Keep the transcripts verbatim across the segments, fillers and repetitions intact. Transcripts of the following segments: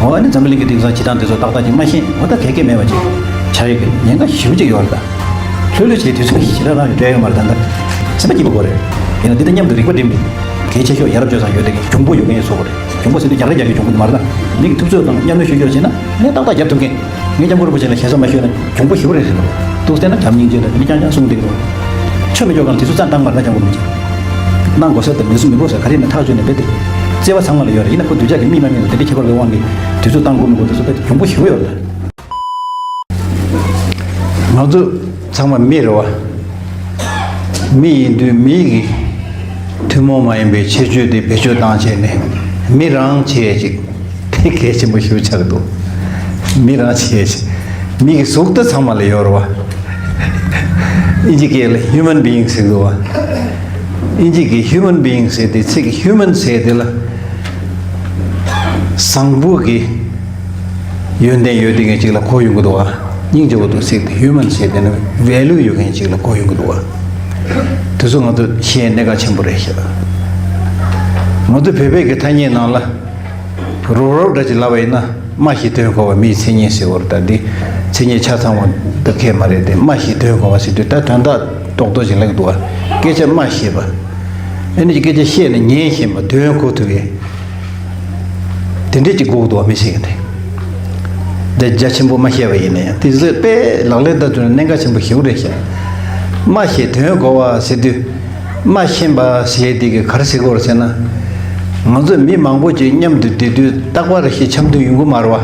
འོ་ཨ་ནི་འཛམ་བུ་གླིང་གི་དེང་སང་སྤྱི་བཏང་དེ་ཚོ་ཏག་ཏག་ཅིག་མ་ཤེས། འོ་ད་གལ་གལ་མེད་པ་ཅིག་བྱ་ཡི་གི་ཉེན་ཁ་ཞེ་པོ་ཅིག་ཡོད་རེད་ད། ལྷོད་ལྷོད་བྱས་དུས་ཚོད་ཞེ་དྲག་རང་གི་སྤྲད་ཡོད་མ་རེད་ད། ད་སེམས་པ་སྐྱིད་པོ་དགོས་རེད། ཡིན་ན་འདི་ལྟ་མཉམ་དུ་རིག་པ་སྒྲིམ་པའི་གལ་ཆེ་ཤོས་ཡ་རབས་སྤྱོད་བཟང་ཡོད་དེ་གི་གྱོང་པོ་ཡོད་མཁན་ཡོད་བཟོ་དགོས་རེད། གྱོང་པོ་ཟེར་དུས་རྒྱག་རེས་རྒྱག་གི་གྱོང་པོ་དེ་མ་རེད་ད། མི་གི་ཐུབ་ཚོད་དང་མཉམ་ལས་ཤོད་ཤོད་བྱས་ན་ངས་ཏག་ཏག་རྒྱབ་ཐུབ་མཁན། ངས་སྐྱབས་མགོན་རིན་པོ་ཆེ་ལ་ཞེ་ས་མ་ཤོད་ན་གྱོང་པོ་ཞེ་པོ་རེད་ཟེར་འདུག་ཏུག་བལྟས་ན་བྱམས་སྙིང་རྗེ་ལ་མི་རྐྱང་རྐྱང་གསུངས་བསྡད་ཀྱི་འདུག་ཆོ་མི་ཆོ་གང་དེ་ཚོ་རྩ་འདང་མ་རེད་ད། སྐྱབས་མགོན་རིན་པོ་ཆེ་གནང་དགོས་ས་དང་མི་སུ་མི་དགོས་ས་ག་རེ་ཡིན་ན་ཐག་གཅོད་ནས་རྦད་དེ་བརྩེ་བ་ཚང་མ་ལ་ཡོད་རེད། ཡིན་ན་ཁོ་གདུལ་བྱ་གི་མི་མ་མིན་ལ་དེ་འདྲའི་ཁྱད་པར་གྱི་དབང་གིས་དུས་ཚོད་བཏང་དགོས་མི་དགོས་དེ་ཚོ་རྦད་དེ་གྱོང་པོ་ཞེ་པོ་ཡོད་རེད་ད། ང་ཚོ་ཚང་མ་མི་རེད་བ། མི་ཡིན་དུས་མི་གི་ཐུན་མོང་མ་ཡིན་པའི་ཁྱད་ཆོས་དེ་བེད་སྤྱོད་བཏང་བྱས་ནས་མི་རང་བྱེད་ཡས་ཅིག་དེ་གལ་ཆེན་པོ་ཞེ་པོ་ཆགས་འདུག་མི་རང་བྱེད་ཡས་ཅིག་མི་གི་གཟུགས་ད་ཚང་མ་ལ་ཡོད་རེད་བ། ཨིན་ཇི་སྐད་ལ་human being ཟེར་འདུག་བ། ཨིན་ཇི་གི་human being ཟེར་དེ་ཚིག་human ཟེར་དེ་ལ་བཟང་པོ་གི་ཡོན་ཏན་ཡོད་དེ་མཁན་ཅིག་ལ་གོ་ཡོང་གི་འདུག་བ། སྙིང་རྗེ་པོ་འདུག་ཟེར་ཏེ་human ཟེར་དེ་ནི་value ཡོད་མཁན་ཅིག་ལ་གོ་ཡོང་གི་འདུག་བ། དེ་ཚོ་ང་ཚོ་ཤེས་གནད་འགག་ཆེན་པོ་རེད་ཤག་ང་ཚོ་བོད་པའི་གི་ཐ་སྙད་ནང་ལ་རོབ་རོབ་འདྲ་ཅིག་ལབ་པ་ཡིན་ན་སྨྲ་ཤེས་དོན་གོ་བ་མིའི་མཚན་ཉིད་ཟེར་བ་རེད། ད་འདི་མཚན་ཉིད་ཆ་ཚང་བ་ད་ཁས་མ་རེད་དེ། སྨྲ་ཤེས་དོན་གོ་བ་ཟེར་དུས་ད་དོན་དག་རྡོག་རྡོག་ཅིག་ལབ་ཀྱི་འདུག་བ། སྐད་ཆ་སྨྲ་ཤེས་པ། ཨ་ནི་སྐད་ཆ་བཤད་ནས་ཉན་ཤེས་པ། དོན་གོ་ཐུབ་ཡས། དེ་འདྲས་ཅིག་དགོས་ཀྱི་འདུག་བ་མི་ཞིག་གིས་དེ། འདི་རྒྱ་ཆེན་པོ་སྨྲ་ཤེས་པ་ཡིན་ན་ཡང་དེ་ཚོས་དཔེ་ལག་ལེན་བསྟར་ཐུབ་ན་གནད་འགག་ཆེན་པོ་ཞེ་པོ་རེད་ཤག་སྨྲ་ཤེས་དོན་གོ་བ་ཟེར་དུས། སྨྲ་ཤེས་པ་ཟེར་དེ་གི་ག་རེ་ཟེར་དགོས་རེད་ཟེར་ན། ང་ཚོ་མི་མང་པོ་ཅིག་མཉམ་དུ་བསྡད་དུས་རྟག་པར་ཤི་འཆམ་མཐུན་ཡོང་གི་མ་རེད་བ།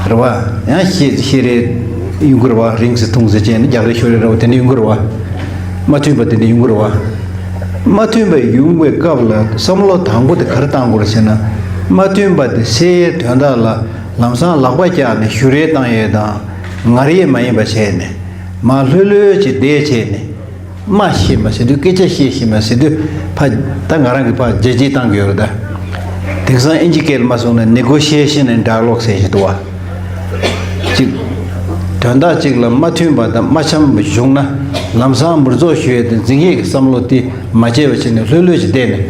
རེད་བ། ཡང་ཤི་ཤི་རེ་ཡོང་གི་རེད་བ། རིང་ཟེར་ཐུང་ཟེར་བྱས་ནས་རྒྱག་རེས་ཤོར་རེ་རེད་བ། དེ་འདྲ་ཡོང་གི་རེད་བ། མ་མཐུན་པ་དེ་འདྲ་ཡོང་གི་རེད་བ། མ་མཐུན་པ་ཡོང་བའི་སྐབས་ལ་བསམ་བློ་དང་པོ་དེ་ག་རེ་བཏང་དགོས་རེད་ཟེར་ན། མ་མཐུན་པ་དེ་སེལ་ཡའི་དོན་དག་ལ་ལམ་སང་ལག་པ་བཀྱགས་ནས་ཞུ་རེས་བཏང་ཡས་དང་ངར་ཡས་མ་ཡིན་པ་བྱས་ནས་མར་ལྷོད་ལྷོད་ཅིག་བསྡད་བྱས་ནས། སྨྲ་ཤེས་པ་ཟེར་དུས་སྐད་ཆ་བཤད་ཤེས་པ་ཟེར་དུས་ཕ་ད་ང་རང་གིས་ཕ་རྒྱ་སྐད་བཏང་གི་ཡོད་རེད་ད། དེང་སང་ཨིན་ཇི་སྐད་ལ་མ་སོང་ན་negotiation and dialogue ཟེར་ཞིག་འདུག་བ། གཅིག་དོན་དག་གཅིག་ལ་མ་མཐུན་པ་དང་མ་འཆམ་པ་བྱུང་ན་ལམ་སང་མུར་རྫོགས་ཞུ་ཡས་དང་འཛིང་ཡས་ཀྱི་བསམ་བློ་དེ་མ་བྱས་པ་བྱས་ནས་ལྷོད་ལྷོད་ཅིག་བསྡད་ནས།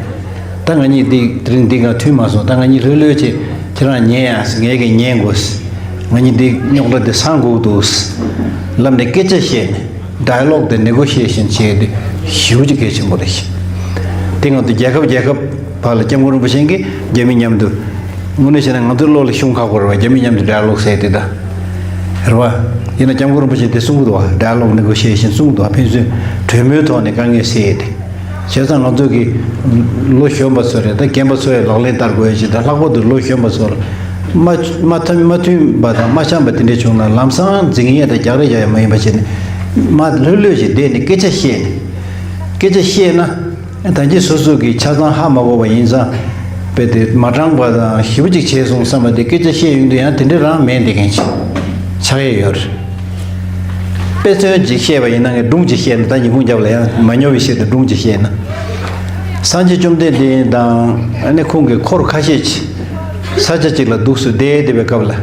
ད་ང་གཉིས་འདི་དེ་རིང་འདི་ག་མཐུན་མ་སོང་། ད་ང་གཉིས་ལྷོད་ལྷོད་བྱས་ཁྱེད་རང་ཉན་ཡ་ཟེར། ངས་ཀྱིས་ཉན་དགོས། ང་གཉིས་འདི་རྙོག་དྲ་འདི་སངས་དགོས་འདུག་ལབ་ནས་སྐད་ཆ་བཤད་ནས་dialogue དང་negotiation བྱས་ཏེ་ཞེ་པོ་ཅིག་གལ་ཆེན་པོ་རེད་ཤག་དེ་ང་ཚོ་རྒྱལ་ཁབ་རྒྱལ་ཁབ་བར་ལ་སྐྱབས་མགོན་རིན་པོ་ཆེ་གིས་རྒྱ་མི་མཉམ་དུ་དངོས་གནས་བྱས་ན་ང་ཚོའི་བློ་ལ་ཤོང་ཁག་པོ་རེད་བ། རྒྱ་མི་མཉམ་དུ་dialogue ཟེར་དེ་ད་རེད་བ། ཡིན་ན་སྐྱབས་མགོན་རིན་པོ་ཆེ་དེ་གསུང་གི་འདུག་བ། dialogue negotiation གསུང་གི་འདུག་བ། ཕན་ཚུན་གྲོས་མོལ་ཐོག་ནས་དཀའ་ངལ་སེལ་ཡས་དེ། བྱས་ཙང་ང་ཚོ་གི་ལོ་གཞོན་པ་ཚོ་རེད་ད། རྒན་པ་ཚོ་ཡང་ལག་ལེན་བསྟར་དགོས་ཡ་ཅིག་དང་། ལྷག་པར་དུ་ལོ་གཞོན་པ་ཚོ་ལ་མ་མ་མཐུན་མ་མཐུན་པ་དང་མ་འཆམ་པ་དེ་འདྲ་བྱུང་ན་ལམ་སང་འཛིང་ཡས་དང་རྒྱག་རེས་རྒྱག་ཡས་མ་ཡིན་པ་བྱས་ནས་མ་ལྷོད་ལྷོད་ཅིག་བསྡད་ནས་སྐད་ཆ་བཤད་ནས། སྐད་ཆ་བཤད་ན་ད་གིན་སོ་སོ་གི་ཆ་ཚང་ཧ་མ་གོ་བ་ཡིན་ཙང་དཔེ་དེ་མ་དྲང་པ་དང་ཞེ་པོ་ཅིག་བྱས་སོང་བསམ་པ་དེ། སྐད་ཆ་བཤད་ཡོང་དུས་ཡང་དེ་འདྲ་རང་མེད་བསྡད་མཁན་ཅིག་ཆགས་ཡས་ཡོད་རེད། དཔེ་མཚོན་ཅིག་བཤད་པ་ཡིན་ན། ངས་སྒྲུང་ཅིག་བཤད་ན། ད་ཉིན་གུང་རྒྱབ་ལ་ཡང་མ་ཉོ་བའི་ཆེད་དུ་སྒྲུང་ཅིག་བཤད་ན། སངས་རྒྱས་བཅོམ་ལྡན་འདས་དང་ཨ་ནི་ཁོང་གི་འཁོར་ཁ་ཤས་ཅིག་ས་ཆ་ཅིག་ལ་འདུག་སེ་བསྡད་བསྡད་པའི་སྐབས་ལ།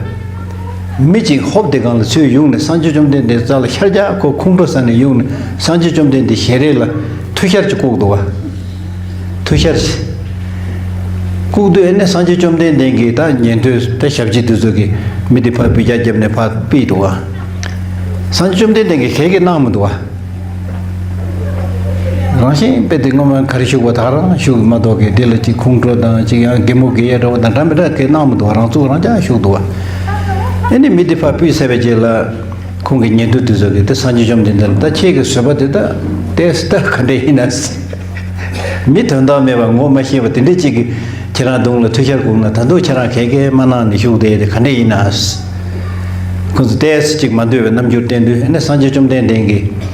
མི་གཅིག་ཧོབ་དེ་སྒང་ལ་ཚུར་ཡོང་ནས་སངས་རྒྱས་བཅོམ་ལྡན་འདས་རྩ་ལ་ཤར་རྒྱག་ཁོ་ཁོང་ཁྲོ་ཟ་ནས་ཡོང་ནས་སངས་རྒྱས་བཅོམ་ལྡན་འདས་ཞལ་རས་ལ་ཐུགས་ཤར་ཅིག་བཀུག་འདུག་བ། ཐུགས་ཤར་ཅིག་བཀུག་དུས་ཨ་ནི་སངས་རྒྱས་བཅོམ་ལྡན་འདས་ཀྱིས་ད་ཉན་ཐོས་ད་ཞབས་ཕྱི་དེ་ཚོ་གིས་མི་དེ་ཕར་འབུད་རྒྱག་བརྒྱབ་ནས་ཕར་ཕུད་འདུག་བ། སངས་རྒྱས་བཅོམ་ལྡན་འདས་ཀྱིས་ག་གེ་གནང་མི་འདུག་བ། རང་བཞིན་དཔེ་དེ་སྔོན་མ་ག་རེ་བཞུགས་པ་དག་རང་བཞུགས་མ་གཏོགས་གི་དེ་ལ་ཅིག་ཁོང་ཁྲོ་དང་ཅིག་ཡང་གད་མོ་བགད་ཡས་འདྲ་བོ་དང་འདྲ་མི་འདྲ་གི་གནང་མི་འདུག་བ། རང་ཚུགས་རང་རྐྱང་བཞུགས་འདུག་བ། ཨ་ནི་མི་དེ་ཕར་ཕུད་ཚར་བའི་རྗེས་ལ་ཁོང་གི་ཉན་ཐོས་དེ་ཚོ་གིས་དེ་སངས་རྒྱས་བཅོམ་ལྡན་འདས་ལ་ད་ཁྱེད་ཀྱི་བཟོད་པ་དེ་ད་ཏོག་ཙམ་ད་ག་འདྲ་ཡིན་ན། མི་དོན་དག་མེད་པ་ངོ་མ་ཤེས་པ་དེ་འདྲ་ཅིག་གིས་ཁྱེད་རང་གདོང་ལ་ཐུགས་ཤར་བཀུག་ན་ད་དུང་ཁྱེད་རང་ག་གེ་མ་གནང་ནས་བཞུགས་བསྡད་དེ་ག་འདྲ་ཡིན་ན། ཁོ་ཚོ་ཏོག་ཙམ་ཅིག་མ་འདོད་པའི་རྣམ་འགྱུར་བསྟན་དུས་ཨ་ནི་སངས་རྒྱས་བཅོམ་ལྡན་འདས་ཀྱིས།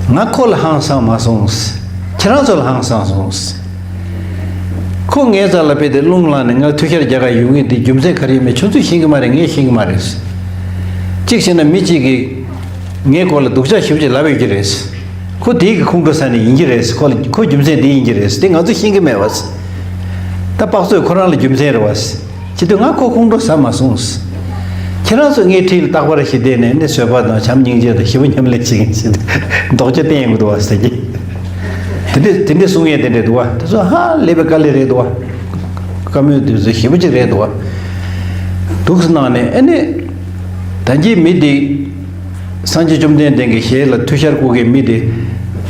ང་ཁོ་ལ་ཧང་སངས་མ་སོང་། ཁྱེད་རང་ཚོ་ལ་ཧང་སངས་སོང་། ཁོ་ངའི་རྩ་ལ་དཔེ་དེ་རླུང་ལངས་ནས་ང་ཐུགས་ཤར་རྒྱག་ག་ཡོང་གི་འདི་རྒྱུ་མཚན་ག་རེ་ཡིན་མིན་ཁྱོད་ཚོས་ཤེས་ཀྱི་མ་རེད། ངས་ཤེས་ཀྱི་མ་རེད། གཅིག་བྱས་ན་མི་གཅིག་གིས་ངའི་སྐོར་ལ་སྡུག་ཅག་ཞེ་པོ་ཅིག་ལབ་ཡོད་ཀྱི་རེད། ཁོ་དེའི་གི་ཁོང་ཁྲོ་ཟ་ནས་ཡིན་གྱི་རེད། ཁོ་ལ་ཁོ་རྒྱུ་མཚན་དེ་ཡིན་གྱི་རེད། དེ་ང་ཚོས་ཤེས་ཀྱི་མེད་པ། ད་དཔག་ཚོད་ཁོ་རང་ལ་རྒྱུ་མཚན་རེད་བ། བྱེད་དུས་ང་ཁོ་ཁོང་ཁྲོ་ཟ་མ་སོང་། ཁྱེད་རང་ཚོ་ངའི་འཁྲིས་ལ་རྟག་པར་ཞིག་བསྡད་ནས་ནི་བཟོད་པ་དང་བྱམས་སྙིང་རྗེ་དང་ཞི་བ་མཉམ་ལས་བྱེད་མཁན་ཞིག་ལྡོག་ཆ་བསྟན་ཡོང་གི་འདུག་བ་ཟེར་གྱི། དེ་འདྲས་དེ་འདྲས་གསུང་ཡས་དེ་འདྲས་འདུག་བ། དེ་ཚོ་ཧ་ལས་པའི་དཀའ་ལས་རེད་འདུག་བ། བཀའ་མོལ་དུས་ཚོད་ཞེ་པོ་ཅིག་རེད་འདུག་བ། འདུག་སེ་གནང་ནས་ཨ་ནི། ད་གིན་མི་འདི། སངས་རྒྱས་བཅོམ་ལྡན་འདས་ཀྱི་ཞལ་ལ་ཐུགས་ཞལ་བཀོད་མཁན་མི་འདི།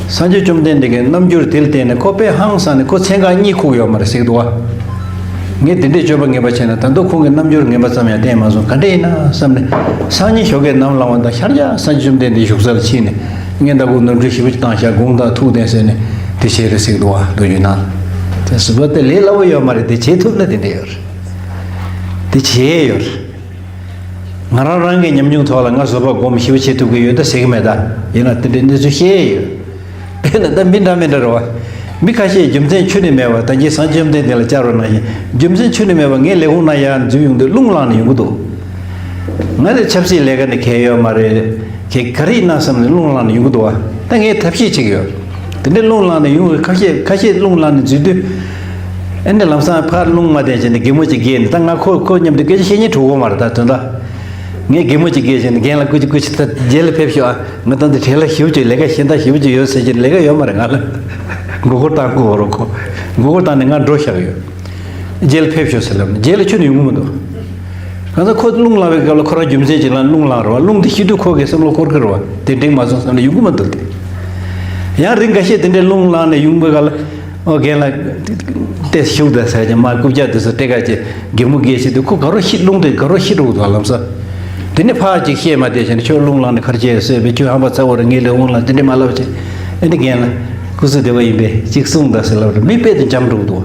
སངས་རྒྱས་བཅོམ་ལྡན་འདས་ཀྱི་རྣམ་འགྱུར་དེ་ལ་བལྟས་ནས་ཁོ་དཔེ་ཧང་སངས་ནས་ཁོ་མཚན་གང་གཉིད་ཁུག་ཡོད་མ་རེད་ཟེར་གྱི་འདུག་བ། ངས་དེ་འདྲའི་སྤྱོད་པ་ངན་པ་བྱས་ན་ད་དུང་ཁོང་གི་རྣམ་འགྱུར་ངན་པ་ཙམ་ཡང་བསྟན་མ་སོང་ག་འདྲ་ཡིན་ན་བསམ་ནས། སང་ཉིན་ཞོགས་ཀས་ནམ་ལངས་པ་དང་ཤར་རྒྱག་སངས་རྒྱས་བཅོམ་ལྡན་འདས་བཞུགས་ས་ལ་ཕྱིན་ནས་སྔོན་ད་གུ་ནོར་འཁྲུལ་ཞེ་པོ་ཅིག་བཏང་ཤག་དགོངས་དག་ཐུགས་བདེན་ཟེར་ནས་དེ་བྱས་རེད་ཟེར་གྱི་འདུག་བ། མདོ་རྒྱུད་ནང་ལ། དེ་སྲིད་པ་དེ་ལས་སླ་པོ་ཡོད་མ་རེད། དེ་བྱེད་ཐུབ་ན་དེ་འདྲ་ཡོད་རེད། དེ་བྱེད་ཡས་ཡོད་རེད། ང་རང་རང་གི་ཉམས་མྱོང་ཐོག་ལ་ང་བཟོད་པ་སྒོམ་ཞེ་པོ་བྱེད་ཐུབ་ཀྱི་ཡོད་ད་ཟེར་གྱི་མེད་ད། ཡིན་ན་དེ་འདྲའི་གནས་ཚུལ་བཤད་ཡས་ཡོད། དཔེར་ན་ད་མི་འདྲ་མི་འདྲ་རེད་བ། མི་ཁ་ཤས་རྒྱུ་མཚན་ཁྱོན་ནས་མེད་པ་ད་གིན་སངས་རྒྱས་བཅོམ་ལྡན་འདས་ལ་བཅར་བ་ནང་བཞིན་རྒྱུ་མཚན་ཁྱོན་ནས་མེད་པ་ངའི་ལས་ཁུངས་ནང་ཡར་འཛུལ་ཡོང་དུས་རླུང་ལངས་ནས་ཡོང་གི་འདུག་ང་ནི་ཆབ་སྲིད་ལས་ཀ་ནི་གལ་ཡོད་མ་རེད། གལ་ག་རེ་ཡིན་ན་བསམ་ནས་རླུང་ལངས་ནས་ཡོང་གི་འདུག་བ། ད་ངས་ཐབས་ཤེས་བྱེད་ཀྱི་ཡོད། དེ་འདྲའི་རླུང་ལངས་ནས་ཡོང་བའི་ཁ་ཤས་ཁ་ཤས་རླུང་ལངས་ནས་འཛུལ་དུས། ཨ་ནི་ལམ་སང་ཕར་རླུང་མ་བསྡད་བྱས་ནས་གད་མོ་ཅིག་བགད་ནས་ད་ང་ཁོ་ཁོ་མཉམ་དུ་སྐད་ཆ་བཤད་སྙིང་བྲོ་གི་མ་རེད་ད་དོན་དག་ངས་གད་མོ་ཅིག་བགད་བྱས་ནས་རྒན་ལགས་སྐུ་མཁྱེན་སྐུ་མཁྱེན་ད་རྗེས་ལ་ཕེབས་ཤོག་ཨ། ང་ད་འདི་གྲས་ལ་ཞེ་པོ་ཅིག་ལས་ཀ་གཞན་དག་ཞེ་པོ་ཅིག་ཡོད་ཟེར་གྱི་ལས་ཀ་ཡོད་མ་རེད། ང་ལ་མགོ་སྐོར་བཏང་དགོས་རོགས་ཁོ། མགོ་སྐོར་བཏང་ནས་ང་འགྲོ་བཞག་ཡོད། རྗེས་ལ་ཕེབས་ཤོག་ཟེར་ལབ་ནས་རྗེས་ལ་ཁྱོན་ནས་ཡོང་གི་མི་འདུག་གང་ལྟར་ཁོ་རླུང་ལངས་པའི་སྐབས་ལ་ཁོ་རང་རྒྱུ་མཚན་ཅིག་ལ་རླུང་ལངས་རེད་བ། རླུང་དེ་ཤི་དུས་ཁོ་གི་བསམ་བློ་འཁོར་གི་རེད་བ། དེ་འགྲིག་མ་སོང་བསམ་ནས་ཡོང་གི་མི་འདུག་སྟེ། ཡང་རིང་འགའ་ཤས་དེ་འདྲའི་རླུང་ལངས་ནས་ཡོང་པའི་སྐབས་ལ། ཨོ་རྒན་ལགས། ཏེ་བཞུགས་དང་ཟེར་གྱི་མ་རྐུབ་བཀྱག་དེ་ཚོ་སྤྲད་ག་ཅེས་གད་མོ་བགད་བྱེད་དུས་ཁོ་དགའ་རོགས་ཤི་རླུང་དེ་དགའ་རོགས་ཤི་འགྲོ་གི་འདུག་ལམ་སང་། དེ་ནས་ཕར་ཅིག་བཤད་མ་བསྡད་བྱས་ནས་ཁྱོད་རླུང་ལངས་ནས་ག་རེ་བྱས་ཟེར་བས་ཁྱོད་ཧམ་པ་ཚ་བོ་རེད། ངའི་ལས་འོང་ལ་དེ་འདྲས་མ་ལབ་ཅེས། ཨེ་འདི་རྒན་ལགས། སྐུ་གཟུགས་བདེ་པོ་ཡིན་པས་ཅིག་གསུངས་དང་ཟེར་ལབ་རེད། མི་དཔེ་དེ་འཇམ་འགྲོ་གི་འདུག་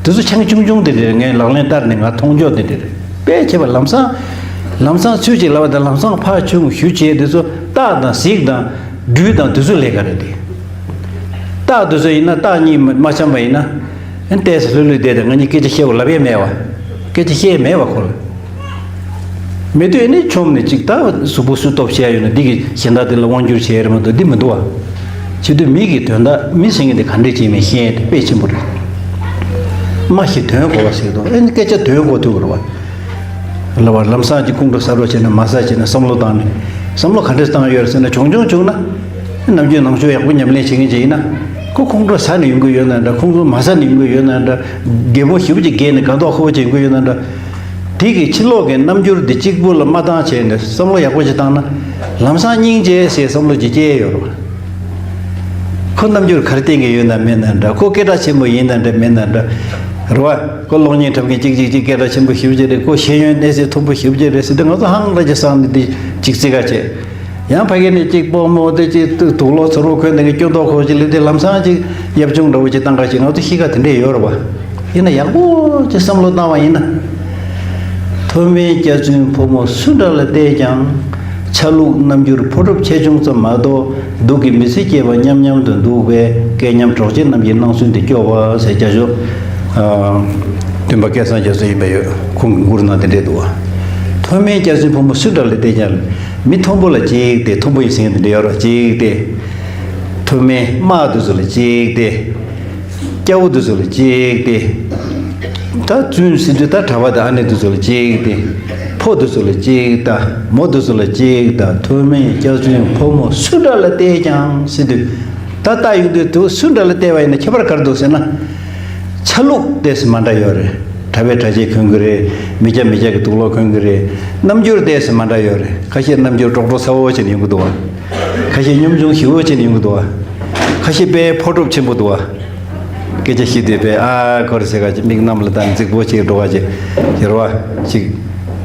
དེ་ཚོ་ཆང་ཆུང་ཆུང་དེ་རེད། ངས་ལག་ལེན་བསྟར་ནས་ང་མཐོང་ཕྱོགས་དེ་འདྲས་རེད། དཔེ་བྱས་པ་ལམ་སང་། ལམ་སང་ཚུལ་ཅིག་ལབ་པ་དང་ལམ་སང་ཕར་ཆུང་ཞུ་བྱས་དེ་ཚོ་སྟག་དང་གཟིག་དང་སྦྲུལ་དང་དེ་ཚོ་ལས་ཀ་རེད་དེ། སྟག་དེ་ཚོ་ཡིན་ན་སྟག་གཉིས་མ་མ་འཆམ་པ་ཡིན་ན། ཨན་ཏོག་ཙམ་ལྷོད་ལྷོད་བསྡད་དང་ང་གཉིས་སྐད་ཆ་བཤད་དགོས་ལབ་ཡས་མེད་བ། སྐད་ཆ་བཤད་ཡས་མེད་བ་ཁོ་ལ། མེད་དུས་ཨ་ནི་ཆོམ་ནས་ཅིག་ད་གཟུགས་པོ་སུ་སྟོབས་ཆེ་ཡ་ཡོད་ན་འདི་གི་གཞན་དག་དེ་ལ་དབང་བསྒྱུར་བྱེད་ཡ་རེད་མ་གཏོགས་འདི་མི་འདུག་བ། བྱེད་དུས་མི་གི་དོན་དག་མི་ཟེར་མཁན་དེ་ག་འདྲས་བྱེད་མིན་ཤེས་ཡ་དེ་དཔེ་ཆེན་པོ་རེད། སྨྲ་ཤེས་དོན་གོ་བ་ཟེར་དུས་ཨ་ནི་སྐད་ཆ་དོན་གོ་ཐུབ་དགོས་རེད་བ། ལབ་པ་ལམ་སང་གཅིག་ཁོང་ཁྲོ་ཟ་རོགས་བྱས་ན་མ་ཟ་བྱས་ན་བསམ་བློ་བཏང་ནས་བསམ་བློ་ག་འདྲས་བཏང་ཡོད་རེད་ཟེར་ན་བྱུང་བྱུང་བྱུང་ན། ནམ་རྒྱུན་ནང་ཆོས་ཡག་པོ་ཉམས་ལེན་བྱེད་མཁན་ཅིག་ཡིན་ན། ཁོ་ཁོང་ཁྲོ་ཟ་ནས་ཡོང་གི་ཡོད་ན་འདྲ། ཁོང་ཁྲོ་མ་ཟ་ནས་ཡོང་གི་ཡོད་ན་འདྲ། གད་མོ་ཞེ་པོ་ཅིག་བགད་ནས་དགའ་མདོག་ཁ་པོ་ཅིག་ཡོང་གི་ཡོད་ན་འདྲ། དེ་གི་ཕྱི་ལོགས་ཀྱི་རྣམ་འགྱུར་འདི་གཅིག་པུ་ལ་མ་བཏང་བྱས་ནས་བསམ་བློ་ཡག་པོ་ཅིག་བཏང་ན། ལམ་སང་སྙིང་རྗེ་ཟེར་བསམ་བློ་ཅིག་སྐྱེ་ཡོད་རེད། ཁོ་རྣམ་འགྱུར་ག་རེ་བསྟན་གྱི་ཡོད་ན་མེད་ན་འདྲ། ཁོ་སྐད་གྲགས་ཆེན་པོ་ཡིན་ན་འདྲ་མེད་ན་འདྲ། རེད་བ། ཁོ་གློག་བརྙན་འཁྲབ་མཁན་གཅིག་གཅིག་གཅིག་སྐད་གྲགས་ཆེན་པོ་ཞེ་པོ་ཅིག་རེད། ཁོ་ཤེས་ཡོན་གནས་ཚད་མཐོན་པོ་ཞེ་པོ་ཅིག་རེད་ཟེར་དུས་ང་ཚོ་ཧང་ར་ཅིག་སང་ནས་འདི་གཅིག་རྩེ་ག་བྱས། ཡང་ཕ་གི་ནས་གཅིག་སྤོ་མོ་དེ་གཅིག་དུག་ལོག་ཚུར་རོ་འཁོན་དེ་གི་སྐྱོན་ཏོག་ཁོ་ཅིག་ལས་དེ་ལམ་སང་གཅིག་ཡབ་ཆུང་འདྲ་བོ་ཅིག་བཏང་ག་ཅིག་ང་ཚོ་གཤིས་ཀ་དེ་འདྲས་ཡོད་རེད་བ། ཡིན་ན་ཡག་པོ་ཅིག་བསམ་བློ་བཏང་བ་ཡིན་ན། མཐོ་དམན་སྐྱ་བཙུན་ཕོ་མོ་སུ་འདྲ་ལ་བལྟས་ཀྱང་། ཆ་ལུགས་རྣམ་འགྱུར་ཕོ་གྲུབ་ཆེ་ཆུང་ཙམ་མ་གཏོགས་སྡུག་གི་མི་ཚེ་སྐྱེལ་བ་མཉམ་མཉམ་དུ་འདུག་པས་སྐལ་མཉམ་གྲོགས་མཆེད་རྣམས་ཀྱི་སྣང་ཚུལ་འདི་སྐྱོ་བ་ཟེར་སྐྱ་ཞོ། སྟོན་པ་སྐལ་བཟང་རྒྱ་མཚོ་ཡིན་པ་ཡོད། ཁོང་གི་མགུར་ནང་དེ་འདྲས་འདུག་བ། མཐོ་དམན་སྐྱ་བཙུན་ཕོ་མོ་སུ་འདྲ་ལ་བལྟས་ཀྱང་། མི་མཐོན་པོ་ལ་གཅིག་སྟེ། མཐོན་པོ་ཡིན་ཟེར་མཁན་དེ་འདྲས་ཡོད་རེད་བ། གཅིག་སྟེ། མཐོ་དམན་དམག་དེ་ཚོ་ལ་གཅིག་སྟེ། སྐྱ་བོ་དེ་ཚོ་ལ་གཅིག་སྟེ། ད་བཙུན་ཟེར་དུས་ད་གྲྭ་པ་དང་ཨ་ནེ་དེ་ཚོ་ལ་གཅིག་སྟེ། ཕོ་དེ་ཚོ་ལ་གཅིག་ད། མོ་དེ་ཚོ་ལ་གཅིག་ད། མཐོ་དམན་སྐྱ་བཙུན་ཕོ་མོ་སུ་འདྲ་ལ་བལྟས་ཀྱང་ཟེར་དུས། ད་ལྟ་ཡོང་དུས་དུ་སུ་འདྲ་ལ་བལྟས་པ་ཡིན་ན་ཁྱད་པར་ག་རེ་འདུག་ཟེར་ན། ཆ་ལུགས་ཏོག་ཙམ་མ་འདྲ་ཡོད་རེད། གྲྭ་པས་གྲྭ་ཆས་གོན་གི་རེད། མི་སྐྱ་མི་སྐྱ་གི་དུག་ལོག་གོན་གི་རེད། རྣམ་འགྱུར་ཏོག་ཙམ་མ་འདྲ་ཡོད་རེད། ཁ་ཤས་རྣམ་འགྱུར་ཀྲོག་ཀྲོག་ཚ་བོ་བྱས་ནས་ཡོང་གི་འདུག་བ། ཁ་ཤས་གཉོམ་ཆུང་ཞེ་པོ་བྱས་ནས་ཡོང་གི་འདུག་བ། ཁ་ཤས་དཔེ་ཕོ་གྲུབ་ཆེན་པོ་འདུག་བ། སྐད་ཆ་བཤད་དུས་དཔེ་ཨ་ཁོ་རེ་ཟེར་ག་ཅིག་མིག་གནམ་ལ་བཏང་རྫིག་པོ་ཅིག་འགྲོ་ག་ཅིག་ཡོད་རེད་བ། ཅིག་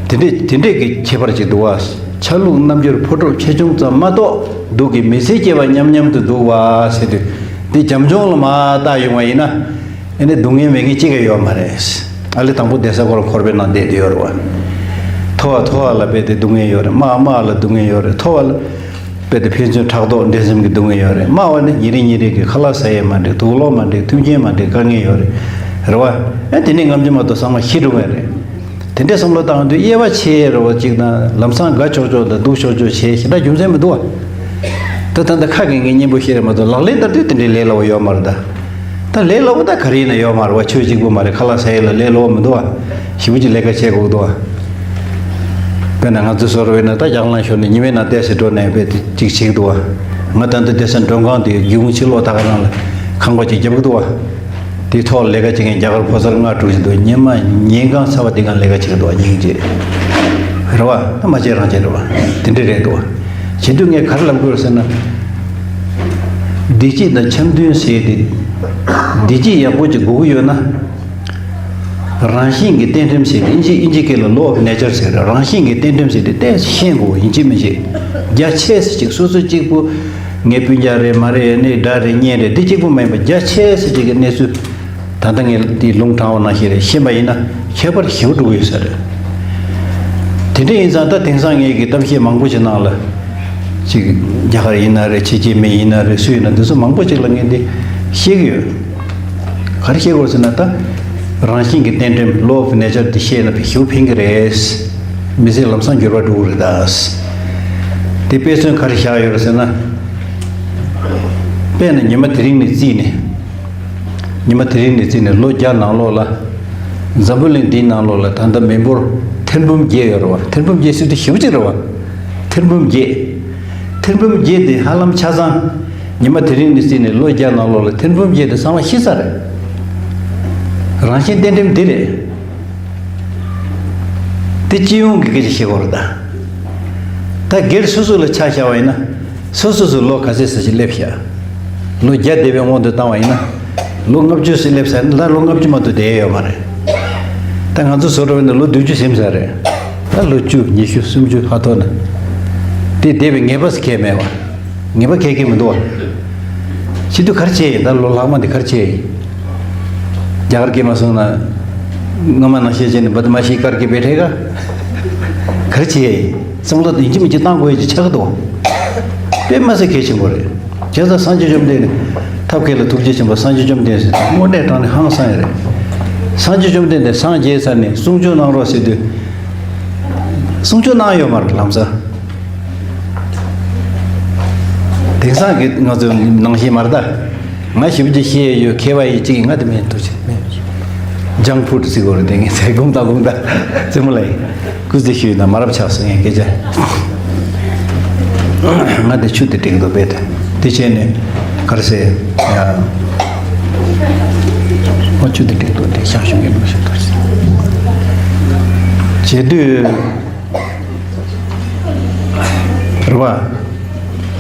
དེ་འདྲས་དེ་འདྲས་ཀྱི་ཁྱད་པར་ཅིག་འདུག་བ། ཆ་ལུགས་རྣམ་འགྱུར་ཕོ་གྲུབ་ཆེ་ཆུང་ཙམ་མ་གཏོགས་སྡུག་གི་མི་ཚེ་སྐྱེལ་བ་མཉམ་མཉམ་དུ་འདུག་བ་ཟེར་དུས། འདི་བྱམས་སྐྱོང་ལ་མ་བལྟ་ཡོང་བ་ཡིན་ན། ཨ་ནི་སྡུག་བསྔལ་མེད་མཁན་གཅིག་ཀྱང་ཡོད་མ་རེད། ཨ་ལེ་དང་པོ་བསྡད་ས་ཁོ་རང་འཁོར་བའི་ནང་བསྡད་དེ་ཡོད་རེད་བ། མཐོ་བ་མཐོ་བ་ལ་རྦད་དེ་སྡུག་བསྔལ་ཡོད་རེད། དམའ་དམའ་ལ་སྡུག་བསྔལ་ཡོད་རེད། མཐོ་བ་ལ་རྦད་དེ་ཕན་ཚུན་ཕྲག་དོག་འགྲན་སེམས་ཀྱི་སྡུག་བསྔལ་ཡོད་རེད། དམའ་བ་ནི་ཉིན་རེ་ཉིན་རེ་གི་ཁ་ལག་ཟ་ཡས་མ་འགྲིག་དུག་ལོག་མ་འགྲིག་མཐུན་རྐྱེན་མ་འགྲིག་དཀའ་ངལ་ཡོད་རེད། རེད་བ། ཨ་དེ་ནས་ངམ་ཆུ་མ་གཏོགས་ཚང་མ་ཤི་འགྲོ་ངེས་རེད། དེ་འདྲའི་བསམ་བློ་བཏང་དུས་དབྱེ་བ་ཕྱེ་རེད་བ། གཅིག་དང་ལམ་སང་དགའ་ཆོག་ཆོག་དང་སྡུག་ཆོག་ཆོག་བྱས་ཞེ་དྲག་རྒྱུ་མཚན་མི་འདུག་བ། ད་ད་ལྟ་ཁ་གི་ངས་སྙན་པོ་བཤད་རེད་མ་གཏོགས་ལག་ལེན་བསྟར་དུས་དེ་འདྲའི་ལས་སླ་བོ་ཡོད་མ་རེད་ད། ད་ལས་སླ་བོ་ད་ག་རེ་ཡིན་ན་ཡོད་མ་རེད་བ། ཆོས་གཅིག་པུ་མ་རེད། ཁ་ལག་ཟ་ཡས་ལ་ལས་སླ་བོ་མི་འདུག་བ། ཞེ་པོ་ཅིག་ལས་ཀ་བྱེད་དགོས་འདུག་བ། དཔེར་ན་ང་ཚོ་བཟོ་རོགས་ཡིན་ན་ད་རྒྱ་གར་ལ་ཤོར་ནས་ཉི་མའི་ནང་བསྡད་ཟེར་འགྲོ་ནས་རྦད་དེ་ཅིག་བྱེད་ཀྱི་འདུག་བ། ང་ད་འདི་བསྡད་ས་མགྲོན་ཁང་དེ་སྒེའུ་ཁུང་ཕྱི་ལོགས་ད་ག་རང་ལ་ཁང་པ་ཅིག་རྒྱབ་ཀྱི་འདུག་བ། དེའི་ཐོག་ལས་ཀ་བྱེད་མཁན་རྒྱ་གར་ཕོ་གསར་ལྔ་དྲུག་ཅིག་འདུག་ཉི་མ་ཉིན་གང་ཚ་བ་དེ་གང་ལས་ཀ་བྱེད་ཀྱི་འདུག་སྙིང་རྗེ། རེད་བ། ད་མ་བྱེད་རང་བྱེད་རེད་བ། དེ་འདྲ་རེད་འདུག་བྱེད་དུས་ངས་ག་རེ་ལབ་དགོས་རེད་ཟེར་ན། བདེ་སྐྱིད་དང་འཆམ་མཐུན་ཟེར་ཏེ། བདེ་སྐྱིད་ཡག་པོ་ཅིག་དགོས་ཀྱི་ཡོད་ན། རང་བཞིན་གྱི་རྟེན་འབྲེལ་ཟེར་ཏེ་ཨིན་ཇི་ཨིན་ཇི་སྐད་ལ་law of nature ཟེར་རེད། རང་བཞིན་གྱི་རྟེན་འབྲེལ་ཟེར་ཏེ་ཏོག་ཙམ་ཤེས་དགོས། ཡིན་གཅིག་མིན་གཅིག་རྒྱ་ཆེ་ས་ཅིག་སོ་སོ་གཅིག་པུ། ངའི་སྤུན་ཀྱག་རེད་མ་རེད་ནི་དགྲ་རེད་གཉེན་རེད་འདི་གཅིག་པུ་མ་ཡིན་པ་རྒྱ་ཆེ་ས་ཅིག་གི་གནས་ཚུལ། ད་ལྟ་ངས་འདི་ལུང་དྲངས་པ་ནང་བཞིན་རེད། ཤེས་པ་ཡིན་ན་ཁྱད་པར་ཞེ་པོ་འགྲོ་གི་ཡོད་ས་རེད། དེ་འདྲ་ཡིན་ཙང་ད་དེང་སང་ངེད་ཀྱི་གཏམ་བཤད་མང་པོ་ཞིག་ནང་ལ། ཅིག་རྒྱ་གར་ཡིན་ན་རེད། ཕྱི་རྒྱལ་མི་ཡིན་ན་རེད། སུ་ཡིན་ན་འདི་ཚོ་མང་པོ་ཅིག་ལ་ངས་འདི་བཤད་ཀྱི་ཡོད། ག་རེ་བཤད་དགོས་ཟེར་ན་ད། རང་བཞིན་གྱི་རྟེན་འབྲེལ་law of nature འདི་ཤེས་ན་ཞེ་པོ་ཕན་གྱི་རེད། མི་ཚེ་ལམ་སང་འགྱུར་བ་འགྲོ་གི་རེད་ད། དེ་དཔེ་མཚོན་ག་རེ་བཞག་ཡོད་རེད་ཟེར་ན། དཔེར་ན་ཉི་མ་དེ་རིང་ནས་བརྩིས་ནས། ཉི་མ་དེ་རིང་ནས་བརྩིས་ནས་ལོ་བརྒྱ་ནང་ལོགས་ལ། འཛམ་བུ་གླིང་འདིའི་ནང་ལོགས་ལ་ད་ལྟ་མི་འབོར་ཐེར་འབུམ་བརྒྱད་ཡོད་རེད་བ། ཐེར་འབུམ་བརྒྱད་ཟེར་དུས་ཞེ་པོ་ཅིག་རེད་བ། ཐེར་འབུམ་བརྒྱད། ཐེར་འབུམ་བརྒྱད་དེ་ཧ་ལམ་ཆ་ཚང་། ཉི་མ་དེ་རིང་ནས་བརྩིས་ནས་ལོ་བརྒྱ་ནང་ལོགས་ལ་ཐེར་འབུམ་བརྒྱད་དེ་ཚང་མ་ཤི་ཚར་རེད། རང་བཞིན་རྟེན་འབྲེལ་འདི་རེད། དེ་སྤྱི་ཡོངས་ཀྱི་སྐད་ཆ་བཤད་དགོས་རེད་ད། ད་སྒེར་སོ་སོ་ལ་ཆ་བཞག་པ་ཡིན་ན། སོ་སོ་སོ་ལོ་ག་ཚོད་ཙམ་ཞིག་སླེབས་ཤག་ལོ་བརྒྱ་བསྡད་པའི་དབང་དུ་བཏང་བ་ཡིན་ན། ལོ་ལྔ་བཅུ་ཙམ་སླེབས་ཚར་ན་ད་ལོ་ལྔ་བཅུ་མ་གཏོགས་བསྡད་ཡོད་མ་རེད། ད་ང་ཚོ་བཟོ་འདྲ་བ་ཡིན་ན་ལོ་བདུན་ཅུ་ཟིན་ཚར་རེད། ད་ལོ་བཅུ་ཉི་ཤུ་སུམ་ཅུ་ཧ་ཐོག་ན། དེ་བསྡད་པའི་ངེས་པ་ཟེར་གང་ཡང་མེད་པ། ངེས་པ་གང་ཡང་མི་འདུག་བ། བྱེད་དུས་ག་རེ་བྱས་ཡིན། ད་ལོ་ལྷག་མ་འདི་ག་རེ་བྱས་ཡིན། རྒྱ་གར་སྐད་མ་སོང་ན། སྔ་མ་ནང་བཞིན་བྱས་ནས་བདེ་མ་ཤི་ཀར་གྱི་བེ་ཐེ་ག་ག་རེ་བྱས་ཡིན། བསམ་བློ་ཡིན་གཅིག་མིན་གཅིག་བཏང་དགོས་ཡ་ཅིག་ཆགས་ཀྱི་འདུག་དཔེ་མ་སྲིད་གལ་ཆེན་པོ་རེད། བྱས་ཙང་སངས་རྒྱས་བཅོམ་ལྡན་འདས་ནི། ཐབས་མཁས་ལ་ཐུགས་རྗེ་ཆེན་པོ་སངས་རྒྱས་བཅོམ་ལྡན་འདས་ཟེར་ཏེ་དངོས་གནས་དྲང་གནས་ཧང་སང་ཡ་རེད། སངས་རྒྱས་བཅོམ་ལྡན་འདས་སངས་རྒྱས་ཚར་ནས་གསུང་ཆོས་གནང་རོགས་ཟེར་དུས། གསུང་ཆོས་གནང་ཡོད་མ་རེད་ལམ་སང་། དེང་སང་གི་ང་ཚོ་ནང་བཞིན་མ་རེད་ད། ང་ཞིབ་ཅིག་བཤད་ཡོད་མཁས་པ་ཡིན་གཅིག་ཡིན་ང་དེ་མིན་འདུག་ཅིག་མེད། ཇང་ཕུད་ཟེར་དགོས་རེད་དེ་ངས་ཚེ་དགོང་དག་དགོང་དག་རྩེད་མོ་ལ་ཡིན། སྐུ་ཚེ་ཞུས་ན་མ་རབས་ཆགས་སོང་ངས་སྐད་ཆ། ང་དེ་ཆུ་དེ་སྒྲིག་འདུག་པས་དེ་དེ་བྱས་ནས་ག་རེ་ཟེར་ཡ། ང་ཆུ་དེ་སྒྲིག་འདུག་དེ་ཤག་ཤུགས་ཀྱི་འདུག་ཤག་འདུག་བྱེད་དུས། རེད་བ།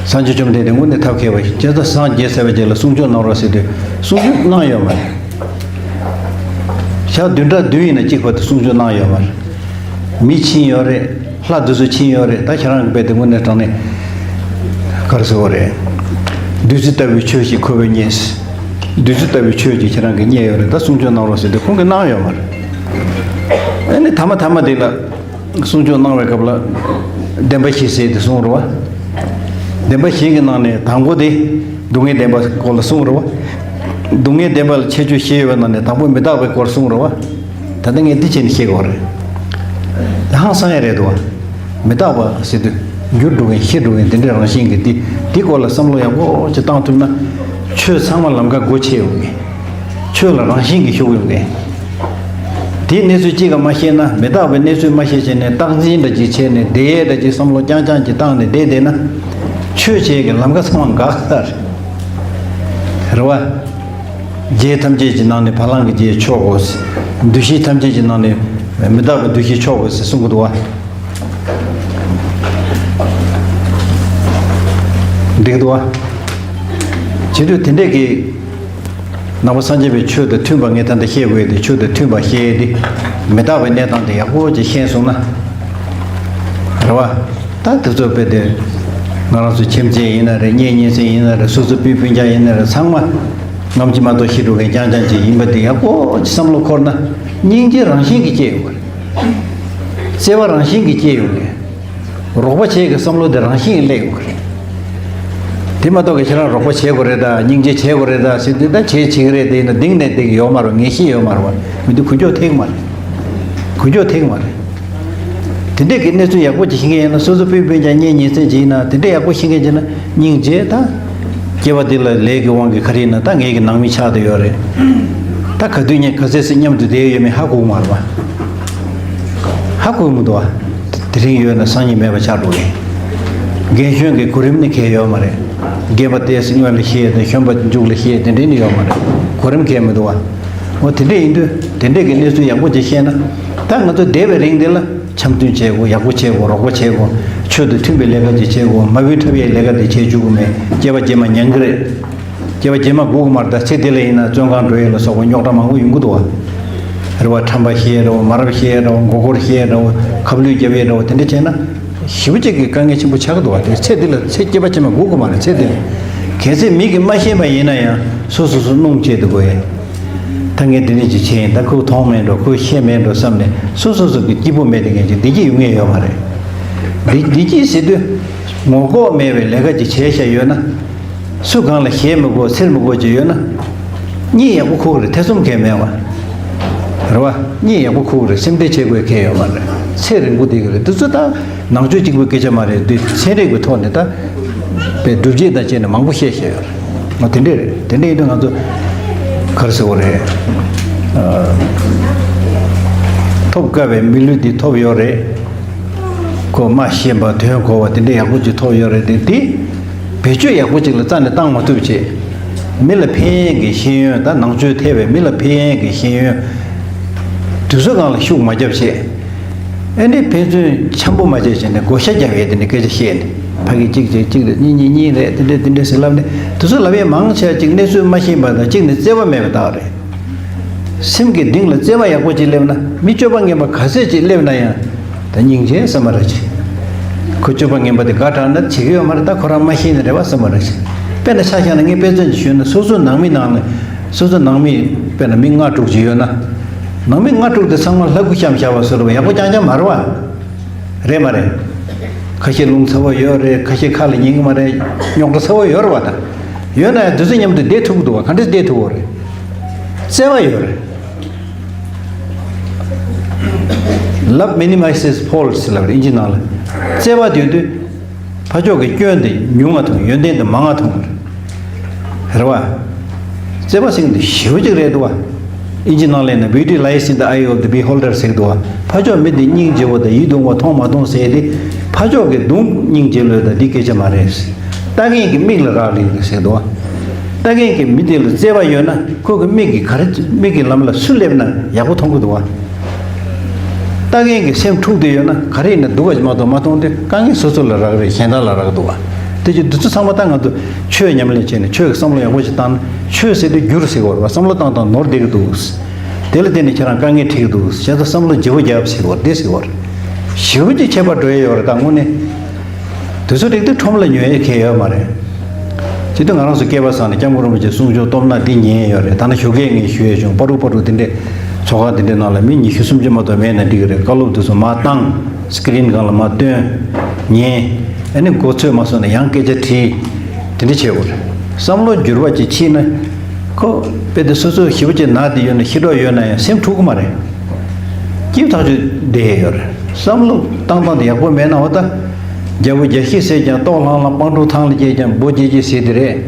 སངས་རྒྱས་བཅོམ་ལྡན་འདས་དངོས་གནས་ཐབས་མཁས་པ་ཞིག་བྱས་ཙང་སངས་རྒྱས་ཚར་བའི་རྗེས་ལ་གསུང་ཆོས་གནང་རོགས་ཟེར་དུས་གསུང་ཆོས་གནང་ཡོད་མ་རེད། ཞག་བདུན་ཕྲག་བདུན་ཡིན་ན་གཅིག་བར་དུ་གསུང་ཆོས་གནང་ཡོད་མ་རེད། མི་ཕྱིན་ཡོད་རེད། ལྷ་དེ་ཚོ་ཕྱིན་ཡོད་རེད། ད་ཁྱེད་རང་གི་དཔེ་དེ་དངོས་གནས་དྲང་གནས་ག་རེ་ཟེར་དགོས་རེད། བདུད་རྩི་ལྟ་བུའི་ཆོས་ཤིག་ཁོ་བོས་རྙེད། བདུད་རྩི་ལྟ་བུའི་ཆོས་ཅིག་ཁྱེད་རང་གིས་རྙེད་ཡོད་རེད། ད་གསུང་ཆོས་གནང་རོགས་ཟེར་དུས་ཁོང་གིས་གནང་ཡོད་མ་རེད། ཨ་ནི་ཐ་མ་ཐ་མ་དེ་ལ། གསུང་ཆོས་གནང་བའི་སྐབས་ལ། བདེན་པ་བཞི་ཟེར་ཏེ་གསུངས་རེད་བ། བདེན་པ་བཞི་གི་ནང་ནས་དང་པོ་དེ། སྡུག་བསྔལ་བདེན་པ་སྐོར་ལ་གསུངས་རེད་བ། སྡུག་བསྔལ་བདེན་པ་ལ་ཁྱད་ཆོས་བཞི་ཡོད་པའི་ནང་ནས་དང་པོ་མི་རྟག་པའི་སྐོར་གསུངས་རེད་བ། ད་ལྟ་ངས་འདི་བྱས་ནས་བཤད་དགོས་རེད། ཧང་སང་ཡ་རེད་འདུག་བ། མི་རྟག་པ་ཟེར་དུས། འགྱུར་འགྲོ་མཁན་ཤི་འགྲོ་མཁན་དེ་འདྲའི་རང་བཞིན་གྱི་འདི་འདི་སྐོར་ལ་བསམ་བློ་ཡག་པོ་ཅིག་བཏང་ཐུབ་ན། ཆོས་ཚང་མ་ལམ་ཁ་སྒོ་ཕྱེ་ཡོང་གི། ཆོས་ལ་རང་བཞིན་གྱིས་ཞུགས་ཡོང་གི། དེའི་གནས་ཚུལ་གཅིག་ཀ་མ་ཤེས་ན་མི་རྟག་པའི་གནས་ཚུལ་མ་ཤེས་བྱས་ནས་རྟག་འཛིན་འདྲ་ཅིག་བྱས་ནས་བསྡད་ཡས་འདྲ་ཅིག་བསམ་བློ་རྐྱང་རྐྱང་ཅིག་བཏང་ནས་བསྡད་བསྡད་ན། ཆོས་བྱེད་ཀྱི་ལམ་ཁ་ཚང་མ་འགག་ཚར། རེད་བ། རྒྱལ་ཐམས་ཅད་ཀྱི་ནང་ནས་བ་ལང་གི་རྒྱལ་མཆོག་གོ། འདུ་ཤེས་ཐམས་ཅད་ཀྱི་ནང་ནས་མི་རྟག་པའི་འདུ་ཤེས་མཆོག་གོ་ཟེར་གསུང་གི་འདུག་བ། འགྲིག་འདུག་བ། བྱེད་དུས་དེ་འདྲས་ཀྱི། ནང་པ་སངས་རྒྱས་པའི་ཆོས་དང་མཐུན་པ་ངས་ད་ལྟ་བཤད་དགོས་ཏེ་ཆོས་དང་མཐུན་པ་བཤད་དེ། མི་རྟག་པའི་གནས་སྟངས་དེ་ཡག་པོ་ཅིག་ཤེས་སོང་ན། རེད་བ། ད་དེ་ཚོ་དཔེ་དེ། ང་རང་ཚོ་ཁྱིམ་མཚེས་ཡིན་ན་རེད། གཉེན་ཉེ་ཚན་ཡིན་ན་རེད། སོ་སོ་སྤུན་སྤུན་ཀྱག་ཡིན་ན་རེད། ཚང་མ། ནམ་གྱི་མ་གཏོགས་ཤི་འགྲོ་མཁན་རྐྱང་རྐྱང་ཅིག་ཡིན་པ་དེ་ཡག་པོ་ཅིག་བསམ་བློ་འཁོར་ན། སྙིང་རྗེ་རང་བཞིན་གྱིས་སྐྱེ་ཡོང་གི་རེད། བརྩེ་བ་རང་བཞིན་གྱིས་སྐྱེ་ཡོང་གི། རོགས་པ་བྱེད་ཀྱི་བསམ་བློ་དེ་རང་བཞིན་གྱིས་སླེབས་ཡོང་གི་རེད། དེ་མ་གཏོགས་ཀྱི་ཁྱེད་རང་རོགས་པ་བྱེད་དགོས་རེད་ད། སྙིང་རྗེ་བྱེད་དགོས་རེད་ད་ཟེར་དུས་ད་བྱེད་བྱེད་ཀྱི་རེད་དེ་ཡིན་ན་གཏིང་ནས་བསྡད་ཀྱི་ཡོད་མ་རེད། ངེས་ཤེས་ཡོད་མ་རེད་བ། མི་འདུག་གུ་མགྱོགས་ཐེག་མ་རེད། གུ་མགྱོགས་ཐེག་མ་རེད། དེ་འདྲས་ཀྱི་གནས་ཚུལ་ཡག་པོ་ཅིག་ཤེས་མཁན་ཡིན་ན། སོ་སོ་སྤུན་སྤུན་ཀྱག་གཉེན་ཉེ་ཚན་ཅིག་ཡིན་ན་དེ་འདྲས་ཡག་པོ་ཤེས་མཁན་ཅིག་ཡིན་ན། སྙིང་རྗེ་ད། སྐྱེ་བ་འདི་ལ་ལས་ཀྱི་དབང་གིས་ག་རེ་ཡིན་ན་ད་ངེད་ཀྱི་ནང་མི་ཆགས་བསྡད་ཡོད་རེད། ད་ག་དུས་ཉིན་ག་ཚོད་ཅིག་མཉམ་དུ་བསྡད་ཡོད་མེད་ཧ་གོ་གི་མ་རེད་བ། ཧ་གོ་མི་འདུག་བ། དེ་རིང་ཡོད་ན་སང་ཉིན་མེད་པ་ཆགས་འགྲོ་གི། རྒན་གཞོན་གྱི་གོ་རིམ་ནི་གལ་ཡོད་མ་རེད། རྒས་པ་ཏོག་ཙམ་སྔོན་ལ་བཤད་དེ་གཞོན་པ་མཇུག་ལ་བཤད་དེ་འདྲ་ནི་ཡོད་མ་རེད། གོ་རིམ་གང་ཡང་མི་འདུག་བ། འོ་དེ་འདྲ་ཡིན་དུས་དེ་འདྲ་གི་གནས་ཚུལ་ཡག་པོ་ཅིག་ཤེས་ན། ད་ང་ཚོ་འདས་པའི་རིང་འདི་ལ་འཆམ་མཐུན་བྱེད་དགོས། ཡག་པོ་བྱེད་དགོས། རོགས་པ་བྱེད་དགོས། ཆོས་དང་མཐུན་པའི་ལས་ཀ་ཅིག་བྱེད་དགོས། མ་བུ་འཁྲབ་ཡའི་ལས་ཀ་དེ་བྱེད་བཅུག་གི་མེད། སྐྱེས་པ་རྗེས་མ་ཉན་གི་རེད། སྐྱེས་པ་རྗེས་མ་སྒུག་གི་མ་རེད། ད་ཚེ་འདི་ལ་ཡིན་ན་བཙོན་ཁང་འགྲོ་ཡས་ལ་སོགས་པ་རྙོག་དྲ་མང་པོ་ཡོང་གི་འདུག་བ། རེད་བ། ཁྲམ་པ་བཤད་རེད་བ། མ་རབས་བཤད་རེད་བ། མགོ་སྐོར་བཤད་རེད་བ། ཁབ་ལུད་རྒྱབ་ཡས་རེད་བ། དེ་འདྲ་བྱས་ན་ཞེ་པོ་ཅིག་གི་དཀའ་ངལ་ཆེན་པོ་ཆགས་ཀྱི་འདུག་བ། དེ་ཚེ་འདི་ལ་ཚེ་སྐྱེས་པ་རྗེས་མ་སྒུག་གི་མ་རེད། ཚེ་འདི་ལ་གལ་སྲིད་མི་གིས་མ་ཤེས་པ་ཡིན་ན་ཡང་སོ་སོ་སོ་སྣང་བྱེད་དུ་དགོས་ཡས། ད་ངས་འདི་འདྲ་ཅིག་བྱས་ཡིན། ད་ཁོས་མཐོང་མེད་འགྲོ། ཁོས་ཤེས་མེད་འགྲོ་བསམ་ནས་སོ་སོ་སོ་གི་སྐྱིད་པོ་མེད་དེ་ངས་ཅིག་བདེ་སྐྱིད་ཡོང་ངེས་ཡོད་མ་རེད། བདེ་བདེ་སྐྱིད་ཟེར་དུས་ངོ་ལྐོག་མེད་པའི་ལས་ཀ་ཅིག་བྱས་བཞག་ཡོད་ན། སུ་གང་ལ་ཞེད་མི་དགོས། འཚེར་མི་དགོས་ཅིག་ཡོད་ན། གཉིད་ཡག་པོ་ཁུག་རེད། ཐེ་ཚོམ་གང་མེད་བ། རེད་བ། གཉིད་ཡག་པོ་ཁུག་རེད། སེམས་ཁྲལ་བྱེད་དགོས་གལ་ཡོད་མ་རེད། ཚེ་རིང་པོ་བསྡད་ཀྱི་རེད། འདི་ཚོ་ད་ནང་ཆོས་གཅིག་པུའི་སྐད་ཆ་མ་རེད། འདི་ཚན་རིག་གི་ཐོག་ནས་ད་པའི་སྒྲུབ་བྱེད་དང་བཅས་ནས་མང་པོ་བཤད་བཤད་ཡོད་རེད། ང་དེ་འདྲས་རེད། དེ་འདྲས་ཡིན་དུས་ང་ཚོ་ག་རེ་ཟེར་དགོས་རེད། ཨ། ཐོབ་དཀའ་བའི་མི་ལུས་འདི་ཐོབ་ཡོད་རེད། ཁོ་མ་ཤེས་པ་དོན་གོ་བ་དེ་འདྲ་ཡག་པོ་ཅིག་ཐོབ་ཡོད་རེད་དེ། དེ་བེད་སྤྱོད་ཡག་པོ་ཅིག་ལ་རྩ་ནས་བཏང་མ་ཐུབ་བྱས། མི་ལ་ཕན་ཡས་ཀྱི་ཤེས་ཡོན། ད་ནང་ཆོས་ཐེ་བའི་མི་ལ་ཕན་ཡས་ཀྱི་ཤེས་ཡོན་དེ་ཚོ་སྒང་ལ་ཤུགས་མ་བརྒྱབ་བྱས། ཨ་ནི་ཕན་ཚུན་འཆམ་པོ་མ་བྱས་བྱས་ནས་བགོ་བཤའ་རྒྱབ་ཡས་དེ་འདྲ་སྐད་ཆ་བཤད་ནས། ཕ་གི་གཅིག་བྱས་གཅིག་རེད། གཉིས་གཉིས་གཉིས་རེད། དེ་འདྲ་དེ་འདྲ་ཟེར་ལབ་ནས། དེ་ཚོ་ལབ་ཡས་མང་ཆེ་བ་གཅིག་གནས་ཚུལ་མ་ཤེས་པ་དང་། གཅིག་ནི་བརྩེ་བ་མེད་པ་དག་རེད། སེམས་ཀྱི་གཏིང་ལ་བརྩེ་བ་ཡག་པོ་ཅིག་སླེབས་ན། མི་སྤྱོད་པ་ངན་པ་ག་ཚད་ཅིག་སླེབས་ན་ཡང་། ད་སྙིང་རྗེ་བསམ་པ་རེ་བྱེད། ཁོ་སྤྱོད་པ་ངན་པ་དེ་དགའ་དྲགས་ན་བྱེད་ཀྱི་ཡོད་མ་རེད། ད་ཁོ་རང་མ་ཤེས་ནི་རེད་བ་བསམ་པ་རེ་བྱེད། དཔེར་ན་ཆ་བཞག་ན། ངས་དཔེ་མཚོན་ཅིག་ཞུས་ན། སོ་སོའི་ནང་མི་ནང་ལ། སོ་སོའི་ནང་མི་དཔེར་ན་མི་ལྔ་དྲུག་ཅིག་ཡོད་ན། ནང་མི་ལྔ་དྲུག་དེ་ཚང་མ་ལྷ་སྐུ་བཤམས་བཞག་པ་བཟོ་འདྲ་བ་ཡག་པོ་རྐྱང་རྐྱང་མ་རེད་བ། རེད་མ་རེད། ཁ་ཤས་རླུང་ཚ་བོ་ཡོད་རེད། ཁ་ཤས་ཁ་ལ་ཉན་གྱི་མ་རེད། རྙོག་དྲ་ཚ་བོ་ཡོད་རེད་བ། ད་ཡོད་ན་ཡང་དེ་ཚོ་མཉམ་དུ་བསྡད་ཐུབ་ཀྱི་འདུག་བ། ག་འདྲས་བསྡད་ཐུབ་བོ་རེད། བརྩེ་བ་ཡོད་རེད། Love minimizes faults ལབ་རེད། ཨིན་ཇི་ནང་ལ། བརྩེ་བ་དེ་དུས་ཕར་ཕྱོགས་ཀྱི་སྐྱོན་དེ་ཉུང་ང་མཐོང་། ཡོན་ཏན་དེ་མང་ང་མཐོང་། རེད་བ། བརྩེ་བ་ཟེར་མཁན་དེ་ཞེ་པོ་ཅིག་རེད་འདུག་བ། ཨིན་ཇི་ནང་ལ་ཡིན་ན། Beauty lies in the eye of the beholder ཟེར་གྱི་འདུག་བ། ཕར་ཕྱོགས་མི་དེ་སྙིང་རྗེ་བོ་དང་ཡིད་དུ་འོང་བ་མཐོང་མ་མཐོང་ཟེར་དེ། ཕར་ཕྱོགས་ཀྱི་གདོང་སྙིང་རྗེ་ལོས་དང་འདི་སྐད་ཆ་མ་རེད། ལྟ་མཁན་གྱི་མིག་ལ་རག་ལས་ཀྱི་རེད་ཟེར་གྱི་འདུག་བ། ལྟ་མཁན་གྱི་མི་དེ་ལ་བརྩེ་བ་ཡོད་ན། ཁོ་གི་མིག་གིས་ག་རེ། མིག་གི་ལམ་ལ་སུ་སླེབས་ན་ཡག་པོ་མཐོང་གི་འདུག་བ། ལྟ་མཁན་གྱི་སེམས་འཁྲུགས་བསྡད་ཡོད་ན། ག་རེ་ཡིན་ན་སྡུག་པ་ཞིག་མ་གཏོགས་མ་མཐོང་སྟེ། དཀའ་ངལ་སོ་སོ་ལ་རག་རེད། གཞན་དག་ལ་རག་འདུག་བ། དེ་ཅི་འདི་ཚོ་ཚང་མ་ད་ང་ཚོ་ཆོས་ཉམས་ལེན་བྱས་ནས། ཆོས་ཀྱི་བསམ་བློ་ཡག་པོ་ཞིག་བཏང་ན། ཆོས་ཟེར་དུས་འགྱུར་ཟེར་གྱི་ཡོད་རེད་བ། བསམ་བློ་བཏང་བཏང་ནོར་བསྡད་ཀྱི་འདུག་དེ་ལ་བརྟེན་ནས་ཁྱེད་རང་དཀའ་ངལ་འཕྲད་ཀྱི་འདུག་བྱས་ཙང་བསམ་བློ་ལྗིད་པོ་རྒྱབ་ཟེར་གྱི་ཡོད་རེད། འདི་ཟེར་གྱི་ཡོད་རེད། ཞེ་པོ་ཅིག་ཁྱད་པར་འགྲོ་ཡས་ཡོད་རེད། ད་དངོས་གནས། དེ་ཚོ་རིགས་དེ་ཁྲོམ་ལ་ཉོ་ཡས་གང་ཡོད་མ་རེད། ཇི་ལྟར་ང་རང་ཚོ་སྐལ་པ་བཟང་ནས་སྐྱབས་མགོན་རིན་པོ་ཆེའི་གསུང་ཆོས་སྟོབས་ན་འདི་ཉན་ཡོད་རེད། ད་ནི་ཞོགས་ཀས་ངས་ཞུ་ཡས་བྱུང་། པ་རུ་པ་རུ་དེ་འདྲས་ཚོགས་ཁང་དེ་འདྲས་ནང་ལ་མི་ཉི་ཤུ་སུམ་ཅུ་མ་གཏོགས་མེད་ན་འགྲིག་གི་རེད། བཀའ་སློབ་དེ་ཚོ་མར་བཏང་། སི་ཀི་རིན་སྒང་ལ་མར་སྟོན། ཉན། ཨ་ནི་མགོ་ཚོས་མ་སོང་ན་ཡང་སྐད་ཆ་དྲིས། དེ་འདྲས་བྱེད་དགོས་རེད། བསམ་བློ་འགྱུར་བ་ཅིག་ཕྱིན་ན། ཁོ་དཔེ་དེ་སོ་སོ་ཞེ་པོ་ཅིག་ན་དེ་ཡོད་ན། ཤི་གྲབས་ཡོད་ན་ཡང་སེམས་འཁྲུག་གི་མ་རེད། སྐྱིད་ཐག་ཆོད་བསྡད་ཡོད་རེད། བསམ་བློ་བཏང་སྟངས་དེ་ཡག་པོ་མེད་ན། འོ་ད། རྒྱལ་པོ་རྒྱལ་བཤད་ཟེར་ཀྱང་ལྟོགས་ལྷང་ལྷང་། སྤང་ཕྲུག་ཐང་ལ་སྐྱེས་ཀྱང་འབོ་རྒྱས་རྒྱས་ཟེར་དེ་རེད།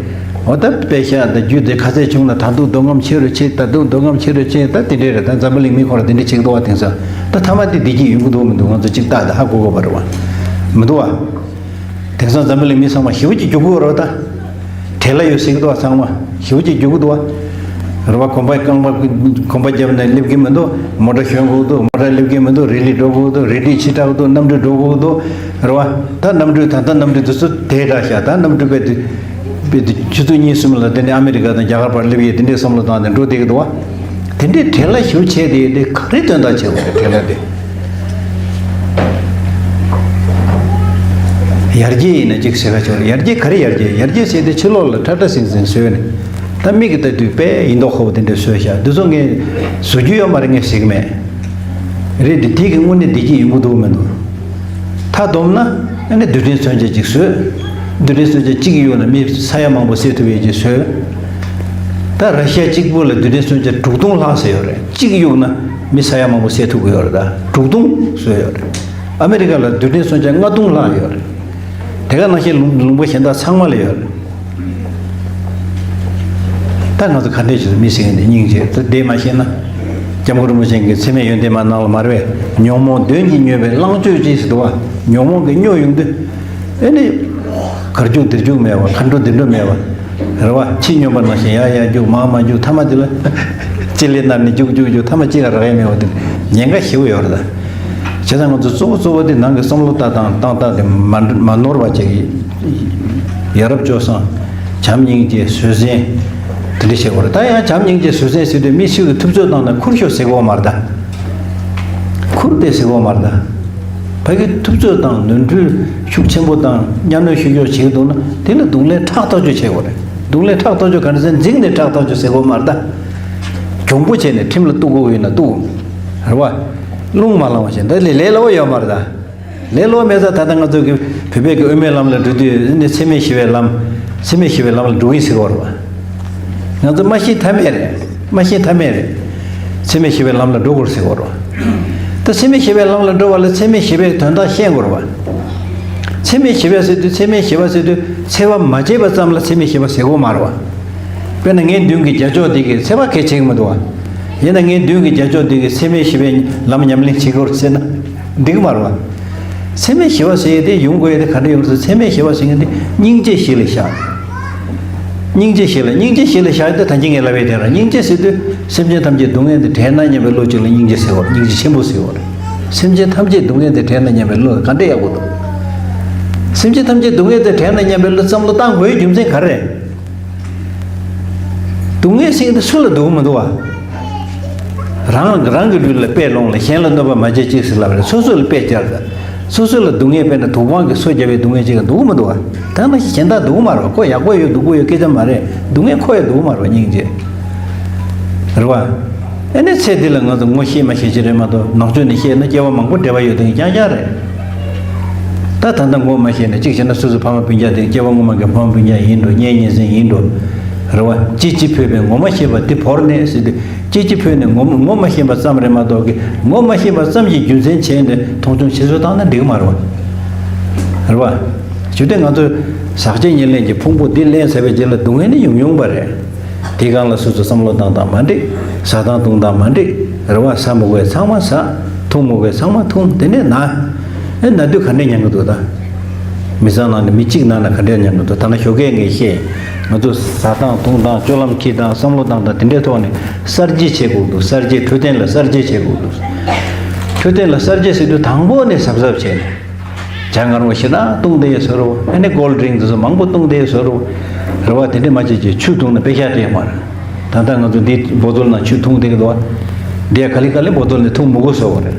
འོ་ད་དཔེ་ཤ་དང་རྒྱུ་དེ་ག་ཚད་བྱུང་ན། ད་དུང་འདོད་རྔམ་ཆེ་རུ་ཆེ། ད་དུང་འདོད་རྔམ་ཆེ་རུ་ཆེ། ད་དེ་འདྲས་རེད། ད་འཛམ་བུ་གླིང་མི་ཁོ་རང་དེ་འདྲས་བྱེད་ཀྱི་འདུག་བ། དེང་སང་ད་མཐའ་མ་དེ་བདེ་སྐྱིད་ཡོང་གི་འདུག་མི་འདུག་ང་ཚོ་གཅིག་ལྟ་དང་ཧ་གོ་དགོས་པ་རེད་བ། མི་འདུག་བ། དེང་སང་འཛམ་བུ་གླིང་མི་ཚང་མ་ཞེ་པོ་ཅིག་རྒྱུག་གི་ཡོད་རེད་བ། ད་བྲེལ་བ་ཡོད་ཟེར་གྱི་འདུག་བ། ཚང་མ་ཞེ་པོ་ཅིག་རྒྱུག་གི་འདུག་བ། རེད་བ། གོམ་པ་རྐང་པ་གོམ་པ་བརྒྱབ་ནས་སླེབས་ཀྱི་མི་འདུག་མོ་ཊ་ཞོན་གྱི་འདུག་མོ་ཊ་སླེབས་ཀྱི་མི་འདུག་རི་ལི་འགྲོ་གི་འདུག་རི་ལི་ཕྱི་དྲགས་འདུག་གནམ་གྲུ་འགྲོ་གི་འདུག་རེད་བ། ད་གནམ་གྲུ། ད་ལྟ་གནམ་གྲུ་དེ་ཚོ་དེ་དྲག་ཤག་ད་གནམ་གྲུ་དཔེ་དེ་དཔེ་དེ་ཆུ་ཚོད་གཉིས་གསུམ་ལ་དེ་ནས་ཨ་མི་རི་ཀ་དང་རྒྱ་གར་བར་སླེབས་ཡས་དེ་འདྲའི་བསམ་བློ་བཏང་ནས་འགྲོ་བསྡད་ཀྱི་འདུག་བ། དེ་འདྲའི་བྲེལ་བ་ཞེ་པོ་བྱས་ཏེ། དེ་ག་རེ་དོན་དག་བྱེད་དགོས་རེད། བྲེལ་བ་དེ། ཡར་རྒྱས་ཡིན་ན་ཅིག་ཟེར་ག་ཆོག་རེད། ཡར་རྒྱས་ག་རེ་ཡར་རྒྱས། ཡར་རྒྱས་ཟེར་དེ་ཕྱི་ལོགས་ལ་ཁྲ་ཁྲ་ཟིང་ཟིང་བཟོས་ནས། ད་མིག་གིས་ལྟ་དུས་དཔེ་ཡིན་མདོག་ཁ་པོ་དེ་འདྲ་བཟོས་ཤག་འདི་ཚོ་ངས་བཟོ་རྒྱུ་ཡོད་མ་རེད། ངས་ཟེར་གི་མེད། རེད་དེ། དེ་གི་དངོས་གནས་བདེ་སྐྱིད་ཡོང་གི་འདུག་མི་འདུག་ད་སྡོམ་ན། ཨ་ནི་རྡུལ་ཕྲན་མཚོན་ཆ་གཅིག་བཟོས། རྡུལ་ཕྲན་མཚོན་ཆ་གཅིག་གཡུགས་ན་མི་ས་ཡ་མང་པོ་བསད་ཐུབ་ཡས་ཀྱི་བཟོས། ད་ར་ཤི་ཡ་གཅིག་པུ་ལ་རྡུལ་ཕྲན་མཚོན་ཆ་དྲུག་སྟོང་ལྷག་ཙམ་ཡོད་རེད། གཅིག་གཡུགས་ན་མི་ས་ཡ་མང་པོ་བསད་ཐུབ་ཀྱི་ཡོད་རེད། ད་དྲུག་སྟོང་བཟོས་ཡོད་རེད། ཨ་མི་རི་ཀ་ལ་རྡུལ་ཕྲན་མཚོན་ཆ་ལྔ་སྟོང་ལྷག་ཡོད་རེད། དེ་ག་ནང་བཞིན་ལུང་ལུང་པ་གཞན་དག་ཚང་མ་ལ་ཡོད་རེད། ད་ང་ཚོ་ག་འདྲས་བྱས་མི་ཟེར་མཁན་དེ་སྙིང་རྗེ། ད་དེ་མ་ཤེས་ན། སྐྱབས་མགོན་རིན་པོ་ཆེ་གི་འཚེ་མེད་ཡོན་ཏན་མ་ནང་ལ་མ་རེད་པས། ཉོན་མོངས་གདོན་གྱིས་མྱོས་པའི་ལྷང་སྤྱོད་ཅེས་ཟེར་འདུག་བ། ཉོན་མོངས་ཀྱིས་སྨྱོ་ཡོང་དུས། ཨེ་ནི། གར་རྒྱུག་འདིར་རྒྱུག་མེད་པ། མཁའ་འགྲོ་འདི་འགྲོ་མེད་པ། རེད་བ། ཕྱི་སྨྱོན་པ་ནང་བཞིན་ཡར་ཡར་རྒྱུག་མར་མར་རྒྱུག་མཐའ་མ་དེ་ལ་ལྕེ་ལེ་ནར་ནས་རྒྱུག་རྒྱུག་རྒྱུག་མཐའ་མ་ཅི་ཡང་རག་ཡ་མེད་པ་དེ་ཉེན་ཁ་ཞེ་པོ་ཡོད་རེད་ད། བྱས་ཙང་ང་ཚོ་གཙོ་བོ་གཙོ་བོ་དེ་ནང་གི་བསམ་བློ་ལྟ་སྟངས་བཏང་སྟངས་དེ་མ་མ་ནོར་བ་བྱེད་ཀྱི། ཡ་རབས་སྤྱོད་བཟང་། བྱམས་སྙིང་རྗེ་བཟོད་བསྲན། དེ་འདྲ་བྱེད་དགོས་རེད། ད་ཡང་བྱམས་སྙིང་རྗེ་བཟོད་བསྲན་ཟེར་དུས་མི་སུ་གིས་ཐུབ་ཚོད་བཏང་ན་ཁུར་ཤོག་ཟེར་གོ་མ་རེད་ད། ཁུར་ཏེ་ཟེར་གོ་མ་རེད་ད། ཕ་གི་ཐུབ་ཚོད་དང་ནོར་འཁྲུལ་ཤུགས་ཆེན་པོ་དང་གཉའ་གནོན་ཤུགས་ཡོད་བྱེད་འདུག་ན་དེ་ལ་རྡུང་ལེན་ཕྲག་ཐག་ཆོད་བྱེད་དགོས་རེད། རྡུང་ལེན་ཕྲག་ཐག་ཆོད་ག་འདྲ་ཟེར་འཛིང་ནས་ཕྲག་ཐག་ཆོད་ཟེར་གོ་མ་རེད་ད། གྱོང་པོ་བྱས་ནས་ཁྲིམས་ལ་གཏུག་དགོས་ཡོད་ན་གཏུག་རེད་བ། རླུང་མ་ལངས་བ་བྱས་ད་ལས་ལས་སླ་བོ་ཡོད་མ་རེད་ད། ལས་སླ་བོ་མེད་ཙང་ད་ལྟ་ང་ཚོ་གི་བོད་པའི་གི་དབུ་མའི་ལམ་ལ་འགྲོ་དུས་ནི་འཚེ་མེད་ཞི་བའི་ལམ། འཚེ་མེད་ཞི་བའི་ལམ་ལ་འགྲོ་གི་ཟེར་བ་རེད་བ། ང་ཚོ་མ་ཤེས་ཐབས་མེད་རེད། མ་ཤེས་ཐབས་མེད་རེད། འཚེ་མེད་ཞི་བའི་ལམ་ལ་འགྲོ་དགོས་ཟེར་བ་རེད་བ། ད་འཚེ་མེད་ཞི་བའི་ལམ་ལ་འགྲོ་བ་ལ་འཚེ་མེད་ཞི་བའི་དོན་དག་ཤེས་དགོས་རེད་བ། འཚེ་མེད་ཞི་བ་ཟེར་དུས་འཚེ་མེད་ཞི་བ་ཟེར་དུས་འཚེ་བ་མ་བྱས་པ་ཙམ་ལ་འཚེ་མེད་ཞི་བ་ཟེར་དགོས་མ་རེད་བ། དཔེར་ན་ངའི་མདུན་གྱི་རྒྱ་ཅོག་འདི་གིས་འཚེ་བ་གལ་ཆེ་གི་མི་འདུག་བ། ཡིན་ན་ངའི་མདུན་གྱི་རྒྱ་ཅོག་འདི་གིས་འཚེ་མེད་ཞི་བའི་ལམ་ཉམས་ལེན་བྱེད་དགོས་ཟེར་ན་འགྲིག་གི་མ་རེད་བ། འཚེ་མེད་ཞི་བ་ཟེར་ཡས་དེ་ཡོང་དགོས་ཡས་དེ་ག་འདྲ་ཡོང་ཟེར། འཚེ་མེད་ཞི་བ་ཟེར་མཁན་དེ་སྙིང་རྗེ་གཞི་ལ་བཞག་སྙིང་རྗེ་གཞི་ལ་སྙིང་རྗེ་གཞི་ལ་བཞག་ཡས་དེ་ད་གིན་ངས་ལབ་ཡས་དེ་རེད། སྙིང་རྗེ་ཟེར་དུས་སེམས་ཅན་ཐམས་ཅད་སྡུག་བསྔལ་འདི་བྲལ་ན་སྙམ་པའི་བློ་གཅིག་ལ་སྙིང་རྗེ་ཟེར་བ་རེད། སྙིང་རྗེ་ཆེན་པོ་ཟེར་བ་རེད། སེམས་ཅན་ཐམས་ཅད་སྡུག་བསྔལ་འདི་བྲལ་ན་སྙམ་པའི་བློ་ག་འདྲ་ཡག་པོ་འདུག་སེམས་ཅན་ཐམས་ཅད་སྡུག་བསྔལ་འདི་བྲལ་ན་སྙམ་པའི་བློ་བསམ་བློ་བཏང་དགོས་རྒྱུ་མཚན་ག་རེ་རེད། སྡུག་བསྔལ་ཟེར་མཁན་དེ་སུ་ལ་སྡུག་མི་འདུག་བ། རང་རང་གི་ལུས་ལ་དཔེ་ལོངས་ལ་གཞན་ལ་གནོད་པ་མ་བྱེད་ཅིག་ཟེར་ལབ་རེད། སོ་སོ་ལ་དཔེ་བཅར་ད། སོ་སོ་ལ་སྡུག་བསྔལ་དཔེར་ན་དུག་སྦྲང་གིས་སོ་བརྒྱབ་པའི་སྡུག་བསྔལ་ཅིག་ག་སྡུག་མི་འདུག་བ། ད་ནང་བཞིན་གཞན་དག་སྡུག་མ་རེད་བ། ཁོ་ཡག་པོ་ཡོད་སྡུག་པོ་ཡོད་སྐད་ཆ་མ་རེད། སྡུག་བསྔལ་ཁོ་ཡང་སྡུག་མ་རེད་བ། སྙིང་རྗེ། རེད་བ། ཨ་ནི་ཚེ་འདི་ལ་ང་ཚོ་ངོ་ཤེས་མ་ཤེས་ཅིག་རེད་མ་གཏོགས་ནང་ཆོས་ནས་བཤད་ན་སྐྱེ་བ་མང་པོ་འབྲེལ་བ་ཡོད་དེ་རྐྱང་རྐྱང་རེད། ད་ད་ལྟ་ངོ་མ་ཤེས་ན་གཅིག་བྱས་ན་སོ་སོའི་ཕ་མ་སྤུན་ཀྱག་དེ་སྐྱེ་བ་སྔོན་མ་གི་ཕ་མ་སྤུན་ཀྱག་ཡིན་འགྲོ། གཉེན་ཉེ་ཚན་ཡིན་འགྲོ། རེད་བ། ཅི་ཅི་ཕོད་པས་ངོ་མ་ཤེས་པ་འདི་བོར་ནས་ཟེར་དུས་ཅི་ཅི་ཕོད་ནས་ངོ་ངོ་མ་ཤེས་པ་ཙམ་རེད་མ་གཏོགས་ཀི་ངོ་མ་ཤེས་པ་ཙམ་གྱིས་རྒྱུ་མཚན་བྱས་ནས་མཐོང་ཆུང་བྱེད་ཚུལ་བཏང་ན་འགྲིག་མ་རེད་བ། རེད་བ། ཞུ་དེ་ང་ཚོས་ཟག་བཅས་ཉེར་ལེན་གྱི་ཕུང་པོ་འདི་ལེན་ཚར་བའི་རྗེས་ལ་སྡུག་བསྔལ་ནི་ཡོང་ཡོང་པ་རེད། དེའི་སྒང་ལ་སོ་སོ་བསམ་བློ་བཏང་སྟངས་མ་འགྲིག་ཟ་སྟངས་འཐུང་སྟངས་མ་འགྲིག་རེད་བ། ཟ་མི་དགོས་ཚང་མ་ཟ། འཐུང་མི་དགོས་ཚང་མ་འཐུང་། དེ་ནས་ན། ཨེ་ན་དུས་ག་འདྲས་མྱང་གི་འདུག་ད། མི་ཚང་ནང་ནས་མི་གཅིག་ནང་ན་ག་འདྲས་མྱང་གི་འདུག་ད་ན་ཞོགས་ཀས་ངས་བཤད། ང་ཚོ་ཟ་སྟངས་འཐུང་སྟངས་སྤྱོད་ལམ་འཁྱེར་སྟངས་བསམ་བློ་བཏང་སྟངས་དེ་འདྲའི་ཐོག་ནས་གསར་བརྗེ་བྱེད་དགོས་འདུག་གསར་བརྗེ་འཕྲོད་བསྟེན་ལ་གསར་བརྗེ་བྱེད་དགོས་འདུག་འཕྲོད་བསྟེན་ལ་གསར་བརྗེ་ཟེར་དུས་དང་པོ་ནས་གཟབ་གཟབ་བྱས་ནས། ཇ་མངར་བ་ཞེ་དྲག་བཏུང་བསྡད་ཡོད་བཟོ་འདྲ་བོ། ཨ་ནི་ཀོལ་ཌི་རིང་དེ་ཚོ་མང་པོ་བཏུང་བསྡད་ཡོད་བཟོ་འདྲ་བོ། རེད་བ། དེ་འདྲས་མ་བྱེད་ཅིག་ཆུ་བཏུང་ན་པེ་ཤ་སྤྲད་མ་རེད། ད་ལྟ་ང་ཚོ་འདི་བོ་ཏོལ་ནང་ཆུ་འཐུང་བསྡད་ཀྱི་འདུག་བ། འདི་ཡ་ག་ལེ་ག་ལེ་བོ་ཏོལ་ནས་འཐུང་མི་དགོས་བཟོ་བ་རེད།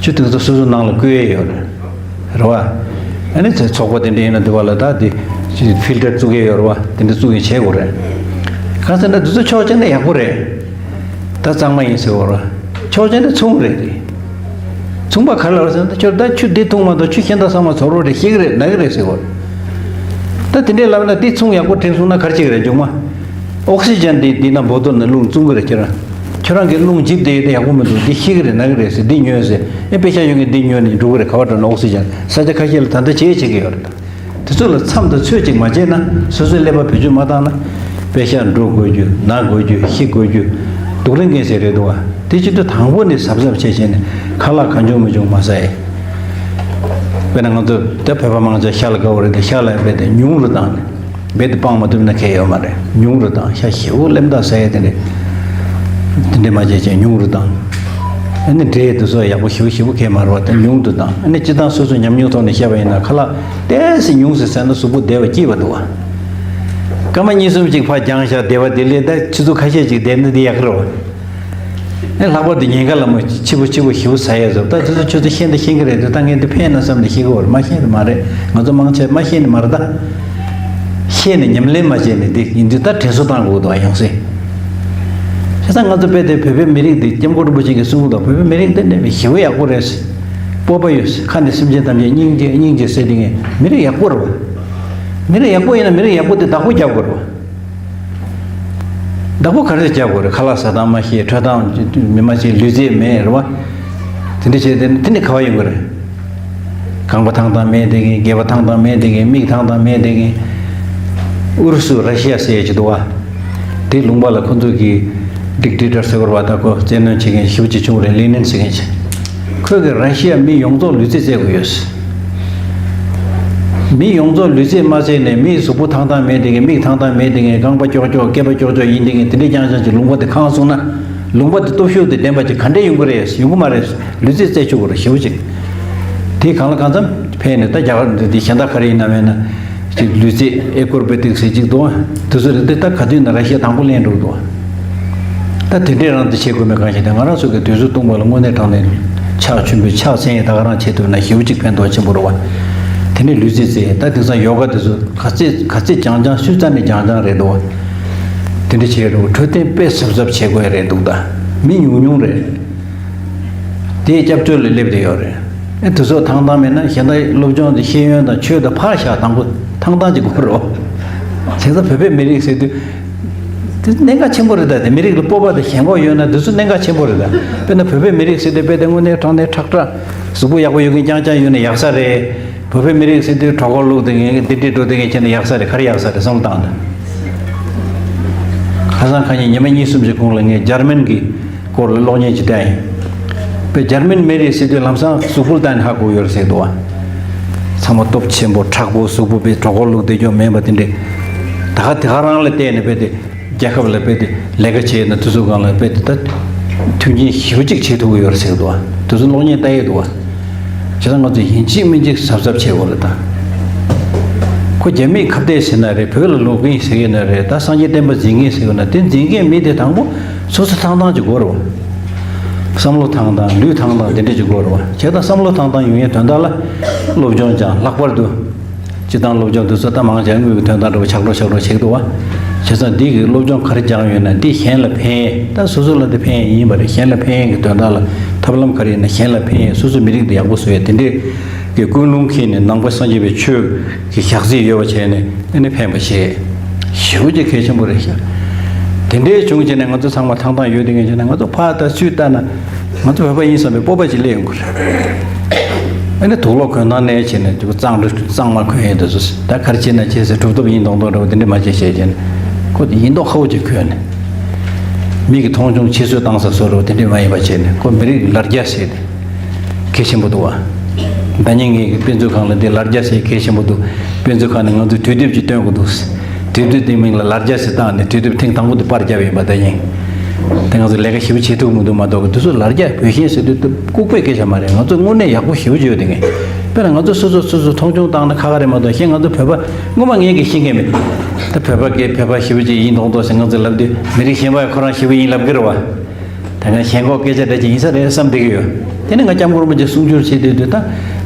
ཆུ་དེ་ཚོ་སོ་སོ་ནང་ལ་བསྐོལ་ཡས་ཡོད་རེད། རེད་བ། ཨ་ནི་ཚེ་ཚོགས་པ་དེ་འདྲས་ཡིན་ན་འདི་བ་ལ་ད་དེ་ཕིལ་ཊར་བཙུགས་ཡས་ཡོད་རེད་བ། དེ་འདྲས་བཙུགས་ཡས་བྱེད་དགོས་རེད། གང་ཟེར་ན་འདི་ཚོ་ཆོག་བྱས་ན་ཡག་པོ་རེད། ད་གཙང་མ་ཡིན་ཟེར་བ་རེད། ཆོག་བྱས་ན་ཚོང་རེད་དེ། ཚོང་པ་ག་རེ་ལབ་ཟེར་ན། ད་ཁྱོད་ད་ཆུ་འདི་འཐུང་མ་གཏོགས་ཆུ་གཞན་དག་ཚང་མ་ཚོར་བ་རེད། ཤི་གི་རེད། ན་གི་རེད་ཟེར་བ་རེད། ད་དེ་འདྲས་ལབ་ན་འདི་ཚོང་ཡག་པོ་དྲན་སོང་ན་ག་རེ་བྱེད་ཀྱི་རེད། མཇུག་མ་ཨོག་སི་ཇན་འདི་འདི་ན་བོ་ཏོལ་ནས་རླུང་བཙུགས་གི་རེད། ཁྱེད་རང་ཁྱོད་རང་གིས་རླུང་འཇིབ་བསྡད་ཡོད་དེ་ཡག་པོ་མི་འདུག་འདི་ཤི་གི་རེད། ན་གི་རེད་ཟེར། འདི་ཉོས་ཟེར། ཨེ་པེ་ཤ་ཡོད་མཁན་འདི་ཉོས་ནས་འགྲོ་གི་རེད། ག་བ་འགྲོ་ན་ཨོག་སི་ཇན་ས་ཆ་ཁ་ཤས་ལ་ད་ལྟ་བྱེད་བྱེད་ཀྱི་ཡོད་རེད། དེ་ཚོ་ལ་མཚམས་དང་ཚོད་ཅིག་མ་བྱས་ན། སོ་སོའི་ཀླད་པ་བེད་སྤྱོད་མ་བཏང་ན། པེ་ཤ་འགྲོ་དགོས་རྒྱུ། ན་དགོས་རྒྱུ། ཤི་དགོས་རྒྱུ། སྡུག་ལས་འགན་ཟེར་རེད་འདུག་བ། དེ་བྱེད་དུས་དང་པོ་ནས་གཟབ་གཟབ་བྱས་བྱས་ནས་ཁ་ལག་གང་བྱུང་མི་བྱུང་མ་ཟ་ཡས། དཔེར་ན་ང་ཚོ་ད་བོད་པ་མང་ཆེ་ཤ་ལ་དགའ་བོ་རེད་དེ། ཤ་ལ་རྦད་དེ་ཉུང་རུ་བཏང་ནས། རྦད་དེ་སྤང་མ་ཐུབ་ན་ཁེ་ཡོད་མ་རེད། ཉུང་རུ་བཏང་། ཤ་ཞེ་པོ་ལེམ་ཐག་ཟ་ཡས་དེ་འདྲས། དེ་འདྲས་མ་བྱས་བྱས་ཉུང་རུ་བཏང་། ཨ་ནི་འབྲས་དེ་ཚོ་ཡག་པོ་ཞེ་པོ་ཞེ་པོ་ཁེ་མ་རེད་བ། དེ་ཉུང་དུ་བཏང་། ཨ་ནི་སྤྱིར་བཏང་སོ་སོ་ཉམས་མྱོང་ཐོག་ནས་བཤད་པ་ཡིན་ན། ཁ་ལག་ཏོག་ཙམ་ཉུང་ཙམ་ཟ་ན་གཟུགས་པོ་བདེ་བ་སྐྱིད་པ་འདུག་བ། སྐར་མ་གཉིས་གསུམ་ཅིག་ཕར་འགྱངས་བཞག་བདེ་བ་དེ་ལས་ད་ཆུ་ཚོད་ཁ་ཤས་ཅིག་བསྡད་ན་དེ་ཡག་གི་རེད་བ། ཨེ་ལྷག་པར་དུ་ཉེན་ཁ་ལ་མོ་ཆི་པོ་ཆི་པོ་ཞེ་པོ་ཟ་ཡས་བཟོ། ད་དེ་ཚོ་ཁྱོད་ཚོ་ཤེས་འདི་ཤེས་ཀྱི་རེད་དེ། ད་ངས་འདི་ཕན་ན་བསམ་ནས་ཤེས་ཀྱི་ཡོད་རེད། མ་ཤེས་ནི་མ་རེད། ང་ཚོ་མང་ཆེ་མ་ཤེས་ནི་མ་རེད་ད། ཤེས་ནས་ཉམས་ལེན་མ་བྱས་ནས་འདི་ཡིན་དུས་ད་དྲན་གསོ་བཏང་དགོས་འདུག་ཨ། ཡང་སྲིད་བྱས་ཙང་ང་ཚོ་དཔེ་དེ་བོད་པའི་མི་རིགས་འདི་སྐྱབས་མགོན་རིན་པོ་ཆེ་གིས་གསུངས་འདུག་བོད་པའི་མི་རིགས་འདི་ནི་ཞེ་པོ་ཡག་པོ་རེད། སྤོབས་པ་ཡོད། ཁ་ནས་སེམས་ཅན་ཐམས་ཅད་སྙིང་རྗེ་སྙིང་རྗེ་ཟེར་དེ་ངས་མི་རིགས་ཡག་པོ་རེད་བ། མི་རིགས་ཡག་པོ་ཡིན་ན་མི་རིགས་ཡག་པོ་དེ་བདག་པོ་རྒྱབ་དགོས་རེད་བ། བདག་པོ་ག་རེ་རྒྱག་དགོས་རེད། ཁ་ལག་ཟ་སྟངས་མ་ཤེས། འཕྲོད་སྟངས་མི་མ་ཤེས། ལུས་རྩལ་མེད་རེད་བ། དེ་འདྲ་བྱས་ཏེ་དེ་ནས་ག་བ་ཡོང་གི་རེད། རྐང་པ་ཐང་ཐང་མེད་དེ་གིན། སྒལ་པ་ཐང་ཐང་མེད་དེ་གིན། མིག་ཐང་ཐང་མེད་དེ་གིན། ཨུ་རུ་སུ་ར་ཤི་ཡ་ཟེར་ཡ་ཅིག་འདུག་བ། དེ་ལུང་པ་ལ་ཁོ་ཚོ་གི་ཌིག་ཊེ་ཊར་ཟེར་དགོས་རེད་བ། ད་ཁོ་བཙན་གནོན་བྱེད་མཁན་ཞེ་པོ་ཅིག་བྱུང་རེད། ལེ་ནིན་ཟེར་མཁན་ཅིག་ཁོས་གི་ར་ཤི་ཡ་མི་ཡོངས་རྫོགས་ལུས་རྩལ་རྩེད་དགོས་ཡོད། མི་ཡོངས་རྫོགས་ལུས་རྩལ་མ་རྩེས་ནས། མིའི་གཟུགས་པོ་ཐང་ཐང་མེད་དེ་གི། མིག་ཐང་ཐང་མེད་དེ་གི། རྐང་པ་ཀྱོག་ཀྱོག་སྐེད་པ་ཀྱོག་ཀྱོག་ཡིན་དེ་གི། དེ་འདྲས་རྐྱང་རྐྱང་ཅིག་ལུང་པ་དེ་གང་སོང་ན། ལུང་པ་དེ་སྟོབས་ཤུགས་དེ་ལྡན་པ་ཅིག་ག་འདྲས་ཡོང་གི་རེད། ཡོང་གི་མ་རེད། ལུས་རྩལ་རྩེད་ཆོག་གི་རེད། ཞེ་པོ་ཅིག་དེ་གང་ལ་གང་འཚམ་ཕན་ནས། ད་རྒྱ་གར་འདི་འདི་གཞན་དག་ག་རེ་ཡིན་ན་མེད་ན་ཅིག་ལུས་རྩལ་ཨེ་ཀོར་བེ་ཏིག་ཟེར་ཅིག་འདུག་དེ་ཚོ་རེད་དེ། ད་ག་དུས་ན་ར་ཤི་ཡ་དང་པོ་ལེན་འགྲོ་གི་འདུག་ད་དེ་འདྲས་རང་དུ་བྱེད་དགོས་མེད་གང་ཞིག་དེ། ང་རང་ཚོ་གི་དུས་ཚོད་སྟོང་པ་ལ་དངོས་གནས་དྲང་གནས་ཕྱག་མཆོད་འབུལ་ཕྱག་འཚལ་ཡས་ད་ག་རང་བྱེད་ཐུབ་ན་ཞེ་པོ་ཅིག་ཕན་ཐོགས་ཆེན་པོ་རེད་བ། དེ་ནས་ལུས་རྩལ་རྩེད་ཡས། ད་དེང་སང་ཡོ་ག་དེ་ཚོ་ག་ཚད་ག་ཚད་རྐྱང་རྐྱང་སུས་རྩ་ནས་རྐྱང་རྐྱང་རེད་འདུག་བ། དེ་འདྲ་བྱས་འགྲོ། འཕྲོད་བསྟེན་དཔེ་གཟབ་གཟབ་བྱེད་དགོས་ཡ་རེད་འདུག་ད་མི་ཉུང་ཉུང་རེད། དེའི་སྐྱབས་བཅོལ་ལ་སླེབས་བསྡད་ཡོད་རེད། ཨེ་དེ་ཚོ་ཐང་ཐང་མེད་ན་གཞན་དག་སློབ་སྦྱོང་དེ་ཤེས་ཡོན་དང་ཆོས་དང་ཕར་བཞག་དང་པོ་ཐང་ཐང་ཅིག་དགོས་རེད་བ། དེང་སང་བོད་པའི་མི་རིགས་ཟེར་དུས། དེ་གནད་འགག་ཆེན་པོ་རེད། ད་དེ་མི་རིགས་ལ་སྤོབས་པ་དང་ཞེན་ཁོག་ཡོད་ན་དེ་ཚོ་གནད་འགག་ཆེན་པོ་རེད། ད་དཔེར་ན་བོད་པའི་མི་རིགས་ཟེར་དུས་དཔེ་དེ་དངོས་གནས་དྲང་གནས་ཁྲག་ཁྲག་གཟུགས་པོ་ཡག་པོ་ཡོད་མཁན་རྐྱང་རྐྱང་ཡོད་ན་ཡག་ས་རེད། བོད་པའི་མི་རིགས་ཟེར་དུས་གྲོད་ཁོག་ལུག་དེ་ངན་འདི་འདྲས་འགྲོ་དེ་ངན་བྱས་ན་ཡག་ས་རེད། ག་རེ་ཡག་ས་རེད་བསམ་བློ་བཏང་དང་། ཁ་སང་ཁ་ཉིན་ཉི་མ་གཉིས་གསུམ་ཞིག་གོང་ལ་ངས་འཇར་མན་གྱི་སྐོར་ལ་གློག་བརྙན་ཅིག་བལྟས་ཡིན། དཔེ་འཇར་མན་མི་རིགས་ཟེར་དུས་ལམ་སང་གཟུགས་པོ་ལ་བལྟས་ནས་ཧ་གོ་ཡོད་རེད་ཟེར་འདུག་བ། ཚང་མ་སྟོབས་ཆེན་པོ་མཁྲེགས་པོ། གཟུགས་པོ་དཔེ་གྲོད་ཁོག་ལུག་དེ་སྐྱོ་མེད་པ་དེ་འདྲས། ད་ག་དེ་ག་རང་ལ་བལྟས་ནས་དཔེ་དེ། རྒྱལ་ཁབ་ལ་དཔེ་དེ་ལས་ཀ་བྱས་ན་དུས་ཚོད་སྒང་ལ་དཔེ་དེ་ད་མཐུན་རྐྱེན་ཞེ་པོ་ཅིག་བྱེད་ཐུབ་ཀྱི་ཡོད་རེད་ཟེར་གི་འདུག་བ། དེ་ཚོ་གློག་བརྙན་ལྟ་ཡས་འདུག་བ། བྱས་ཙང་ང་ཚོ་ཡིན་གཅིག་མིན་གཅིག་གཟབ་གཟབ་བྱེད་དགོས་རེད་ད། ཁོ་རྒྱ་མིས་ཁ་གཏད་ཟེར་ན་རེད། བོད་ལ་ལོག་གིན་ཟེར་གི་ན་རེད། ད་སངས་རྒྱས་བསྟན་པ་འཛིན་གིན་ཟེར་གི་ན། དེ་འཛིན་མཁན་མི་དེ་དང་པོ་སོ་སོ་ཐང་ཐང་ཅིག་དགོས་རེད་བ། བསམ་བློ་ཐང་ཐང་ལུས་ཐང་ཐང་དེ་འདྲ་ཅིག་དགོས་རེད་བ། བྱས་ཙང་བསམ་བློ་ཐང་ཐང་ཡོང་ཡས་དོན་དག་ལ་སློབ་སྦྱོང་སྦྱང་། ལྷག་པར་དུ། སྤྱིར་བཏང་སློབ་སྦྱོང་འདི་ཚོ་ད་མང་ཆེ་དངུལ་གྱི་དོན་དག་འདྲ་བོ་ཆག་འགྲོ་ཆག་འགྲོ་བྱེད་ཀྱི་འདུག་བ། བྱས་ཙང་འདི་གི་སློབ་སྦྱོང་ག་རེ་སྦྱངས་ཡོད་ན་འདི་གཞན་ལ་ཕན་ཡས། ད་སོ་སོ་ལ་འདི་ཕན་ཡས་ཡིན་པ་རེད། གཞན་ལ་ཕན་ཡས་ཀྱི་དོན་དག་ལ་ཐབས་ལམ་ག་རེ་ཡིན་ན་གཞན་ལ་ཕན་ཡས། སོ་སོའི་མི་རིགས་འདི་ཡག་པོ་བཟོ་ཡས་དེ་འདྲའི་གི་ཀུན་སློང་འཁྱེར་ནས་ནང་པ་སངས་རྒྱས་པའི་ཆོས་ཀྱི་ཞག་རྩི་ཡོད་པ་བྱས་ནས་ཨ་ནི་ཕན་པ་བྱེད། ཞེ་པོ་ཅིག་གལ་ཆེན་པོ་རེད་ཤག་དེ་འདྲའི་བྱུང་བྱས་ནས་ང་ཚོ་ཚང་མ་ཐང་ཐང་ཡོད་དེ་ངས་བྱས་ན་ང་ཚོ་ཕར་ད་སུས་ལྟ་ན་ང་ཚོ་བོད་པ་ཡིན་བསམ་པའི་སྤོབས་པ་ཅིག་སླེབས་ཡོང་གི་རེད། ཨ་ནི་དུག་ལོག་གོན་སྟངས་ནས་བྱས་ནས་དུ་གཙང་རུ་གཙང་མ་གོན་ཡས་དུ་སུ་ད་ག་རེ་བྱས་ན་བྱས་ཟེར་གྲུབ་ཐོབ་ཡིན་མདོག་མདོག་འདྲ་བོ་དེ་འདྲ་མ་བྱས་བྱས་བྱས་ནས་ཁོ་དེ་ཡིན་མདོག་ཁ་བོ་ཅིག་གོན་ནས་མི་གི་མཐོང་ཆུང་ཕྱི་བསོད་བཏང་ས་བཟོ་འདྲ་བོ་དེ་འདྲ་མ་ཡིན་པ་བྱས་ནས་ཁོ་མི་རིགས་ལར་རྒྱ་ཟེར་ཏེ་གལ་ཆེན་པོ་འདུག་བ། ཟླ་ཉིན་ངེད་ཀྱི་དཔེ་མཛོད་ཁང་ལ་འདི་ལར་རྒྱ་ཟེར་གལ་ཆེན་པོ་འདུག་དཔེ་མཛོད་ཁང་ནས་ང་ཚོས་དུས་དེབ་ཅིག་སྟོན་དགོས་འདུག་དུས་དེབ་དེའི་མིང་ལ་ལར་རྒྱ་ཟེར་བཏང་ནས་དུས་དེབ་ཐེངས་དང་པོ་དེ་པར་བརྒྱབ་ཡོད་པ་ད་ཡིན། དེ་ང་ཚོ་ལས་ཀ་ཞེ་པོ་བྱེད་ཐུབ་མི་འདུག་མ་གཏོགས་གི་དུས་ཚོད་ལར་རྒྱ་བོད་ཞེན་ཟེར་དུས་ལྐུགས་པའི་སྐད་ཆ་མ་རེད། ང་ཚོ་དངོས་གནས་ཡག་པོ་ཞེ་པོ་ཅིག་ཡོད་དེ་ངས། དཔེར་ན་ང་ཚོ་སོ་སོ་སོ་སོ་མཐོང་ཆུང་བཏང་ན་ཁ་ཁ་རེད་མ་གཏོགས་གཞན་ང་ཚོ་བོད་པ་ངོ་མ་ངས་ཀྱིས་ཤེས་མཁན་མེད། ད་བོད་པ་གིས་བོད་པ་ཞེ་པོ་ཅིག་ཡིན་མདོག་མདོག་ཟེར་ང་ཚོས་ལབ་དུས་མི་རིགས་གཞན་པ་ཡང་ཁོ་རང་ཞེ་པོ་ཡིན་ལབ་ཀྱི་རེད་བ། ད་ང་ཞེན་ཁོག་སྐད་ཆ་འདྲ་ཅིག་ཡིན་ས་རེད་བསམ་བསྡད་ཀྱི་ཡོད། དེ་ནས་ང་སྐྱབས་མགོན་རིན་པོ་ཆེ་གསུང་སྒྱུར་བྱེད་དུས་དུས་ད་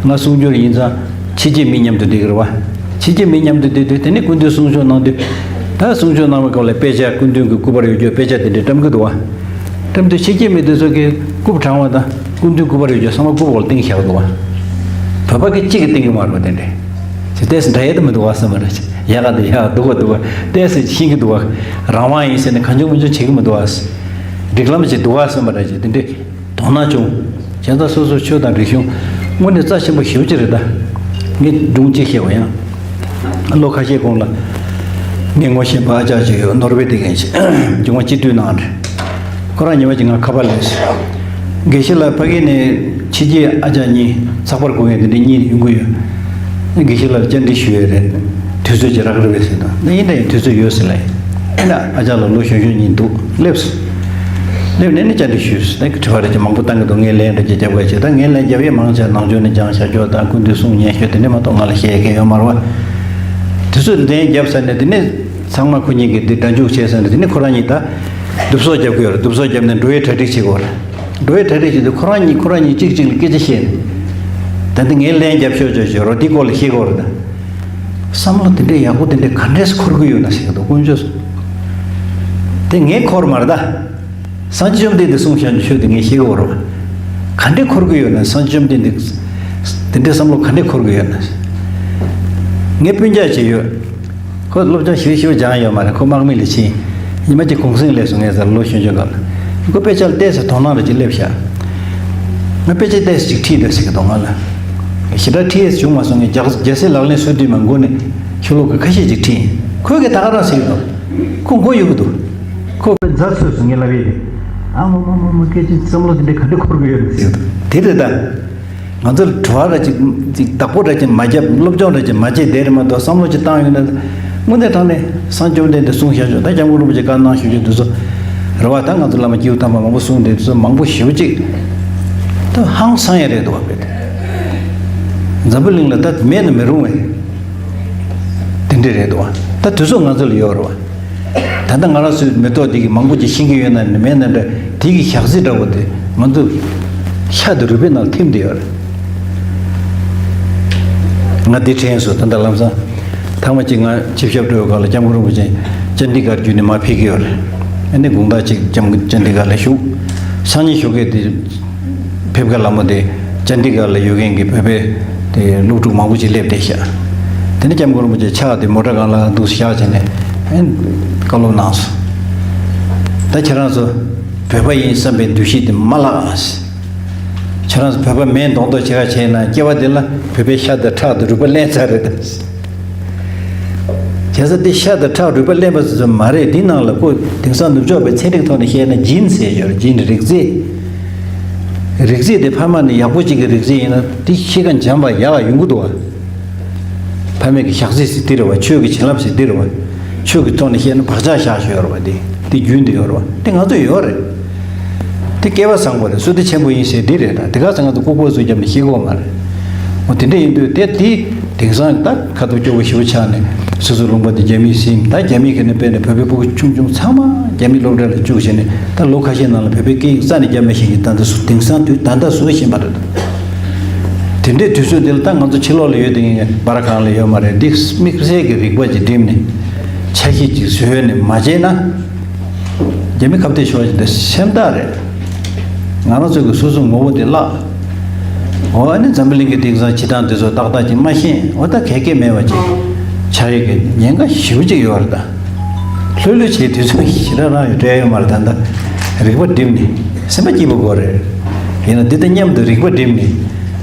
ང་གསུང་སྒྱུར་ཡིན་ཙང་ཕྱི་རྒྱལ་མི་མཉམ་དུ་བསྡད་ཀྱི་རེད་བ། ཕྱི་རྒྱལ་མི་མཉམ་དུ་བསྡད་དུས་དེ་ནས་སྐུ་མདུན་གསུང་ཆོས་གནང་དུས་ད་གསུང་ཆོས་གནང་བའི་སྐབས་ལ་དཔེ་ཆ་སྐུ་མདུན་གྱི་སྐུ་པར་ཡོད་རྒྱུ་དཔེ་ཆ་དེ་འདྲ་བཀྲམ་གྱི་འདུག་བ། བཀྲམ་དུས་ཕྱི་རྒྱལ་མི་དེ་ཚོ་གིས་རྐུབ་བྲེགས་པ་དང་སྐུ་མདུན་སྐུ་པར་ཡོད་རྒྱུ་ཚང་མ་རྐུབ་འོག་ལ་བཏིང་བཞག་འདུག་བ། བོད་པ་གིས་གཅིག་གིས་བཏིང་གི་མ་རེད་བ། དེ་འདྲ་ཅིག་ཏོག་ཙམ་འདྲ་ཡས་དེ་མི་འདུག་བ་བསམ་པ་རེད། ཡག་ག་འདུག་ཡག་འདུག་བ་འདུག་བ་ཏོག་ཙམ་ཤེས་ཀྱི་འདུག་བ། རང་དབང་ཡིན་ཟེར་ནས་གང་བྱུང་མང་བྱུང་བྱེད་ཀྱི་མི་འདུག་བ། སྒྲིག་ལམ་ཅིག་འདུག་བ་བསམ་པ་རེད། ཅིག་དེ་འདྲའི་དོ་སྣང་བྱུང་། བྱས་ཙང་སོ་སོའི་ཆོས་དང་རིག་གཞུང་དངོས་གནས་རྩ་ཆེན་པོ་ཞེ་པོ་ཅིག་རེད་ད། ངས་སྒྲུང་གཅིག་བཤད་པ་ཡང་། ལོ་ཁ་ཤས་གོང་ལ་ངས་ངོ་ཤེས་པ་ཨ་ཅག་ཅིག་ཡོད། ནོར་ཝེ་དེ་མཁན་ཅིག་འབྱུང་བ་སྤྱི་འཐུས་གནང་རེད། ཁོ་རང་ཉི་མ་གཅིག་ང་ཁ་པར་སླེབས་སོང་། དགེ་བཤེས་ལགས་ཕ་གི་ནས་ཕྱི་རྒྱལ་ཨ་ཅག་གཉིས་ཚགས་པར་སྐུ་ངལ་འདི་འདྲ་གཉིས་ཡོང་གི་ཡོད། དགེ་བཤེས་ལགས་བཅར་འདྲི་ཞུ་ཡས་རེད། དུས་ཚོད་ཅིག་རག་རེད་པས་ཟེར་དང་། ཨ་ནི་ཡིན་ད་ཡིན་དུས་ཚོད་ཡོད་ཟེར་ལབ་ཡིན། ཨ་ནི་ཨ་ཅག་ལགས་ལོ་གཞོན་གཞོན་གཉིས་འདུག་སླེབས་སོང་། སླེབས་ནས་ནི་བཅར་འདྲི་ཞུས་སོང་། ད་དྲི་བ་རེ་ཅིག་མང་པོ་བཏང་གི་འདུག་ངས་ལན་རེ་ཅིག་རྒྱབ་ག་བྱས། ད་ངས་ལན་རྒྱབ་ཡས་མང་ཆེ་ནང་ཆོས་ནས་སྦྱངས་བཞག་ཆོག་དང་སྐུ་མདུན་གསུང་ཉན་ཤོས་དེ་འདྲ་མ་གཏོགས་ང་ལ་བཤད་ཡས་མཁན་ཡོད་མ་རེད་བ། དུས་ཚོད་ལན་རྒྱབ་ཚར་ནས་དེ་ནས་ཚང་མ་ཁོ་གཉིས་ཀྱིས་འདི་སྒྲ་འཇུག་བྱས་ཚར་ནས་དེ་ནས་ཁོ་རང་གཉིས་ད་བསྡུ་གསོག་རྒྱབ་ཀྱི་ཡོད་རེད། བསྡུ་གསོག་རྒྱབ་ནས་འགྲོ་ཡས་གྲ་སྒྲིག་བྱེད་དགོས་རེད། འགྲོ་ཡས་གྲ་སྒྲིག་བྱེད་དུས་ཁོ་རང་གཉིས་ཁོ་རང་གཉིས་གཅིག་གཅིག་ལ་སྐད་ཆ་བཤད་ནས། ད་འདི་ངས་ལན་རྒྱབ་ཤོག་ཅོག་ཅོག་རོ་འདི་སྐོར་ལ་བཤད་དགོས་རེད་ད། བསམ་བློ་དེ་འདྲའི་ཡག་པོ་དེ་འདྲའི་ག་འདྲས་འཁོར་གི་ཡོད་ན་ཟེར་གི་འདུག་དཀོན་མཆོག་གསུམ། དེ་ངས་འཁོར་མ་རེད་ད། སངས་རྒྱས་བཅོམ་ལྡན་འདས་གསུངས་བཞག་ཆོས་དེ་ངས་ཤེས་གི་ཡོད་རེད་བ། ག་འདྲས་འཁོར་གི་ཡོད་ན། སངས་རྒྱས་བཅོམ་ལྡན་འདས་དེ་འདྲའི་བསམ་བློ་ག་འདྲས་འཁོར་གི་ཡོད་ན། ངས་སྤུན་ཀྱག་ཅིག་ཡོད། ཁོ་སློབ་སྦྱོང་ཞེ་པོ་ཞེ་པོ་སྦྱངས་ཡོད་མ་རེད། ཁོ་དམག་མི་ལ་ཕྱིན། ཉི་མ་གཅིག་གུང་སེང་སླེབས་སོང་། ངས་ཟེར་ལོ་གཞོན་གཞོན་སྒང་ལ། ཁོ་དཔེ་ཆ་ལ་བལྟས་ཟེར་དོ་སྣང་རེ་ཅིག་སླེབས་ཤག་ང་དཔེ་ཆ་བལྟས་ཟེར་ཅིག་ཁྲིད་འདོད་ཟེར་གི་འདུག་ང་ལ། ཞེ་དྲག་ཁྲིད་ཡས་བྱུང་མ་སོང་། ངས་རྒྱ་རྒྱལ་སའི་ལག་ལེན་སོ་བདུན་མ་མགོ་ནས་ཤོ་ལོ་ཀ་ཁ་ཤས་ཅིག་ཁྲིད་ཡིན། ཁོས་གི་ད་ག་རང་ཟེར་གི་འདུག་ཁོ་མགོ་གཡུག་གི་འདུག་ཁོ་དཔེ་མཛའ་ཚོས་སུ་ངས་ལབ་ཡས་དེ། ཨ་མ་མ་མ་མ་སྐད་ཆ་བསམ་བློ་དེ་འདྲའི་ག་འདྲ་འཁོར་གི་ཡོད་རེད་ཟེར་གི་འདུག་དེ་རེད་ད། ང་ཚོ་ལ་དྲི་བ་ར་ཅིག་ཅིག་བདག་པོ་ར་ཅིག་མ་བརྒྱབ། སློབ་སྦྱོང་ར་ཅིག་མ་བྱས་བསྡད་རེད་མ་གཏོགས། བསམ་བློ་ཅིག་བཏང་ཡོང་ན། དངོས་གནས་དྲང་གནས་སངས་བཅོམ་ལྡན་འདས་གསུངས་བཞག་ཆོག་ད་སྐྱབས་མགོན་རིན་པོ་ཆེ་བཀའ་གནང་ཞུ་རྒྱུ་འདི་ཚོ་རེད་བ། ད་ང་ཚོ་བླ་མ་སྐྱེས་བུ་དམ་པ་མང་པོ་གསུངས་བསྡད་དུས་ཚོད་མང་པོ་ཞེ་པོ་ཅིག་ད་ཧང་སང་ཡ་རེད་འདུག་བ། དཔེ་དེ་འཛམ་བུ་གླིང་ལ་ད་མེད་ན་མི་རུང་བས་དེ་འདྲས་རེད་འདུག་བ། ད་དུས་ཚོད་ང་ཚོ་ལ་ཡོད་རེད་བ། ད་ལྟ་ང་རང་ཚོའི་མེ་ཏོག་འདི་གི་མང་པོ་ཅིག་ཤེས་ཀྱི་ཡོད་ན་མེད་ན་འདྲ། དེ་གི་ཞག་ཚི་འདྲ་བོ་དེ་ང་ཚོ་ཤ་དང་རུས་པའི་ནང་ཐིམ་བསྡད་ཡོད་རེད། ང་འདི་དྲན་སོང་། ད་ལྟ་ལམ་སང་ཐེངས་མ་གཅིག་ང་ཆིབས་ཞབས་སྤྲོ་བའི་སྐབས་ལ་སྐྱབས་མགོན་རིན་པོ་ཆེ་ཅན་ཌི་གར་བརྒྱུད་ནས་མར་ཕེབས་ཀྱི་ཡོད་རེད། ཨ་ནི་དགོང་དག་ཅིག་སྐྱབས་མགོན་ཅན་ཌི་གར་ལ་བཞུགས། སང་ཉིན་ཞོགས་ཀས་དེ་ཕེབས་ཀ་ལ་མོ་དེ་ཅན་ཌི་གར་ལ་ཡོད་མཁན་གྱི་བོད་པའི་དེ་སློབ་ཕྲུག་མང་པོ་ཅིག་སླེབས་བསྡད་ཤག་དེ་ནས་སྐྱབས་མགོན་རིན་པོ་ཆེ་ཕྱག་དེ་མོ་ཊ་སྒང་ལ་འདུག་བཞག་བྱས་ནས་ཨེ་བཀའ་སློབ་གནང་སོང་། ད་ཁྱེད་རང་ཚོ་བོད་པ་ཡིན་བསམ་པའི་འདུ་ཤེས་དེ་མ་བརླག་ཨ། ཁྱེད་རང་ཚོ་བོད་པ་མིན་མདོག་མདོག་བྱེད་ག་བྱས་ན་སྐྱེ་བ་འདི་ལ་བོད་པའི་ཤ་དང་ཁྲག་དང་རུས་པ་ལེན་ཚར་རེད་ད། བྱས་ཙང་འདི་ཤ་དང་ཁྲག་རུས་པ་ལེན་པ་ཙམ་མ་རེད། འདི་ནང་ལ་ཁོ་དེང་སང་ནུབ་ཕྱོགས་པའི་ཚན་རིག་ཐོག་ནས་བཤད་ན་ཇིན་ཟེར་ཡོད་རེད། ཇིན་རིགས་རྫས། རིགས་རྫས་དེ་ཕ་མ་ནས་ཡག་པོ་གཅིག་གི་རིགས་རྫས་ཡིན་ན་དེ་ཤི་ཁ་འཇམ་པ་ཡག་ག་ཡོང་གི་འདུག་བ། ཕ་མེས་ཀྱི་ཞག་ཚི་ཟེར་དེ་རེད་བ། ཆོས་ཀྱི་བྱིན་རླབས་ཟེར་དེ་རེད་བ། ཆོས་ཀྱི་ཐོག་ནས་བཤད་ན་བག་ཆགས་བཞག་ཤོས་ཡོད་རེད་བ། དེ་དེ་རྒྱུན་དུ་ཡོད་རེད་བ། དེ་ང་ཚོ་ཡོད་རེད། དེ་སྐལ་བ་བཟང་པོ་རེད། བསོད་བདེ་ཆེན་པོ་ཡིན་ཟེར་འདི་རེད་ད། དེ་ག་ཚོད་ང་ཚོ་ལྐུགས་པ་ཚོས་བརྒྱབ་ནས་ཤེས་གོ་མ་རེད། འོ་དེ་འདྲ་ཡིན་དུས་དེ་དེ་དེང་སང་ད་ཁ་ཐུག་སྐྱོ་བོ་ཞེ་པོ་ཆགས་ནས་སོ་སོའི་ལུང་པ་དེ་རྒྱ་མིས་ཟིན། ད་རྒྱ་མིས་ཁེ་ནས་དཔེར་ན་བོད་པའི་ཕྲུ་གུ་ཆུང་ཆུང་ཚང་མ་རྒྱ་མིའི་སློབ་གྲྭ་ལ་བཅུག་བྱས་ནས་ད་ལོ་ཁ་ཤས་ནང་ལ་བོད་པའི་སྐད་ཡིག་རྩ་ནས་རྒྱབ་མ་ཤེས་མཁན། ད་ལྟ་སུ་དེང་སང་དུས་ད་ལྟ་བཟོ་བཞིན་པ་རེད། དེ་འདྲའི་དུས་ཚོད་འདི་ལ་ད་ང་ཚོ་ཕྱི་ལོགས་ལ་ཡོད་དེ་ངས་སྦར་གང་ལ་ཡོད་མ་རེད། འདི་དམིགས་བསལ་གྱི་རིག་པ་ཅིག་བསྒྲིམས་ནས་ཆ་ཤས་ཅིག་བཟོས་ནས་མ་བྱས་ན། རྒྱ་མི་ཁ་གཏད་ཤོར་བཞིན་དུ་སེམས་ཐག་རེད། ང་རང་ཚོ་གི་སོ་སོ་ངོ་བོ་དེ་བརླག་འོ་ཨ་ནི་འཛམ་བུ་གླིང་གི་དེང་སང་སྤྱི་བཏང་དེ་ཚོ་ཏག་ཏག་ཅིག་མ་ཤེས། འོ་ད་གལ་གལ་མེད་པ་ཅིག་ཆགས་ཡོད་ཀྱི་ཉེན་ཁ་ཞེ་པོ་ཅིག་ཡོད་རེད་ད། ལྷོད་ལྷོད་བྱས་དུས་ཚོད་ཞེ་དྲག་རང་ཡོད་སྤྲད་ཡོད་མ་རེད། ད་ལྟ་རིག་པ་བསྒྲིམས་ནས་སེམས་པ་སྐྱིད་པོ་དགོས་རེད། ཡིན་ན་འདི་དང་མཉམ་དུ་རིག་པ་བསྒྲིམས་ནས་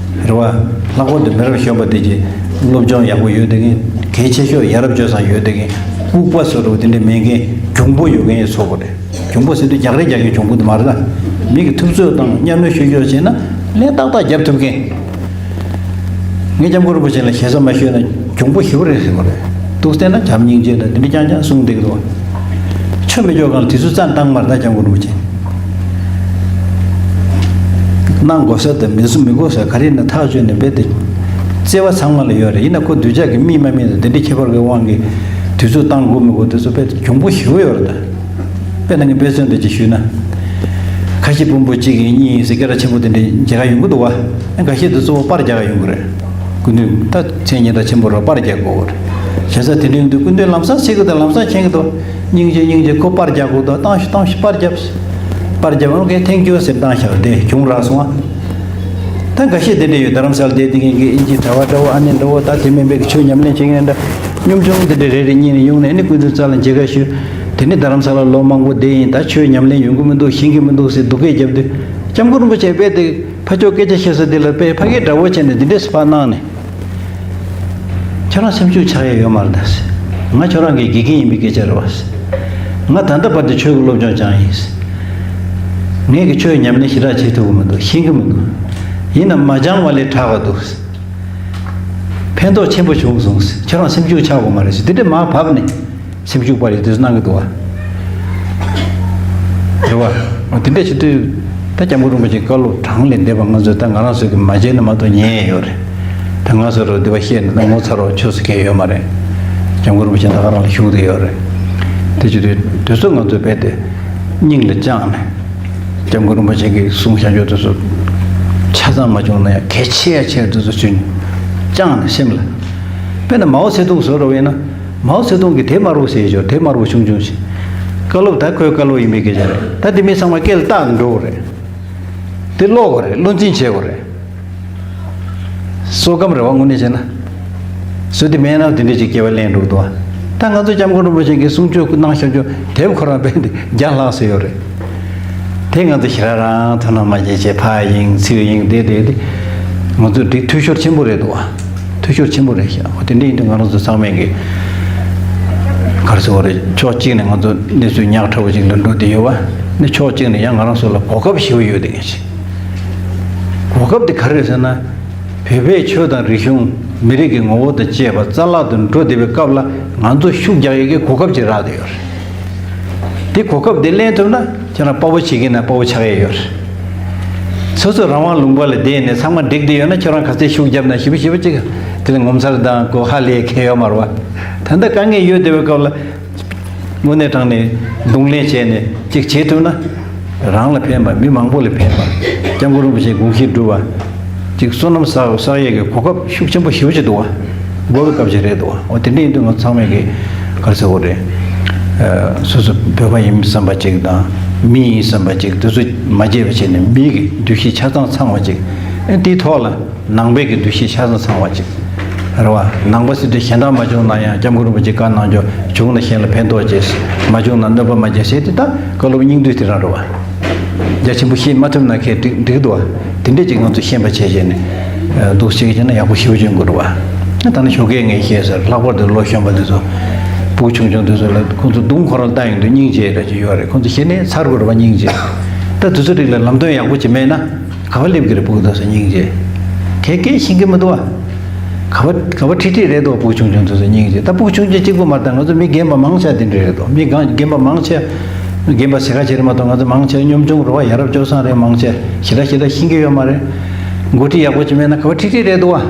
རེད་བ། ལྷག་པར་དུ་མི་རབས་གཞོན་པ་དེ་གྱིས་སློབ་སྦྱོང་ཡག་པོ་ཡོད་དེ་གིན། གལ་ཆེ་ཤོས་ཡ་རབས་སྤྱོད་བཟང་ཡོད་དེ་གིན། ལྐུགས་པ་བཟོ་འདྲ་བོ་དེ་འདྲ་མེད་མཁན་གྱོང་པོ་ཡོད་མཁན་ཡོད་ཚོ་དགོས་རེད། གྱོང་པོ་ཟེར་དུས་རྒྱག་རེས་རྒྱག་མཁན་གྱོང་པོ་དེ་མ་རེད་ད། མི་གི་ཐུབ་ཚོད་དང་གཉའ་གནོན་ཤོད་ཤོད་བྱས་ན་ལན་ཏག་ཏག་རྒྱབ་ཐུབ་མཁན། ངས་སྐྱབས་མགོན་རིན་པོ་ཆེ་ལ་ཞེ་ས་མ་ཤོད་ན་གྱོང་པོ་ཞེ་པོ་རེད་ཟེར་གོ་རེད། འདུག་བལྟས་ན་བྱམས་སྙིང་རྗེ་དང་དེ་འདྲ་རྐྱང་རྐྱང་གསུངས་བསྡད་ཀྱི་འདུག་ཆོ་མི་ཆོ་གང་ལ་དུས་ཚོད་རྩ་བཏང་མ་རེད་ད་སྐྱབས་མགོན་རིན་པོ་ཆེ། གནང་དགོས་ས་དང་མི་བཟོ་མི་དགོས་ས་ག་རེ་ཡིན་ན་ཐག་གཅོད་ནས་རྦད་དེ་བརྩེ་བ་ཚང་མ་ལ་ཡོད་རེད། ཡིན་ན་ཁོ་གདུལ་བྱ་གི་མིས་མ་མིན་དང་དེ་འདྲའི་ཁྱད་པར་གྱི་དབང་གིས་དུས་ཚོད་བཏང་དགོས་མི་དགོས་དེ་ཚོ་རྦད་དེ་གྱོང་པོ་ཞེ་པོ་ཡོད་རེད་ད། དཔེར་ན་ངས་དཔེ་མཚོན་འདི་ཅིག་ཞུས་ན། ཁ་ཤས་དཔོན་པོ་གཅིག་ཡིན་གཉིས་ཡིན་ཟེར་སྐད་གྲགས་ཆེན་པོ་དེ་འདྲའི་མཇལ་ཁ་ཡོང་གི་འདུག་བ། ཨ་འགའ་ཤས་དེ་གཙོ་བོ་པར་རྒྱག་ག་ཡོང་གི་རེད། སྐུ་མདུན་ད་མཚན་སྙན་གྲགས་ཆེན་པོ་རེད། པར་རྒྱག་དགོས་རེད། བྱས་ཙང་དེ་འདྲ་ཡོང་དུས་སྐུ་མདུན་ལམ་སང་གཟིགས་གི་འདུག་ལམ་སང་མཁྱེན་གི་འདུག་སྙིང་རྗེ་སྙིང་རྗེ་ཁོ་པར་རྒྱག་དགོས་འདུག་བཏང་ཤོག་བཏང་ཤོག་པར་རྒྱབ། པར་རྒྱབ་ཨོ་ཁེ་ཐེང་ཀྱུ་ཟེར་བཏང་ཤག་དེ་གྱོང་རག་སོང་ཨ། ད་འགའ་ཤས་དེ་འདྲ་ཡོད། རྡ་རམ་ས་ལ་བསྡད་དེ་ངེད་ཀྱི་ཨིན་ཇི་གྲྭ་པ་འདྲ་བོ་ཨ་ནེ་འདྲ་བོ་ད་དེ་མིན་པའི་ཆོས་ཉམས་ལེན་བྱེད་མཁན་འདྲ་གཉོམ་ཆུང་དེ་འདྲ་རེ་རེ་གཉིས་ནས་ཡོང་ནས་ཨ་ནི་སྐུ་མདུན་རྩ་ལ་མཇལ་ཁ་ཞུས། དེ་ནི་རྡ་རམ་ས་ལ་ལོ་མང་པོ་བསྡད་ཡིན། ད་ཆོས་ཉམས་ལེན་ཡོང་གི་མི་འདུག་ཤེས་ཀྱི་མི་འདུག་ཟེར་སྡུག་སྐད་བརྒྱབ་དུས་སྐྱབས་མགོན་རིན་པོ་ཆེ་རྦད་དེ་ཕར་ཕྱོགས་སྐད་ཆ་བཤད་ས་དེ་ལ་དཔེ་ཕ་གིའི་དགྲ་བོ་བྱས་ནས་འདི་འདྲས་སུ་ཕར་གནང་ནས། ཁྱོད་རང་སེམས་ཤུགས་ཆག་ཡ་ཡོད་མ་རེད་ད་ཟེར། ང་ཁྱོད་རང་གི་དགེ་རྒན་ཡིན་པའི་སྐད་ཆ་རེད་བ་ཟེར། ང་ད་ལྟ་བར་དུ་ཆོས་ཀྱི་སློབ་སྦྱོང་སྦྱངས་ཡིན་ཟེར། ངས་ཀྱི་ཆོས་ཉམས་ལེན་ཞེ་དྲག་བྱེད་ཐུབ་ཀྱི་མི་འདུག་ཤེས་ཀྱི་མི་འདུག་ཡིན་ནམ་མ་སྦྱངས་པ་ལས་དྲག་ག་འདུག་ཕན་ཐོགས་ཆེན་པོ་བྱུང་སོང་ཟེར། ཁྱོད་རང་སེམས་ཤུགས་ཆག་དགོས་མ་རེད་ཟེར། དེ་འདྲས་མར་བབས་ནས། སེམས་ཤུགས་སྤར་ཡོད་དུས་གནང་གི་འདུག་བ། རེད་བ། དེ་འདྲ་བྱེད་དུས་ད་སྐྱབས་མགོན་རིན་པོ་ཆེའི་བཀའ་སློབ་གྲངས་ལས་འདས་པ་ང་ཚོས་ད་ང་རང་ཚོས་ཀྱི་མ་བརྗེད་ན་མ་གཏོགས་ཉན་ཡས་ཡོད་རེད། ད་ང་ཚོ་རུ་འདི་བ་བཤད་ནས་ད་ངོ་ཚ་རོགས་ཆོས་སུ་སྐད་ཡོད་མ་རེད། སྐྱབས་མགོན་རིན་པོ་ཆེ་ད་ག་རང་ལ་བཞུགས་བསྡད་ཡོད་རེད། དེ་བྱེད་དུས་དུས་ཚོད་ང་ཚོས་རྦད་དེ་སྙིང་ལ་བཅངས་ནས། སྐྱབས་མགོན་རིན་པོ་ཆེ་གིས་གསུངས་བཞག་ཡོད་དུས་ཚོད་ཆ་ཚང་མ་བྱུང་ན་ཡང་གལ་ཆེ་ཡ་ཆེ་དུས་ཚོད་ཚུན་བཅངས་ནས་སེམས་ལ། དཔེར་ན་མའོ་ཙེ་ཏུང་བཟོ་འདྲ་བ་ཡིན་ན། མའོ་ཙེ་ཏུང་གིས་དེབ་དམར་པོ་ཟེར་ཡོད། དེབ་དམར་པོ་ཆུང་ཆུང་ཞིག་བཀའ་སློབ་ད་ཁོའི་བཀའ་སློབ་ཡིན་པའི་སྐད་ཆ་རེད། ད་དེ་མི་ཚང་མ་སྐེ་ལ་བཏགས་ནས་འགྲོ་དགོས་རེད། དེ་ཀློག་དགོས་རེད། བློ་འཛིན་བྱེད་དགོས་རེད། བསོད་སྐམ་རེད་བ་དངོས་གནས་བྱས་ན། བཟོས་དེ་མེད་ན་དེ་འདྲ་ཅིག་སྐྱེ་བ་ལེན་འགྲོ་གི་འདུག་བ། ད་ང་ཚོ་སྐྱབས་མགོན་རིན་པོ་ཆེ་གིས་གསུང་ཆོས་གནང་བཞག་ཆོས་དེབ་ཁོ་རང་དཔེ་འདི་བརྒྱ་ལྷག་ཙམ་ཡོད་རེད། དེ་ང་ཚོ་ཞེ་དྲག་རང་དོ་སྣང་མ་བྱེད་བྱས་ཕར་ཡེངས་ཚུར་ཡེངས་བསྡད་བསྡད་དེ། ང་ཚོ་འགྲིག་འཐུས་ཤོར་ཆེན་པོ་རེད་འདུག་བ། འཐུས་ཤོར་ཆེན་པོ་རེད་ཤག་འོ་དེ་འདྲ་ཡིན་དུས་ང་རང་ཚོ་ཚང་མས་ཀྱི་ག་རེ་ཟེར་བ་རེད། ཕྱོགས་གཅིག་ནས་ང་ཚོ་གནས་ཚུལ་ཉག་ཕྲ་བོ་ཅིག་ལ་འགྲོ་བསྡད་ཡོད་བ། ནི་ཕྱོགས་གཅིག་ནས་ཡང་ང་རང་ཚོ་ལ་གོ་སྐབས་ཞེ་པོ་ཡོད་བསྡད་མཁན་ཞིག་གོ་སྐབས་དེ་ག་རེ་རེད་ཟེར་ན། བོད་པའི་ཆོས་དང་རིག་གཞུང་། མི་རིགས་ཀྱི་ངོ་བོ་དང་བཅས་པ་རྩ་བརླག་ཏུ་འགྲོ་བསྡད་པའི་སྐབས་ལ། ང་ཚོ་ཤུགས་རྒྱག་ཡས་ཀྱི་གོ་སྐབས་ཅིག་རག་བསྡད་ཡོད་རེད། དེ་གོ་སྐབས་དེ་ལེན་ཐུབ་ན། ཁྱེད་རང་དཔའ་བོ་བྱེད་ཀྱི་ན་དཔའ་བོ་ཆགས་ཡས་ཡོད་རེད། སོ་སོ་རང་དབང་ལུང་པ་ལ་བསྡད་ནས་ཚང་མ་འགྲིག་བསྡད་ཡོད་ན། ཁྱེད་རང་ག་ཚད་ཤུགས་བརྒྱབ་ན་ཞེ་པོ་ཞེ་པོ་ཅིག་དེ་ལ་ངོ་མཚར་དང་གོ་ཧ་ལས་ཁེལ་ཡོད་མ་རེད་བ། ད་ལྟ་དཀའ་ངལ་ཡོད་བསྡད་པའི་སྐབས་ལ། དངོས་གནས་དྲང་གནས་གདོང་ལེན་བྱས་ནས་ཅིག་བྱེད་ཐུབ་ན། རང་ལ་ཕན་པ། མི་མང་པོ་ལ་ཕན་པ། སྐྱབས་མགོན་རིན་པོ་ཆེའི་དགོངས་གཞི་འགྲུབ་པ། ཅིག་བསོད་ནམས་བསགས་བསགས་ཡས་ཀྱི་གོ་སྐབས་ཤུགས་ཆེན་པོ་ཞེ་པོ་ཅིག་འདུག་བ། དགོས་པའི་སྐབས་ཅིག་རེད་འདུག་བ། འོ་དེ་འདྲ་ཡིན་དུས་ང་ཚང་མས་ཀྱི་ག་རེ་ཟེར་དགོས་རེད། ཨ། སོ་སོ་བོད་པ་ཡིན་བསམ་པ་ཅིག་དང་། མི་ཡིན་བསམ་པ་ཅིག་དེ་ཚོ་མ་བརྗེད་པ་བྱས་ནས། མི་གི་འདུ་ཤེས་ཆ་ཚང་ཚང་བ་ཅིག་ཨེ། དེའི་ཐོག་ལ། ནང་པའི་གི་འདུ་ཤེས་ཆ་ཚང་ཚང་བ་ཅིག་རེད་བ། ནང་པ་ཟེར་དུས་གཞན་དག་མ་བྱུང་ན་ཡང་། སྐྱབས་མགོན་རིན་པོ་ཆེ་བཀའ་གནང་ཆོག་བྱུང་ན་གཞན་ལ་ཕན་ཐོགས་བྱེད། མ་བྱུང་ན་གནོད་པ་མ་བྱེད་ཟེར་དེ། ད་བཀའ་སློབ་སྙིང་བསྡུས་དེ་རང་རེད་བ། རྒྱ་ཆེན་པོ་བཤད་མ་ཐུབ་ན་ཁེ་འགྲིག་འགྲིག་འདུག་བ། དེ་འདྲས་ཅིག་ང་ཚོ་ཤེས་པ་བྱས་བྱས་ནས། ཨ། འདུག་བྱེད་ཀྱི་བྱས་ན་ཡག་པོ་ཞེ་པོ་བྱུང་དགོས་རེད་བ། ད་ནི་ཞོགས་ཀས་ངས་བཤད་ཟེར། ལྷག་པར་དུ་ལོ་གཞོན་པ་འདི་ཚོ། སྤུ་གུ་ཆུང་ཆུང་འདི་ཚོ་ལ། ཁོང་ཚོ་གདོང་ཁོ་རང་ལྟ་ཡོང་དུས་སྙིང་རྗེ་རེ་ཅིག་ཡོད་རེད། ཁོང་ཚོ་གཞི་ནས་ཚར་དགོས་རེད་བ། སྙིང་རྗེ། ད་དུས་ཚོད་རིགས་ལ་ལམ་སྟོན་ཡག་པོ་ཅིག་མེད་ན། ག་པར་སླེབས་ཀྱི་རེད། སྤུ་གུ་དེ་ཚོ་སྙིང་རྗེ། གས་གས་ཤེས་ཀྱི་མི་འདུག་བ། ག་པར་ག་པར་ཁྲིད་ཁྲིད་རེད་འདུག་སྤུ་གུ་ཆུང་ཆུང་དེ་ཚོ་སྙིང་རྗེ། ད་སྤུ་གུ་ཆུང་ཆུང་གཅིག་པུ་མ་རེད། ད་ང་ཚོ་མི་རྒན་པ་མང་ཆེ་དེ་འདྲ་རེད་འདུག་མི་རྒན་པ་མང་ཆེ། རྒན་པ་ཟེར་ཁ་ཆེ་རེད་མ་གཏོགས། ང་ཚོ་མང་ཆེ་གཉོམ་ཆུང་རེད་བ། ཡ་རབས་སྤྱོད་བཟང་རེད། མང་ཆེ་ཞེ་དྲག་ཞེ་དྲག་ཤེས་ཀྱི་ཡོད་མ་རེད། འགོ་ཁྲིད་ཡག་པོ་ཅིག་མེད་ན་ག་པར་ཁྲིད་ཁྲིད་རེད་འདུག་བ།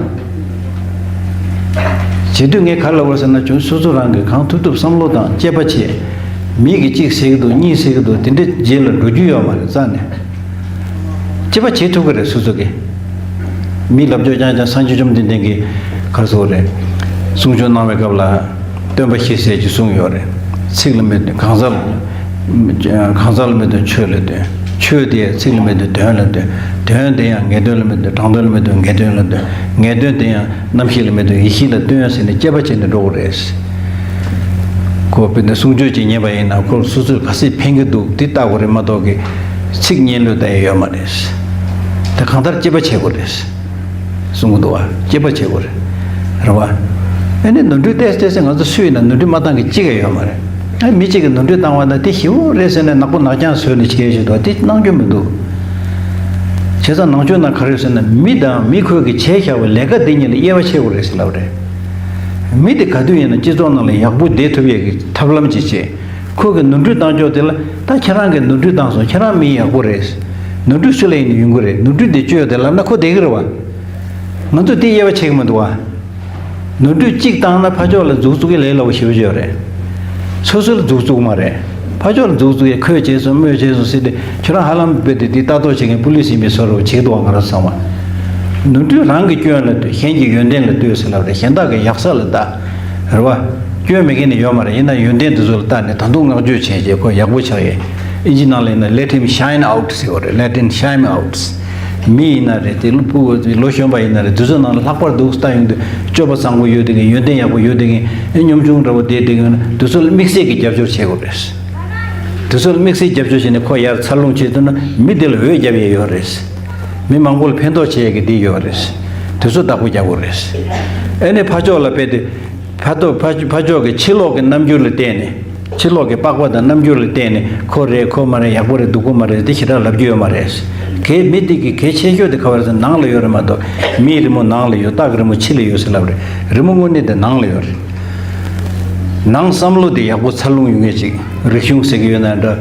བྱེད་དུས་ངས་ག་རེ་ལབ་པ་རེད་ཟེར་ན། ཁྱོད་སོ་སོ་རང་གིས་གང་ཐུབ་ཐུབ་བསམ་བློ་དང་དཔྱད་པ་བྱེད། མི་གིས་གཅིག་ཟེར་གྱི་འདུག་གཉིས་ཟེར་གྱི་འདུག་དེ་འདྲ་རྗེས་ལ་འགྲོ་རྒྱུ་ཡོད་མ་རེད། རྩ་ནས། དཔྱད་པ་བྱེད་ཐུབ་ཀྱི་རེད། སོ་སོ་གིས། མི་ལབ་ཕྱོགས་རྐྱང་རྐྱང་། སངས་རྒྱས་བཅོམ་ལྡན་འདས་ཀྱིས་ག་རེ་ཟེར་དགོས་རེད། གསུང་ཆོས་གནང་བའི་སྐབས་ལ། སྟོན་པ་བཞི་ཟེར་གྱི་གསུངས་ཡོད་རེད། ཚིག་ལ་མི་ལྟོས་གང་ཟག་ལ། གང་ཟག་ལ་མི་ལྟོས་ཆོས་ལ་ལྟོས། ཆོས་དེ་ཚིག་ལ་མི་ལྟོས་དོན་ལ་ལྟོས། དོན་དེ་ཡང་ངེས་དོན་ལ་མི་ལྟོས་དྲང་དོན་ལ་མི་ལྟོས་ངེས་དོན་ལ་ལྟོས། ངེས་དོན་དེ་ཡང་རྣམ་ཤེས་ལ་མི་ལྟོས་ཡེ་ཤེས་ལ་ལྟོས་ཟེར་ནས་དཔྱད་པ་བྱས་ནས་འགྲོ་དགོས་རེད། ཁོ་དཔེར་ན་གསུང་ཆོས་ཅིག་ཉན་པ་ཡིན་ན། ཁོ་སོ་སོར་ག་ཚད་ཕན་གྱི་འདུག་དེ་ལྟ་དགོས་རེད་མ་གཏོགས་ཀྱི། ཚིག་སྙན་ལོས་ལྟ་ཡ་ཡོད་མ་རེད། དེ་གང་ལྟར་དཔྱད་པ་བྱེད་དགོས་རེད། གསུང་གི་འདུག་བ། དཔྱད་པ་བྱེད་དགོས་རེད། རེད་བ། ཨ་ནི་ནོར་འཁྲུལ་ཏོག་ཙམ་ཏོག་ཙམ་ང་ཚོ་སུ་ཡིན་ན་ནོར་འཁྲུལ་མ་བཏང་གི་གཅིག་ཡང་ཡོད་མ་རེད། ཨ། མི་གཅིག་གིས་ནོར་འཁྲུལ་བཏང་བ་ན་དེ་ཞེ་པོ་རེད་ཟེར་ནས་ནག་པོ་ནག་རྐྱང་བཟོས་ནས་བྱས་བྱས་འདུག་དེ་གནང་རྒྱུ་མི་འདུག་བྱས་ཙང་ནང་ཆོས་ནང་ག་རེ་ཡོད་ཟེར་ན། མི་དང་མི་ཁོས་ཀྱིས་བྱས་བཞག་པའི་ལས་ཀ་འདི་གཉིས་ལ་དབྱེ་བ་ཕྱེ་དགོས་རེད་ཟེར་ལབ་རེད། མི་དེ་ག་དུས་ཡིན་ན་སྤྱི་ཚོགས་ནང་ལ་ཡག་པོ་བསྡད་ཐུབ་ཡས་ཀྱི་ཐབས་ལམ་ཅིག་བྱེད། ཁོ་གིས་ནོར་འཁྲུལ་བཏང་ཕྱོགས་དེ་ལ། ད་ཁྱེད་རང་གིས་ནོར་འཁྲུལ་བཏང་སོང་། ཁྱེད་རང་མི་ཡག་པོ་རེད། ནོར་འཁྲུལ་སུ་ལ་ཡིན་ན་ཡོང་གི་རེད། ནོར་འཁྲུལ་དེ་བཅོས་ཏེ་ལབ་ན་ཁོ་བསྡད་ཀྱི་རེད་བ། ང་ཚོས་དེ་དབྱེ་བ་ཕྱེ་གི་མི་འདུག་བ། ནོར་འཁྲུལ་གཅིག་བཏང་ན་ཕར་ཕྱོགས་ལ་མཛུབ་བཙུགས་ཀྱི་ལས་སླ་པོ་ཞེ་པོ་ཅིག་ཡོད་རེད། སོ་སོ་ལ་མཛུབ་བཙུགས་མ་རེད། ཕར་ཕྱོགས་ལ་མཛུབ་བཙུགས་ཡས། ཁོས་བྱས་སོང་། མོས་བྱས་སོང་ཟེར་ཏེ། ཁྱོད་རང་ཧ་ལམ་རྦད་དེ་དེ་ལྟ་རྟོག་བྱེད་མཁན་པུ་ལིས་ཡིན་པའི་བཟོ་འདྲ་བྱེད་ཀྱི་འདུག་བ། ང་རང་ཚང་མ། ནོར་འཁྲུལ་རང་གི་སྐྱོན་ལ་ལྟོས། གཞན་གྱི་ཡོན་ཏན་ལ་ལྟོས་ཟེར་ལབ་རེད། གཞན་དག་གི་ཡག་ས་ལ་ལྟ། རེད་བ། སྐྱོན་མེད་མཁན་ནི་ཡོད་མ་རེད། ཡིན་ན་ཡོན་ཏན་དེ་ཚོ་ལ་ལྟ་ནས་ད་དུང་བསྔགས་བརྗོད་བྱས་རྗེས་ཁོ་ཡག་པོ་ཆགས་ཡས། ཨིན་ཇི་ནང་ལ་ཡིན་ན། Let him shine out ཟེར་བ་རེད། Let him shine out། མི་ཡིན་ན་རེད། དེ་ལོ་ཕྲུ་གུ་ལོ་གཞོན་པ་ཡིན་ན་རེད། དེ་ཚོ་ནང་ལ་ལྷག་པར་དུ་ལྟ་ཡོང་དུས་སྤྱོད་པ་བཟང་པོ་ཡོད་བསྡད་མཁན། ཡོན་ཏན་ཡག་པོ་ཡོད་བསྡད་མཁན། ཨེ། གཉོམ་ཆུང་འདྲ་པོ་བསྡད་བསྡད་མཁན། དེ་ཚོ་ལ་དམིགས་བསལ་གྱི་རྒྱབ་སྐྱོར་བྱེད་དགོས་རེད། དེ་ཚོ་ལ་དམིགས་བསལ་རྒྱབ་སྐྱོར་བྱས་ནས་ཁོ་ཡར་འཚར་ལོངས་བྱེད་ཐུབ་ན། མི་དེ་ལ་འོད་རྒྱབ་ཡས་ཡོད་རེད། མི་མང་པོ་ལ་ཕན་ཐོགས་བྱེད་ཡས་ཀྱི་དེ་ཡོད་རེད། དེ་ཚོ་བདག་པོ་རྒྱག་དགོས་རེད། ཨེ་ནས་ཕར་ཕྱོགས་ལ་རྦད་དེ། ཕར་ཕྱོགས་ཕར་ཕར་ཕྱོགས་ཀྱི་ཕྱི་ལོགས་ཀྱི་རྣམ་འགྱུར་ལ་བལྟས་ནས། ཕྱི་ལོགས་ཀྱི་པགས་པ་དང་རྣམ་འགྱུར་ལ་བལྟས་ནས། ཁོ་རེད་ཁོ་མ་རེད། ཡག་པོ་རེད་སྡུག་པོ་མ་རེད། དེ་ཞེ་དྲག་ལབ་རྒྱུ་ཡོད་མ་རེད། གལ་མི་དེ་གི་གལ་ཆེ་ཤོས་དེ་ག་བ་རེད་ཟེར་ན། ནང་ལ་ཡོད་རེད་མ་གཏོགས། མིའི་རི་མོ་ནང་ལ་ཡོད། སྟག་གི་རི་མོ་ཕྱི་ལ་ཡོད་ཟེར་ལབ་རེད། རི་མོ་དངོས་གནས་དེ་ནང་ལ་ཡོད་རེད། ནང་བསམ་བློ་དེ་ཡག་པོ་འཚར་ལོངས་ཡོང་ངེས་ཅིག་རིག་གཞུང་ཟེར་གྱི་ཡོད་ན་འདྲ།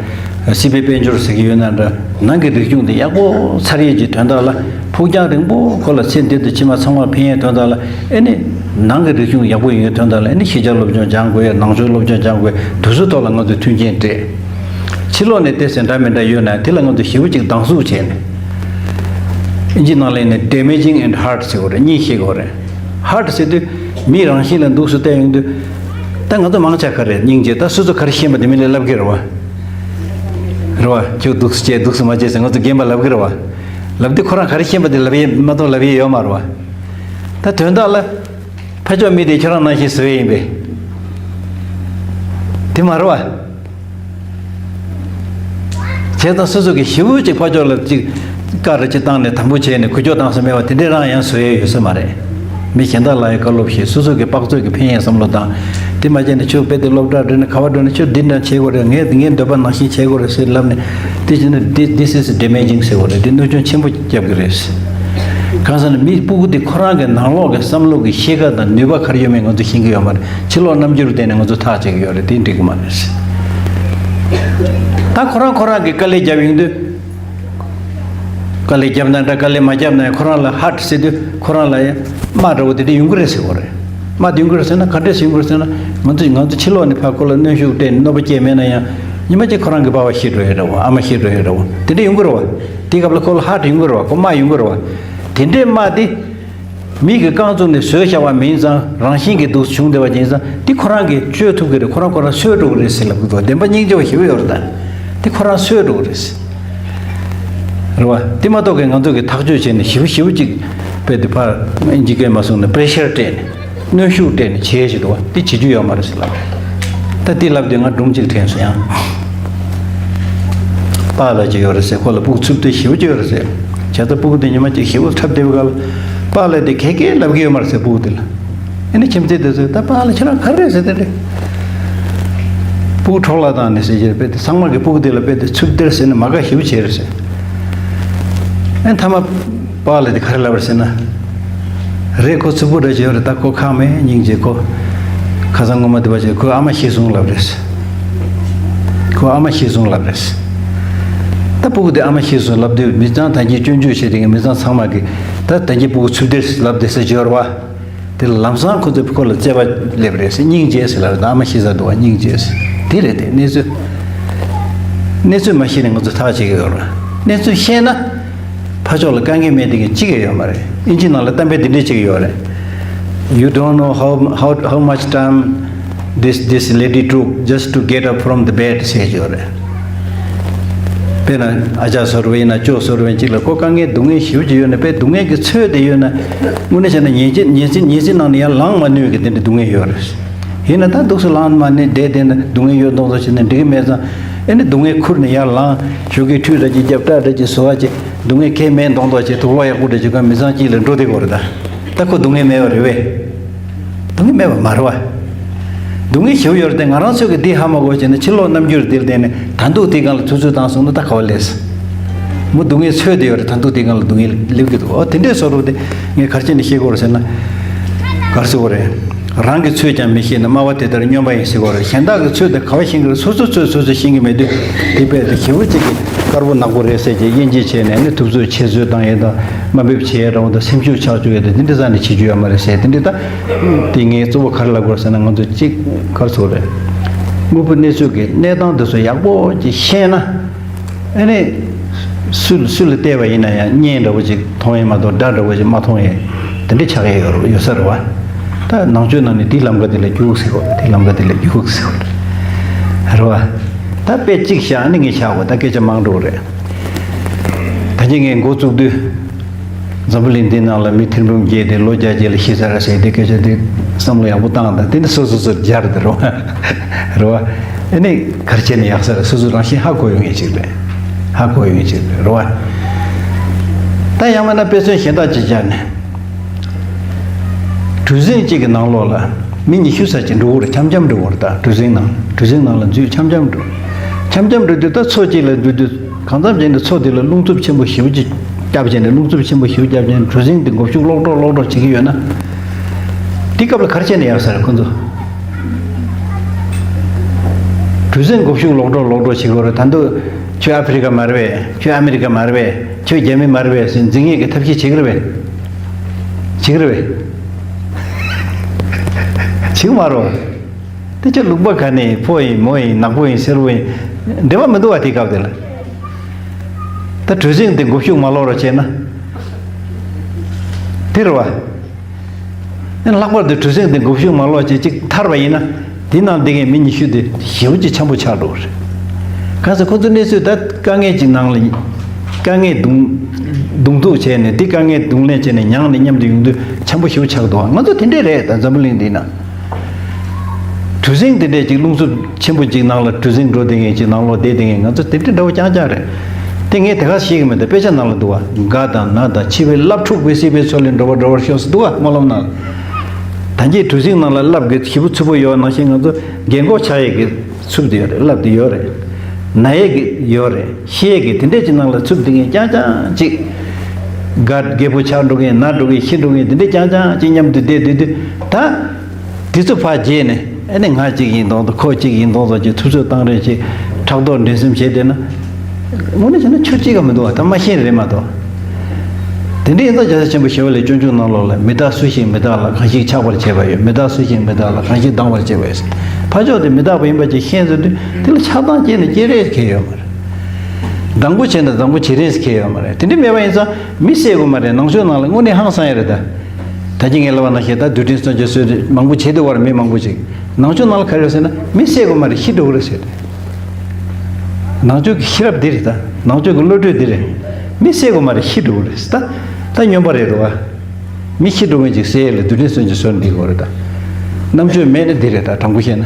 སྲིད་པའི་དཔལ་འབྱོར་ཟེར་གྱི་ཡོད་ན་འདྲ། ནང་གི་རིག་གཞུང་དེ་ཡག་པོ་འཚར་ཡས་ཀྱི་དོན་དག་ལ། ཕུགས་རྒྱང་རིང་པོ་ཁོ་ལ་ཚེ་འདི་དང་ཕྱི་མ་ཚང་མར་ཕན་ཡས་དོན་དག་ལ། ཨེ་ནི་ནང་གི་རིག་གཞུང་ཡག་པོ་ཡོང་ཡས་དོན་དག་ལ། ཨེ་ནི་ཤེས་བྱ་སློབ་སྦྱོང་སྦྱང་དགོས་ཡ། ནང་ཆོས་སློབ་སྦྱོང་སྦྱང་དགོས་ཡ། དེ་ཚོའི་ཐོག་ལ་ང་ཚོས་མཐུན་རྐྱེན་སྤྲད། ཕྱི་ལོགས་ནས་ཏོག་ཙམ་འདྲ་མི་འདྲ་ཡོད་ན། དེ་ལ་ང་ཚོས་ཞེ་པོ་ཅིག་སྡང་ཟུག་བྱས་ནས། ཨིན་ཇི་ནང་ལ་ཡིན་ན་damaging and hurt ཟེར་གྱི་ཡོད་རེད། གཉིས་བཤད་ཀྱི་ཡོད་རེད། Hurt ཟེར་དུས་མིའི་རང་བཞིན་ལ་འདུག་སེ་བལྟས་ཡོང་དུས། ད་ང་ཚོ་མང་ཆེ་ག་རེ་སྙིང་རྗེ། ད་སོ་སོ་ག་རེ་ཤེས་པ་དེ་མི་ལ་ལབ་ཀྱི་རེད་བ། རེད་བ། ཁྱོད་འདུག་སེ་བྱས་འདུག་སེ་མ་བྱས་ཟེར་ང་ཚོ་རྒན་པ་ལབ་ཀྱི་རེད་བ། ལབ་དུས་ཁོ་རང་ག་རེ་ཤེས་པ་དེ་ལབ་ཡས་མ་གཏོགས་ལབ་ཡས་ཡོད་མ་རེད་བ། ད་དོན་དག་ལ། ཕར་ཕྱོགས་མི་དེ་ཁྱོད་རང་ནང་བཞིན་བཟོས་ཡིན་པས། དེ་མ་རེད་བ། བྱས་ཙང་སོ་སོ་གིས་ཞེ་པོ་ཅིག་ཕར་ཕྱོགས་ལ་ཅིག་ཀ་རེ་ཅིག་བཏང་ནས་དམ་པོ་བྱས་ནས་འགུལ་སྐྱོད་བཏང་ས་མེད་པ་དེ་འདྲས་རང་ཡང་བཟོ་ཡས་ཡོད་ས་མ་རེད། མི་གཞན་དག་ལ་ཡང་བཀའ་སློབ་བྱེད། སོ་སོ་གི་དཔག་ཚོད་ཀྱི་ཕན་ཡས་བསམ་བློ་བཏང་། དེ་མ་བྱས་ན་ཁྱོད་རྦད་དེ་སློབ་གྲྭར་འགྲོ་ནས་ག་པར་འགྲོ་ནས་ཁྱོད་འདི་འདྲ་བྱེད་དགོས་རེད། ངས་ངའི་འདོད་པ་ནང་བཞིན་བྱེད་དགོས་རེད་ཟེར་ལབ་ནས། དེ་བྱས་ན་འདི། this is damaging ཟེར་དགོས་རེད། འདི་གནོད་སྐྱོན་ཆེན་པོ་རྒྱབ་ཀྱི་རེད། གང་ཟེར་ན་མི་སྤུ་གུ་དེ་ཁོ་རང་གི་ནང་ལོགས་ཀྱི་བསམ་བློ་གི་ཤེས་ཀ་དང་ནུས་པ་ག་རེ་ཡོད་མེད་ང་ཚོ་ཤེས་ཀྱི་ཡོད་མ་རེད། ཕྱི་ལོགས་རྣམ་འགྱུར་བལྟས་ནས་ང་ཚོ་ཐག་བཅད་ཀྱི་ཡོད་རེད། དེ་འགྲིག་གི་མ་རེད། ད་ཁོ་རང་ཁོ་རང་གི་དཀའ་ལས་རྒྱབ་ཡོང་དུས། དཀའ་ལས་རྒྱབ་ན་འདྲ་དཀའ་ལས་མ་རྒྱབ་ན་ཡང་ཁོ་རང་ལ་ཧར་ཊི་ཟེར་དུས་ཁོ་རང་ལ་ཡང་དམའ་འདྲ་བོ་དེ་འདྲ་ཡོང་གི་རེད་ཟེར་བ་རེད། དམའ་དེ་ཡོང་གི་རེད་ཟེར་ན་ག་འདྲས་ཡོང་གི་རེད་ཟེར་ན། ང་ཚོ་ང་ཚོ་ཕྱི་ལོགས་ནས་ཕར་ཁོ་ལ་གནོན་ཤུགས་སྤྲད་ནས་གནོད་པ་སྐྱེལ་མེད་ན་ཡང་ཉི་མ་གཅིག་ཁོ་རང་གི་པ་ཕ་ཤི་འགྲོ་ཡོད་འདྲ་བོ། ཨ་མ་ཤི་འགྲོ་ཡོད་འདྲ་བོ། དེ་འདྲ་ཡོང་གི་རེད་བ། དེ་སྐབས་ལ་ཁོ་ལ་ཧར་ཊི་ཡོང་གི་རེད་བ། ཁོ་དམའ་ཡོང་གི་རེད་བ། དེ་འདྲས་དམའ་དེ། མི་གི་རྐང་བཙུགས་ནས་བཟོས་བཞག་པ་མིན་ཙང་རང་བཞིན་གྱིས་འདུག་བྱུང་བསྡད་པ་ཡིན་ཙང་དེ་ཁོ་རང་གིས་བཅོས་ཐུབ་ཀྱི་རེད། ཁོ་རང་ཁོ་རང་སོས་འགྲོ་གི་རེད་ཟེར་ལབ་ཀྱི་འདུག་བདེན་པ་སྙིང་རྗེ་བ་ཞེ་པོ་ཡོད་རེད་ད། དེ་ཁོ་རང་སོས་འགྲོ་གི་རེད། རེད་བ། དེ་མ་གཏོགས་ཀྱི་ང་ཚོ་གིས་ཐག་གཅོད་བྱས་ནས་ཞེ་པོ་ཞེ་པོ་ཅིག་དཔེ་དེ་ཕར་ཨིན་ཇི་སྐད་མ་སོང་ནས་པེ་རེ་ཤར་སྤྲད་ནས་གནོན་ཤུགས་སྤྲད་ནས་བྱས་ཞེས་འདུག་བ། དེ་བྱེད་རྒྱུ་ཡོད་མ་རེད་ཟེར་ལབ་རེད། ད་དེ་ལབ་དུས་ང་སྒྲུང་གཅིག་དྲན་སོང་ཡང་། པཱ་ལགས་ཅིག་ཡོད་རེད་ཟེར། ཁོ་ལ་སྤུ་གུ་ཚུབ་བསྡད་ཞེ་པོ་ཅིག་ཡོད་རེད་ཟེར། བྱས་ཙང་སྤུ་གུ་དེ་ཉི་མ་གཅིག་ཞེ་པོ་འཁྲབ་བསྡད་པའི་སྐབས་ལ་པཱ་ལགས་དེ་ག་གེ་ལབ་ཀྱི་ཡོད་མ་རེད་ཟེར་སྤུ་གུ་དེ་ལ། ཨ་ནི་ཁྱིམ་མཚེས་དེ་ཚོས་ད་པཱ་ལགས་ཁྱེད་རང་ག་རེ་རེད་ཟེར། དེ་འདྲ་སྤུ་གུ་འཕྲོག་བརླག་བཏང་ནས་ཟེར་གྱི་རེད། དཔེ་དེ་ཚང་མ་གི་སྤུ་གུ་དེ་ལ་དཔེ་དེ་ཚུབ་བསྡད་ཟེར་ནས་མ་དགའ་ཞེ་པོ་བྱས་རེད་ཟེར། ཨ་ནི་མཐའ་མ་པཱ་ལགས་དེ་ག་རེ་ལབ་རེད་ཟེར་ན། རེད། ཁོ་ཚུབ་པོ་འདྲ་ཅིག་ཡོད་རེད། ད་ཁོ་ཁག་མེད། སྙིང་རྗེ། ཁོ་ཁ་སང་ངོ་མ་དེ་པ་ཅིག་ཁོའི་ཨ་མ་ཤི་སོང་ལབ་རེད། ཁོའི་ཨ་མ་ཤི་སོང་ལབ་རེད། ད་སྤུ་གུ་དེ་ཨ་མ་ཤི་སོང་ལབ་དུས་མི་ཚང་ད་གིན་སྐྱོན་བརྗོད་བྱེད་དེ་མི་ཚང་ཚང་མ་གིས་ད་ད་གིན་སྤུ་གུ་ཚུབ་བསྡད་ལབ་བསྡད་ཟེར་གྱི་ཡོད་རེད་བ། དེ་ལ་ལམ་སང་ཁོ་ཚོས་ཁོ་ལ་བརྩེ་བ་སླེབས་རེད་ཟེར། སྙིང་རྗེ་ཟེར་ལབ་རེད། ཨ་མ་ཤི་ས་འདུག་བ། སྙིང་རྗེ་ཟེར། དེ་རེད་དེ། གནས་ཚུལ་གནས་ཚུལ་མ་ཤེས་ནས་ང་ཚོ་ཐག་བཅད་ཀྱི་ཡོད་རེད། གནས་ཚུལ་ཤེས་ན་ཕར་ཕྱོགས་ལ་དཀའ་ངལ་མེད་དེ་གི་གཅིག་ཡང་ཡོད་མ་རེད། ཨིན་ཇི་ནང་ལ་གཏམ་དཔེ་འདི་འདྲས་གཅིག་ཡོད་རེད། You don't know how, how, how much time this, this lady took just to get up from the bed ཟེར་གྱི་ཡོད་རེད། དཔེར་ན་ཨ་ཅག་བཟོ་འདྲ་བ་ཡིན་ན་ཅོ་བཟོ་འདྲ་བ་ཡིན་གཅིག་ལ་ཁོ་དཀའ་ངལ་སྡུག་བསྔལ་ཞེ་པོ་ཅིག་ཡོད་ན་དཔེ་སྡུག་བསྔལ་གྱི་ཚོད་དེ་ཡོད་ན་དངོས་གནས་བྱས་ན་ཉིན་གཅིག་ཉིན་གཅིག་ཉིན་གཅིག་ནང་ནས་ཡར་ལངས་མ་ནུས་ཀྱི་དེ་འདྲ་སྡུག་བསྔལ་ཡོད་རེད། ཡིན་ན་ད་འདུག་སེ་ལངས་མ་ནུས་བསྡད་བསྡད་ན་སྡུག་བསྔལ་ཡོད་མདོག་མདོག་བྱས་ན་འགྲིག་གི་མེད་ཙང་། ཨེ་ནི་སྡུག་བསྔལ་ཁུར་ནས་ཡར་ལངས། ཞོགས་ཀས་ཁྲུས་འདྲ་ཅིག་བརྒྱབ། སྐྲ་འདྲ་ཅིག་བཟོ་བ་བྱས། སྡུག་བསྔལ་གང་ཡང་མེད་མདོག་མདོག་བྱས། དུག་ལོག་ཡག་པོ་འདྲ་ཅིག་གོན། མི་ཚང་གཅིག་ལ་འགྲོ་བསྡད་ཀྱི་ཡོད་རེད་ད། ད་ཁོ་སྡུག་བསྔལ་མེད་པ་རེད་པས། སྡུག་བསྔལ་མེད་པ་མ་རེད་པ། སྡུག་བསྔལ་ཞེ་པོ་ཡོད་རེད་དེ། ང་རང་ཚོས་ཀྱིས་འདི་ཧ་མ་གོ་བྱས་ན་ཕྱི་ལོགས་རྣམ་འགྱུར་འདིར་བརྟེན་ནས་ད་འདུག་དེའི་སྒང་ལ་ཐུབ་ཚོད་བཏང་སོང་ན་ད་ག་བ་ལས། མོ་སྡུག་བསྔལ་ཚོད་དེ་ཡོད་རེད། ད་འདུག་དེའི་སྒང་ལ་སྡུག་བསྔལ་སླེབས་ཀྱི་འདུག་ཨོ་དེ་འདྲའི་བཟོ་འདྲ་དེ་ངས་ག་རེ་བྱས་ནས་ཤེས་དགོས་རེད་ཟེར་ན། ག་རེ་ཟེར་དགོས་རེད། རང་གི་ཚོད་ཀྱང་མི་ཤེས་ན་སྨྲ་བ་དེ་ལྟར་སྨྱོན་པ་ཡིན་ཟེར་དགོས་རེད། གཞན་དག་གི་ཚོད་དེ་ག་བ་ཤེས་ཀྱི་རེད། སོ་སོའི་ཚོད་སོ་སོས་ཤེས་ཀྱི་མེད་དུས་དེ་དཔེ་དེ་ཞེ་པོ་ཅིག་གི་དཀར་པོ་ནག་པོ་རེད་ཟེར་གྱི་དབྱེ་འབྱེད་བྱས་ནས་ནི་ཐུབ་ཚོད་ཆེ་ཚོད་བཏང་ཡས་དང་དམའ་འབེབས་བྱེད་ཡས་འདྲ་བོ་དང་སེམས་ཤུགས་ཆག་བཅུག་ཡས་དང་དེ་འདྲ་རྩ་ནས་བྱེད་རྒྱུ་ཡོད་མ་རེད་ཟེར། དེ་འདྲ་ད་དེ་ངས་གཙོ་བོ་ག་རེ་ལབ་དགོས་ཟེར་ན། ང་ཚོ་གཅིག་ག་རེ་ཟེར་དགོས་རེད། དངོས་པོ་གནས་ཚུལ་གྱི་གནས་སྟངས་དེ་ཚོ་ཡག་པོ་ཅིག་ཤེས་ན། ཨ་ནི། སུ་སུ་ལ་བལྟས་པ་ཡིན་ན་ཡང་བརྙན་འདྲ་བོ་ཅིག་མཐོང་ཡས་མ་གཏོགས་སྒྲ་འདྲ་བོ་ཅིག་མ་མཐོང་ཡས་དེ་འདྲ་ཆགས་ཡས་ཡོད་ཡོད་ས་རེད་བ། ད་ནང་ཆོས་ནང་ནས་དེའི་ལམ་ཁ་དེ་ལ་རྒྱུགས་ཟེར་བ། དེའི་ལམ་ཁ་དེ་ལ་རྒྱུགས་ཟེར་བ་རེད་བ། ད་དཔེ་གཅིག་བཞག་ནི་ངས་བཞག་གོ། ད་སྐད་ཆ་མང་འགྲོ་གི་རེད། ད་གིན་ངས་འགོ་བཙུགས་དུས། འཛམ་བུ་གླིང་འདི་ནང་ལ་མི་ཐེར་འབུམ་བརྒྱད་དེ་ལོ་བརྒྱ་རྗེས་ལ་ཤི་ཚར་ཟེར་དེ་སྐད་ཆ་དེ་བསམ་བློ་ཡག་པོ་བཏང་དང་། དེ་ནི་སོ་སོ་སོར་སྦྱར་དེ་རོ། རོ། ཨ་ནི་གར་བྱས་ནས་ཡག་ས་རེད། སོ་སོ་རང་བཞིན་ཧ་གོ་ཡོང་ངེས་ཅིག་རེད། ཧ་གོ་ཡོང་ངེས་ཅིག་རེད་རོ། ད་ཡང་མིན་ན་དཔེ་མཚོན་གཞན་དག་ཅིག་སྦྱར་ནས། གྲུ་གཟིངས་གཅིག་གི་ནང་ལོགས་ལ་མི་ཉི་ཤུ་ཙམ་ཅིག་འགྲོ་གི་རེད། འཆམ་འཆམ་འགྲོ་གི་རེད། ད་གྲུ་གཟིངས་ནང་གྲུ་གཟིངས་ནང་ལ་འཛུལ་འཆམ་འཆམ་འགྲོ། འཆམ་འཆམ་འགྲོ་དུས་ད་མཚོ་གཅིག་ལ་འཛུལ་དུས། གང་འཚམ་བྱས་ནས་མཚོ་དེ་ལ་རླུང་འཚུབ་ཆེན་པོ་ཞེ་པོ་ཅིག་བརྒྱབ་བྱས་ནས། རླུང་འཚུབ་ཆེན་པོ་ཞེ་པོ་བརྒྱབ་བྱས་ནས་གྲུ་གཟིངས་དེ་མགོ་གཞུག་ལོག་འགྲོ་ལོག་འགྲོ་བྱེད་ཀྱི་ཡོད་ན། དེ་སྐབས་ལ་ག་རེ་བྱས་ནས་ཡག་ས་རེད་ཁོ་ཚོ། གྲུ་གཟིངས་མགོ་གཞུག་ལོག་འགྲོ་ལོག་འགྲོ་བྱེད་ཀྱི་ཡོད་རེད། ད་དུང་ཁྱོད་ཨ་ཕི་རི་ཀ་མ་རེད་པས། ཁྱོད་ཨ་མི་རི་ཀ་མ་རེད་པས། ཁྱོད་རྒྱ་མི་མ་རེད་པས་ཟེར་འཛིང་ངེས་ཀྱི་ཐབས་ཤེས་བྱེད་ཀྱི་རེད་པས། བྱེད་ཀྱི་རེད་པས། བྱེད་ཀྱི་མ་རེད། དེ་ཚོ་ལུང་པ་ག་ནས་ཕོ་ཡིན་མོ་ཡིན་ནག་པོ་ཡིན་སེར་པོ་ཡིན་འབྲེལ་བ་མི་འདུག་བ། དེ་སྐབས་དེ་ལ་ད་གྲུ་གཟིངས་དེ་མགོ་གཞུག་མ་ལོག་རོགས་བྱས་ན་དེ་རེད་བ། ཨེ་ལྷག་པར་དུ་གྲུ་གཟིངས་དེ་མགོ་གཞུག་མ་ལོག་བྱས་ཅིག་ཐར་བ་ཡིན་ན་དེ་ནང་བསྡད་མཁན་མི་ཉི་ཤུ་དེ་ཞེ་པོ་ཅིག་འཆམ་པོ་ཆགས་འགྲོ་གི་རེད། གང་ཟེར་ཁོ་ཚོ་གནས་ཚུལ་ད་དཀའ་ངལ་ཅིག་ནང་ལ་དཀའ་ངལ་གདོང་གདོང་ཐུག་བྱས་ནས་དེ་དཀའ་ངལ་གདོང་ལེན་བྱས་ནས་མྱངས་ནས་མཉམ་དུ་ཡོང་དུས་འཆམ་པོ་ཞེ་པོ་ཆགས་འདུག་ང་ཚོ་དེ་འདྲས་རེད། ད་འཛམ་བུ་གླིང་འདི་ན། གྲུ་གཟིངས་དེ་འདྲས་ཅིག་རླུང་འཚུབ་ཆེན་པོ་ཅིག་ནང་ལ་གྲུ་གཟིངས་འགྲོ་བསྡད་མཁན་ཅིག་ནང་ལོགས་བསྡད་བསྡད་མཁན་ང་ཚོ་དེ་འདྲས་འདྲ་བོ་རྐྱང་རྐྱང་རེད། དེ་ངས་དེ་ག་ཤེས་ཀྱི་མེད། ད་དཔེ་ཆ་ནང་ལ་འདུག་བ། དགའ་དང་ན་དང་འཆི་བའི་རླབས་འཁྲུགས་པའི་སྲིད་པའི་མཚོ་ལས་འགྲོ་བ་སྒྲོལ་བར་ཤོག་ཟེར་འདུག་བ་སྨོན་ལམ་ནང་ལ། ད་གིན་གྲུ་གཟིངས་ནང་ལ་རླབས་ཀྱི་ཞེ་པོ་འཚུབ་པོ་ཡོད་པ་ནང་བཞིན་ང་ཚོ་རྒན་གོག་ཆགས་ཡས་ཀྱི་འཚུབ་དེ་ཡོད་རེད། རླབས་དེ་ཡོད་རེད། ན་ཡས་ཀྱི་ཡོད་རེད། ཤི་ཡས་ཀྱི་དེ་འདྲས་ཅིག་ནང་ལ་འཚུབ་བསྡད་མཁན་རྐྱང་རྐྱང་ཅིག་རྒད་རྒད་པོ་ཆགས་འགྲོ་གིན་ན་འགྲོ་གིན་ཤི་འགྲོ་གིན་དེ་འདྲས་རྐྱང་རྐྱང་ཅིག་མཉམ་དུ་བསྡད་བསྡད་དུས་ད། དེ་ཚོ་ཕར་བརྗེད་ནས་ཨ་ནི་ང་གཅིག་ཡིན་མདོག་མདོག་ཁོ་གཅིག་ཡིན་མདོག་མདོག་ཅིག་ཐུབ་ཚོད་བཏང་རེས་ཅིག་ཕྲག་དོག་འགྲན་སེམས་བྱས་བསྡད་ན། དངོས་གནས་བྱས་ན་ཆོས་གཅིག་ག་མི་འདུག་བ། ད་མ་ཤེས་རེད་མ་གཏོགས། དེ་འདྲའི་ཡིན་ཙང་རྒྱལ་སྲས་ཆེན་པོ་ཞི་བ་ལྷས་སྤྱོད་འཇུག་ནང་ལོགས་ལ་མི་རྟག་སུ་ཞིག་མི་རྟག་ལ་གང་ཞིག་ཆགས་པར་བྱེད་པ་ཡོད། མི་རྟག་སུ་ཞིག་མི་རྟག་ལ་གང་ཞིག་སྡང་བར་བྱེད་པ་ཡོད། ཕར་ཕྱོགས་དེ་མི་རྟག་པ་ཡིན་པ་ཅིག་ཤེས་ཚར་དུས་དེ་ལ་ཆགས་སྡང་སྐྱེས་ན་སྐྱེ་རེས་ཁེལ་ཡོད་མ་རེད། སྡང་པོ་བྱས་ན་སྡང་པོ་བྱེད་རེས་ཁེལ་ཡོད་མ་རེད། དེ་འདྲ་མེད་པ་ཡིན་ཙང་མི་བསད་དགོས་མ་རེད། ནང་ཆོས་ནང་ལ་དངོས་གནས་ཧང་སང་ཡ་རེད་ད། ད་ཅི་ངས་ལབ་པ་ནང་བཞིན་ད་རྡུལ་ཕྲན་སོན་གྱི་སྲོལ་རེད། མང་པོ་བྱེད་དུ་བར་མི་མང་པོ་ཅིག་ནང་ཆོས་ནང་ལ་ག་རེ་ཟེར་ན་མི་བསད་དགོས་མ་རེད། ཤི་འགྲོ་གི་རེད་ཟེར་ཏེ། ནང་ཆོས་ཀྱི་ཤེས་རབ་འདི་རེད་ད། ནང་ཆོས་ཀྱི་བློ་གྲོས་འདི་རེད། མི་བསད་དགོས་མ་རེད། ཤི་འགྲོ་གི་རེད་ད། ད་སྨྱོན་པ་རེད་རོ་བ། མི་ཤི་འགྲོ་མཁན་ཅིག་བསད་ཡས་ལ་རྡུལ་ཕྲན་སོན་གྱི་སྲོལ་འདི་དགོས་རེད་ད། རྣམ་དཔྱོད་མེད་ན་འདི་རེད་ད། དྲང་པོ་བཤད་ན།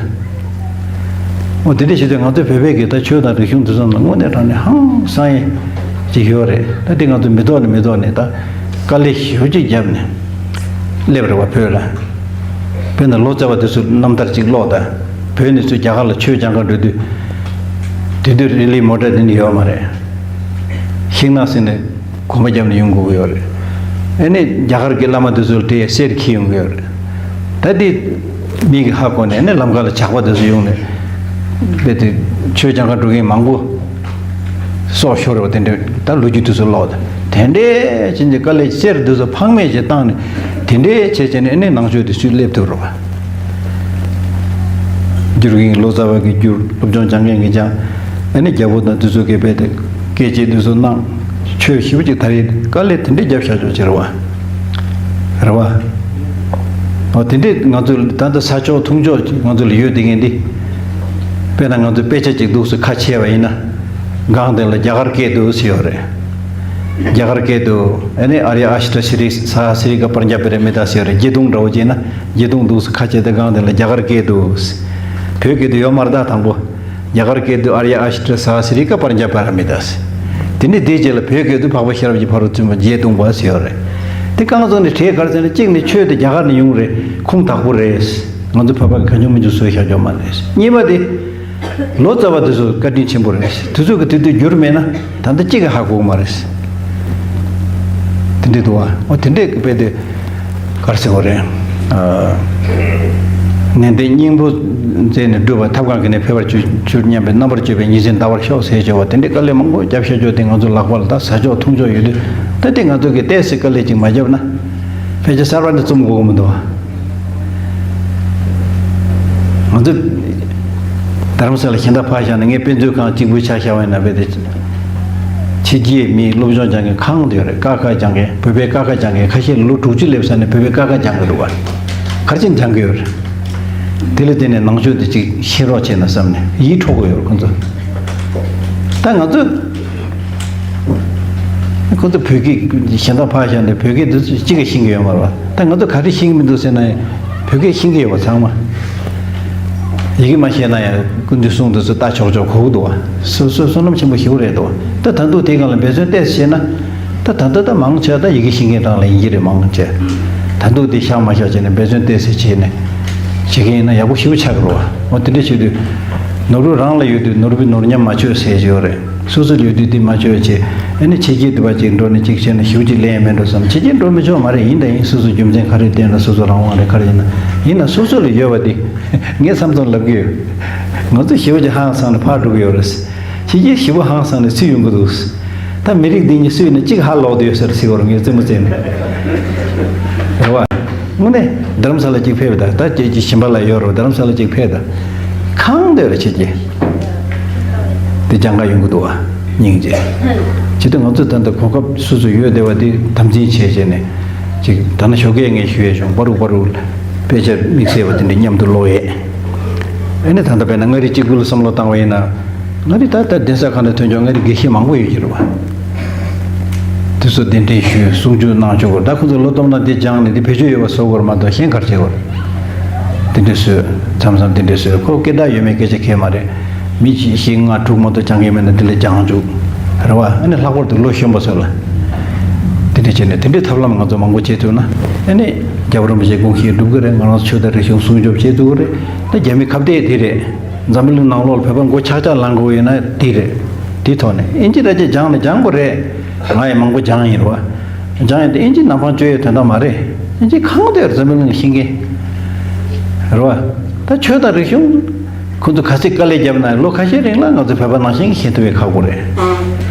འོ་དེ་འདྲ་བྱེད་དུས་ང་ཚོ་བོད་པའི་གི་ད་ཆོས་དང་རིག་གཞུང་འདི་ཚོ་ནང་དངོས་གནས་དྲང་གནས་ཧང་སང་ཡས་ཅིག་ཡོད་རེད། ད་འདི་ང་ཚོ་མི་ཐོག་ནས་མི་ཐོག་ནས་ད་དཀའ་ལས་ཞེ་པོ་ཅིག་བརྒྱབ་ནས་སླེབས་རེད་བ་བོད་ལ། དཔེར་ན་ལོ་ཙཱ་བ་དེ་ཚོ་རྣམ་ཐར་ཅིག་ཀློག་ད། བོད་ནས་ཚུར་རྒྱ་གར་ལ་ཆོས་སྦྱང་ག་འགྲོ་དུས། དེ་དུས་རི་ལི་མོ་ཊ་དེ་འདྲ་ཡོད་མ་རེད། ཤིང་ནགས་ཟིན་ནས་གོམ་པ་བརྒྱབ་ནས་ཡོང་དགོས་ཀྱི་ཡོད་རེད། ཨ་ནི་རྒྱ་གར་གྱི་བླ་མ་དེ་ཚོ་ལ་དེ་གསེར་འཁྱེར་ཡོང་གི་ཡོད་རེད། ད་དེ་མིག་གིས་ཧ་གོ་ནས་ཨ་ནི་ལམ་ཁ་ལ་ཇག་པ་དེ་ཚོ་ཡོང་ནས་དཔེ་དེ་ཆོས་སྦྱང་ག་འགྲོ་མཁན་མང་པོ་སྲོག་ཤོར་བ་དེ་འདྲ། ད་ལོ་རྒྱུས་དེ་ཚོ་ཀློག་ད། དེ་འདྲའི་ཕྱིན་ཆད་དཀའ་ལས་གསེར་དེ་ཚོ་ཕངས་མེད་ཅིག་བཏང་ནས་དེ་འདྲའི་བྱས་བྱས་ནས་ཨ་ནི་ནང་ཆོས་དེ་ཚུར་སླེབས་ཐུབ་རེད་བ། བསྒྱུར་མཁན་ལོ་ཙཱ་བ་གིས་བསྒྱུར། སློབ་སྦྱོང་སྦྱང་མཁན་གྱིས་སྦྱང་། ཨ་ནི་རྒྱལ་པོ་དང་དེ་ཚོ་གིས་རྦད་དེ་སྐད་ཆ་དེ་ཚོ་གནང་། ཆོས་ཞེ་པོ་ཅིག་དར་ཡས་དཀའ་ལས་དེ་འདྲས་བརྒྱབ་བཞག་ཆོག་ཅིག་རེད་བ། རེད་བ། འོ་དེ་འདྲས་ང་ཚོ་ད་ལྟ་ས་ཕྱོགས་ཐུང་ཕྱོགས་ཅིག་ང་ཚོ་ལ་ཡོད་བསྡད་མཁན་འདི། དཔེར་ན་ང་ཚོ་དཔེ་ཆ་ཅིག་འདུག་སེ་ཁ་ཕྱེ་བ་ཡིན་ན། སྒང་དེ་ལ་རྒྱ་གར་སྐད་དུ་ཟེར་ཡོད་རེད། རྒྱ་གར་སྐད་དུ་ཨ་ནི་ཨཱརྱ་ཨཥྚ་སི་རི་ས་ཧ་སི་རི་ཀ་པྲ་ཛྙཱ་པཱ་ར་མི་ཏཱ་ཟེར་རེད། བརྒྱད་སྟོང་འདྲ་བོ་བྱས་ན་བརྒྱད་སྟོང་འདུག་སེ་ཁ་ཕྱེ་སྟེ་སྒང་དེ་ལ་རྒྱ་གར་སྐད་དུ། བོད་སྐད་དུ་ཡོད་མ་རེད་ད་དང་པོ། རྒྱ་གར་སྐད་དུ་ཨཱརྱ་ཨཥྚ་ས་ཧ་སི་རི་ཀ་པྲ་ཛྙཱ་པཱ་ར་མི་ཏཱ་ཟེར། དེ་ནས་དེའི་རྗེས་ལ་བོད་སྐད་དུ་འཕགས་པ་ཤེས་རབ་ཀྱི་ཕ་རོལ་ཏུ་ཕྱིན་པ་བརྒྱད་སྟོང་པ་ཟེར་ཡོད་རེད། དེ་རྐང་བཙུགས་ནས་གྲས་ག་རེ་ཟེར་ན་གཅིག་ནི་ཆོས་དེ་རྒྱ་གར་ནས་ཡོང་རེད། ཁུངས་དག་པོ་རེད། ང་ཚོ་བོད་པ་གིས་གང་བྱུང་མང་བྱུང་བཟོས་བཞག་རྒྱུ་མ་རེད། གཉིས་པ་དེ། ལོ་ཙཱ་བ་དེ་ཚོ་བཀའ་དྲིན་ཆེན་པོ་རེད། དེ་ཚོ་གིས་དེ་དུས་བསྒྱུར་མེད་ན་ད་ལྟ་གཅིག་གིས་ཧ་གོ་གི་མ་རེད། དེ་འདྲས་འདུག་བ། འོ་དེ་འདྲས་ཀྱི་དཔེ་དེ་ག་རེ་ཟེར་དགོས་རེད། ཨ། ནན་ཏན་སྙིང་པོ་མཛད་ནས་སྒྲུབ་པ་ཐབས་གང་གིས་ནི་ཕལ་པར་གྱུར་གྱུར་སྙམ་པའི་རྣམ་པར་དཔྱོད་པའི་ཉིན་མཚན་འདའ་བར་ཤོག་ཟེར་བྱས་པ་དེ་འདྲས་དཀའ་ལས་མང་པོ་བརྒྱབ་བཞག་རྒྱུ་དེ་ང་ཚོ་ལག་པ་ལ་ད་ས་ཕྱོགས་ཐུང་ཕྱོགས་ཡོད་དུས་ད་དེ་ང་ཚོ་གིས་ཏོག་ཙམ་དཀའ་ལས་ཅིག་མ་བརྒྱབ་ན་ཕལ་ཆེར་གསར་པ་འདི་རྩོམ་དགོས་ཀྱི་མི་འདུག་བ། ང་ཚོ་རྡ་རམ་ས་ལ་གཞན་དག་ཕར་བཞག་ན་ངས་དཔེ་མཛོད་ཁང་གཅིག་པུ་ཆ་བཞག་པ་ཡིན་ན་དཔེ་དེ་ཕྱི་རྒྱལ་མིའི་སློབ་སྦྱོང་སྦྱང་མཁན་གང་དུ་ཡོད་རེད། ཀ་ཁ་སྦྱང་མཁན་བོད་པའི་ཀ་ཁ་སྦྱང་མཁན་ཁ་ཤས་ལོ་དྲུག་ཅུ་སླེབས་ས་ནས་བོད་པའི་ཀ་ཁ་སྦྱང་གི་འདུག་བ། ག་རེ་བྱས་ནས་སྦྱང་གི་ཡོད་རེད། དེ་ལ་བརྟེན་ནས་ནང་ཆོས་དེ་ཅིག་ཤེས་རོགས་བྱས་ན་བསམ་ནས་ཡིད་འཕྲོག་གི་ཡོད་རེད་ཁོང་ཚོ། ད་ང་ཚོ། ཁོ་ཚོ་བོད་སྐད་གཞན་དག་ཕར་བཞག་ནས་བོད་སྐད་འདི་ཚོ་གཅིག་ཀྱང་ཤེས་ཀྱི་ཡོད་མ་རེད་བ། ད་ང་ཚོ་ག་རེ་ཤེས་ཀྱི་མི་འདུག་ཟེར་ན་ཡང་བོད་སྐད་ཤེས་ཀྱི་ཡོད་པ་ཚང་མ། ཡི་གེ་མ་ཤེས་ན་ཡང་སྐུ་མདུན་གསུང་འདི་ཚོ་ལྟ་ཆོག་ཆོག་གོ་གི་འདུག་བ། སོ་སོའི་བསོད་ནམས་ཆེན་པོ་ཞེ་པོ་རེད་འདུག་བ། ད་ད་དུང་དེའི་སྒང་ལ་འབད་བརྩོན་ཏོག་ཙམ་བྱས་ན། ད་ད་ལྟ་ད་མང་ཆེ་བ་ད་ཡི་གེ་ཤེས་མཁན་རང་ལ་ཡིན་གྱི་རེད་མང་ཆེ། ད་དུང་དེ་བཞག་མ་བཞག་བྱས་ནས་འབད་བརྩོན་ཏོག་ཙམ་བྱས་ནས་བྱེད་མཁན་ཡིན་ན་ཡག་པོ་ཞེ་པོ་ཆགས་ཀྱི་རེད་བ། འོ་དེ་འདྲ་བྱེད་དུས། ནོར་བུ་རང་ལ་ཡོད་དུས་ནོར་བུས་ནོར་ཉམས་མ་བཅོས་ཟེར་གྱི་ཡོད་རེད། སོ་སོ་ལ་ཡོད་དུས་དེ་མ་བཅོས་བྱས། ཨ་ནི་ཕྱི་རྒྱལ་དུ་བ་ཅིག་འགྲོ་ནས་ཅིག་བྱས་ན་ཞེ་པོ་ཅིག་ལེན་ཡ་མེད་འགྲོ་བསམ། ཕྱི་རྒྱལ་འགྲོ་མི་ཆོག་མ་རེད། ཡིན་དང་ཡིན་སོ་སོ་རྒྱུ་མཚན་ག་རེ་བསྟན་ན་སོ་སོ་རང་དབང་རེད་ག་རེ་ཡིན་ན། ཡིན་ན་སོ་སོ་ལ་ཡོད་པ་དེ། ངས་མཚམས་མཚམས་ལབ་ཀྱི་ཡོད། ང་ཚོ་ཞེ་པོ་ཅིག་ཧང་སངས་ནས་ཕར་འགྲོ་གི་ཡོད་རེད། ཕྱི་རྒྱལ་ཞེ་པོ་ཧང་སངས་ནས་སུ་ཡོང་གི་འདུག་ད་མི་རིགས་འདི་གཉིས་སུ་ཡིན་ན་གཅིག་ཧ་ལོག་བསྡད་ཡོད་ཟེར་ཟེར་བ་རེད་ངས་རྩེད་མོ་རྩེ་ནས། རེད་བ། དངོས་གནས་རྡ་རམ་ས་ལ་གཅིག་ཕེབས་ད། ད་ཁྱེད་ཀྱི་ཞིང་པ་ལ་ཡོད་རོགས་རྡ་རམ་ས་ལ་གཅིག་ཕེབས་ད། གང་འདོད་རེ་ཁྱེད་ཀྱི། དེ་སྦྱང་ག་ཡོང་གི་འདུག་བ། སྙིང་རྗེ། ཇི་ལྟར་ང་ཚོས་ད་ལྟ་གོ་སྐབས་སོ་སོ་ཡོད་བསྡད་པ་དེ་དམ་འཛིན་བྱས་བྱས་ནས། ཅིག་ད་ནི་ཞོགས་ཀས་ངས་ཞུ་ཡས་བྱུང་པ་རུ་པ་རུ། དཔེ་ཆ་དམིགས་བསལ་བ་དེ་འདྲ་མཉམ་དུ་ཀློག་ཡས། ཨ་ནི་ད་ལྟ་དཔེར་ན་མངའ་རིས་གཅིག་པུ་ལ་བསམ་བློ་བཏང་བ་ཡིན་ན། མངའ་རིས་ད་ལྟ་གདན་ས་ཁག་ནས་ཐོན་ཆོག་མངའ་རིས་དགེ་བཤེས་མང་པོ་ཡོད་ཀྱི་རེད་བ། དེ་ཚོ་གདན་འདྲེན་ཞུས་གསུང་ཆོས་གནང་ཆོག་གོ། ད་ཁོ་ཚོ་ལོ་སྟོང་ན་དེ་སྦྱངས་ནས་དེ་བེད་སྤྱོད་ཡོད་པ་བཟོ་དགོས་རེད་མ་གཏོགས་གཞན་ག་རེ་བྱེད་དགོས་རེད། དེ་འདྲས་བཟོས། མཚམས་མཚམས་དེ་འདྲས་བཟོས། ཁོ་སྐད་གྲགས་ཡོད་མེད་སྐད་ཆ་གལ་མ་རེད། མི་གཅིག་བཞི་ལྔ་དྲུག་མ་གཏོགས་སྦྱང་མཁན་མེད་ན་དེ་ལ་སྦྱང་བཅུག་རེད་བ། ཨ་ནི་ལྷག་པར་དུ་ལོ་གཞོན་པ་ཚོ་ལ། དེ་འདྲས་བྱས་ནས་དེ་འདྲས་ཐབས་ལམ་ང་ཚོ་མང་པོ་བྱེད་ཐུབ་ན། ཨ་ནི་རྒྱལ་བ་རིན་པོ་ཆེའི་དགོངས་གཞི་འགྲུབ་གི་རེད། ང་རང་ཚོ་ཆོས་དང་རིག་གཞུང་སྲུང་སྐྱོབ་བྱེད་ཐུབ་ཀྱི་རེད། ད་རྒྱ་མི་ཁ་གཏད་དེ་རེད། འཛམ་བུ་གླིང་ནང་ལོགས་ལ་བོད་པ་མགོ་ཆག་ཆག་ལངས་དགོས་ཡོད་ན་དེ་རེད། དེའི་ཐོག་ནས་ཨིན་ཇི་ར་ཅིག་སྦྱངས་ནས་སྦྱང་དགོས་རེད། ང་ཡང་མང་པོ་སྦྱངས་ཡིན་རེད་བ། སྦྱང་ཡ་དེ་ཨིན་ཇི་ནང་པང་བཅོས་ཡའི་དོན་དག་མ་རེད། ཨིན་ཇི་གང་དེར་འཛམ་བུ་གླིང་ལ་ཤེས་མཁན་རེད་བ། ད་ཆོས་དང་རིག་གཞུང་ཁོ་ཚོ་ག་ཚད་དཀའ་ལས་བརྒྱབ་ན་ལོ་ཁ་ཤས་རིང་ལ་ང་ཚོ་བོད་པ་ནང་བཞིན་ཤེས་ཐུབ་པའི་ཁག་པོ་རེད།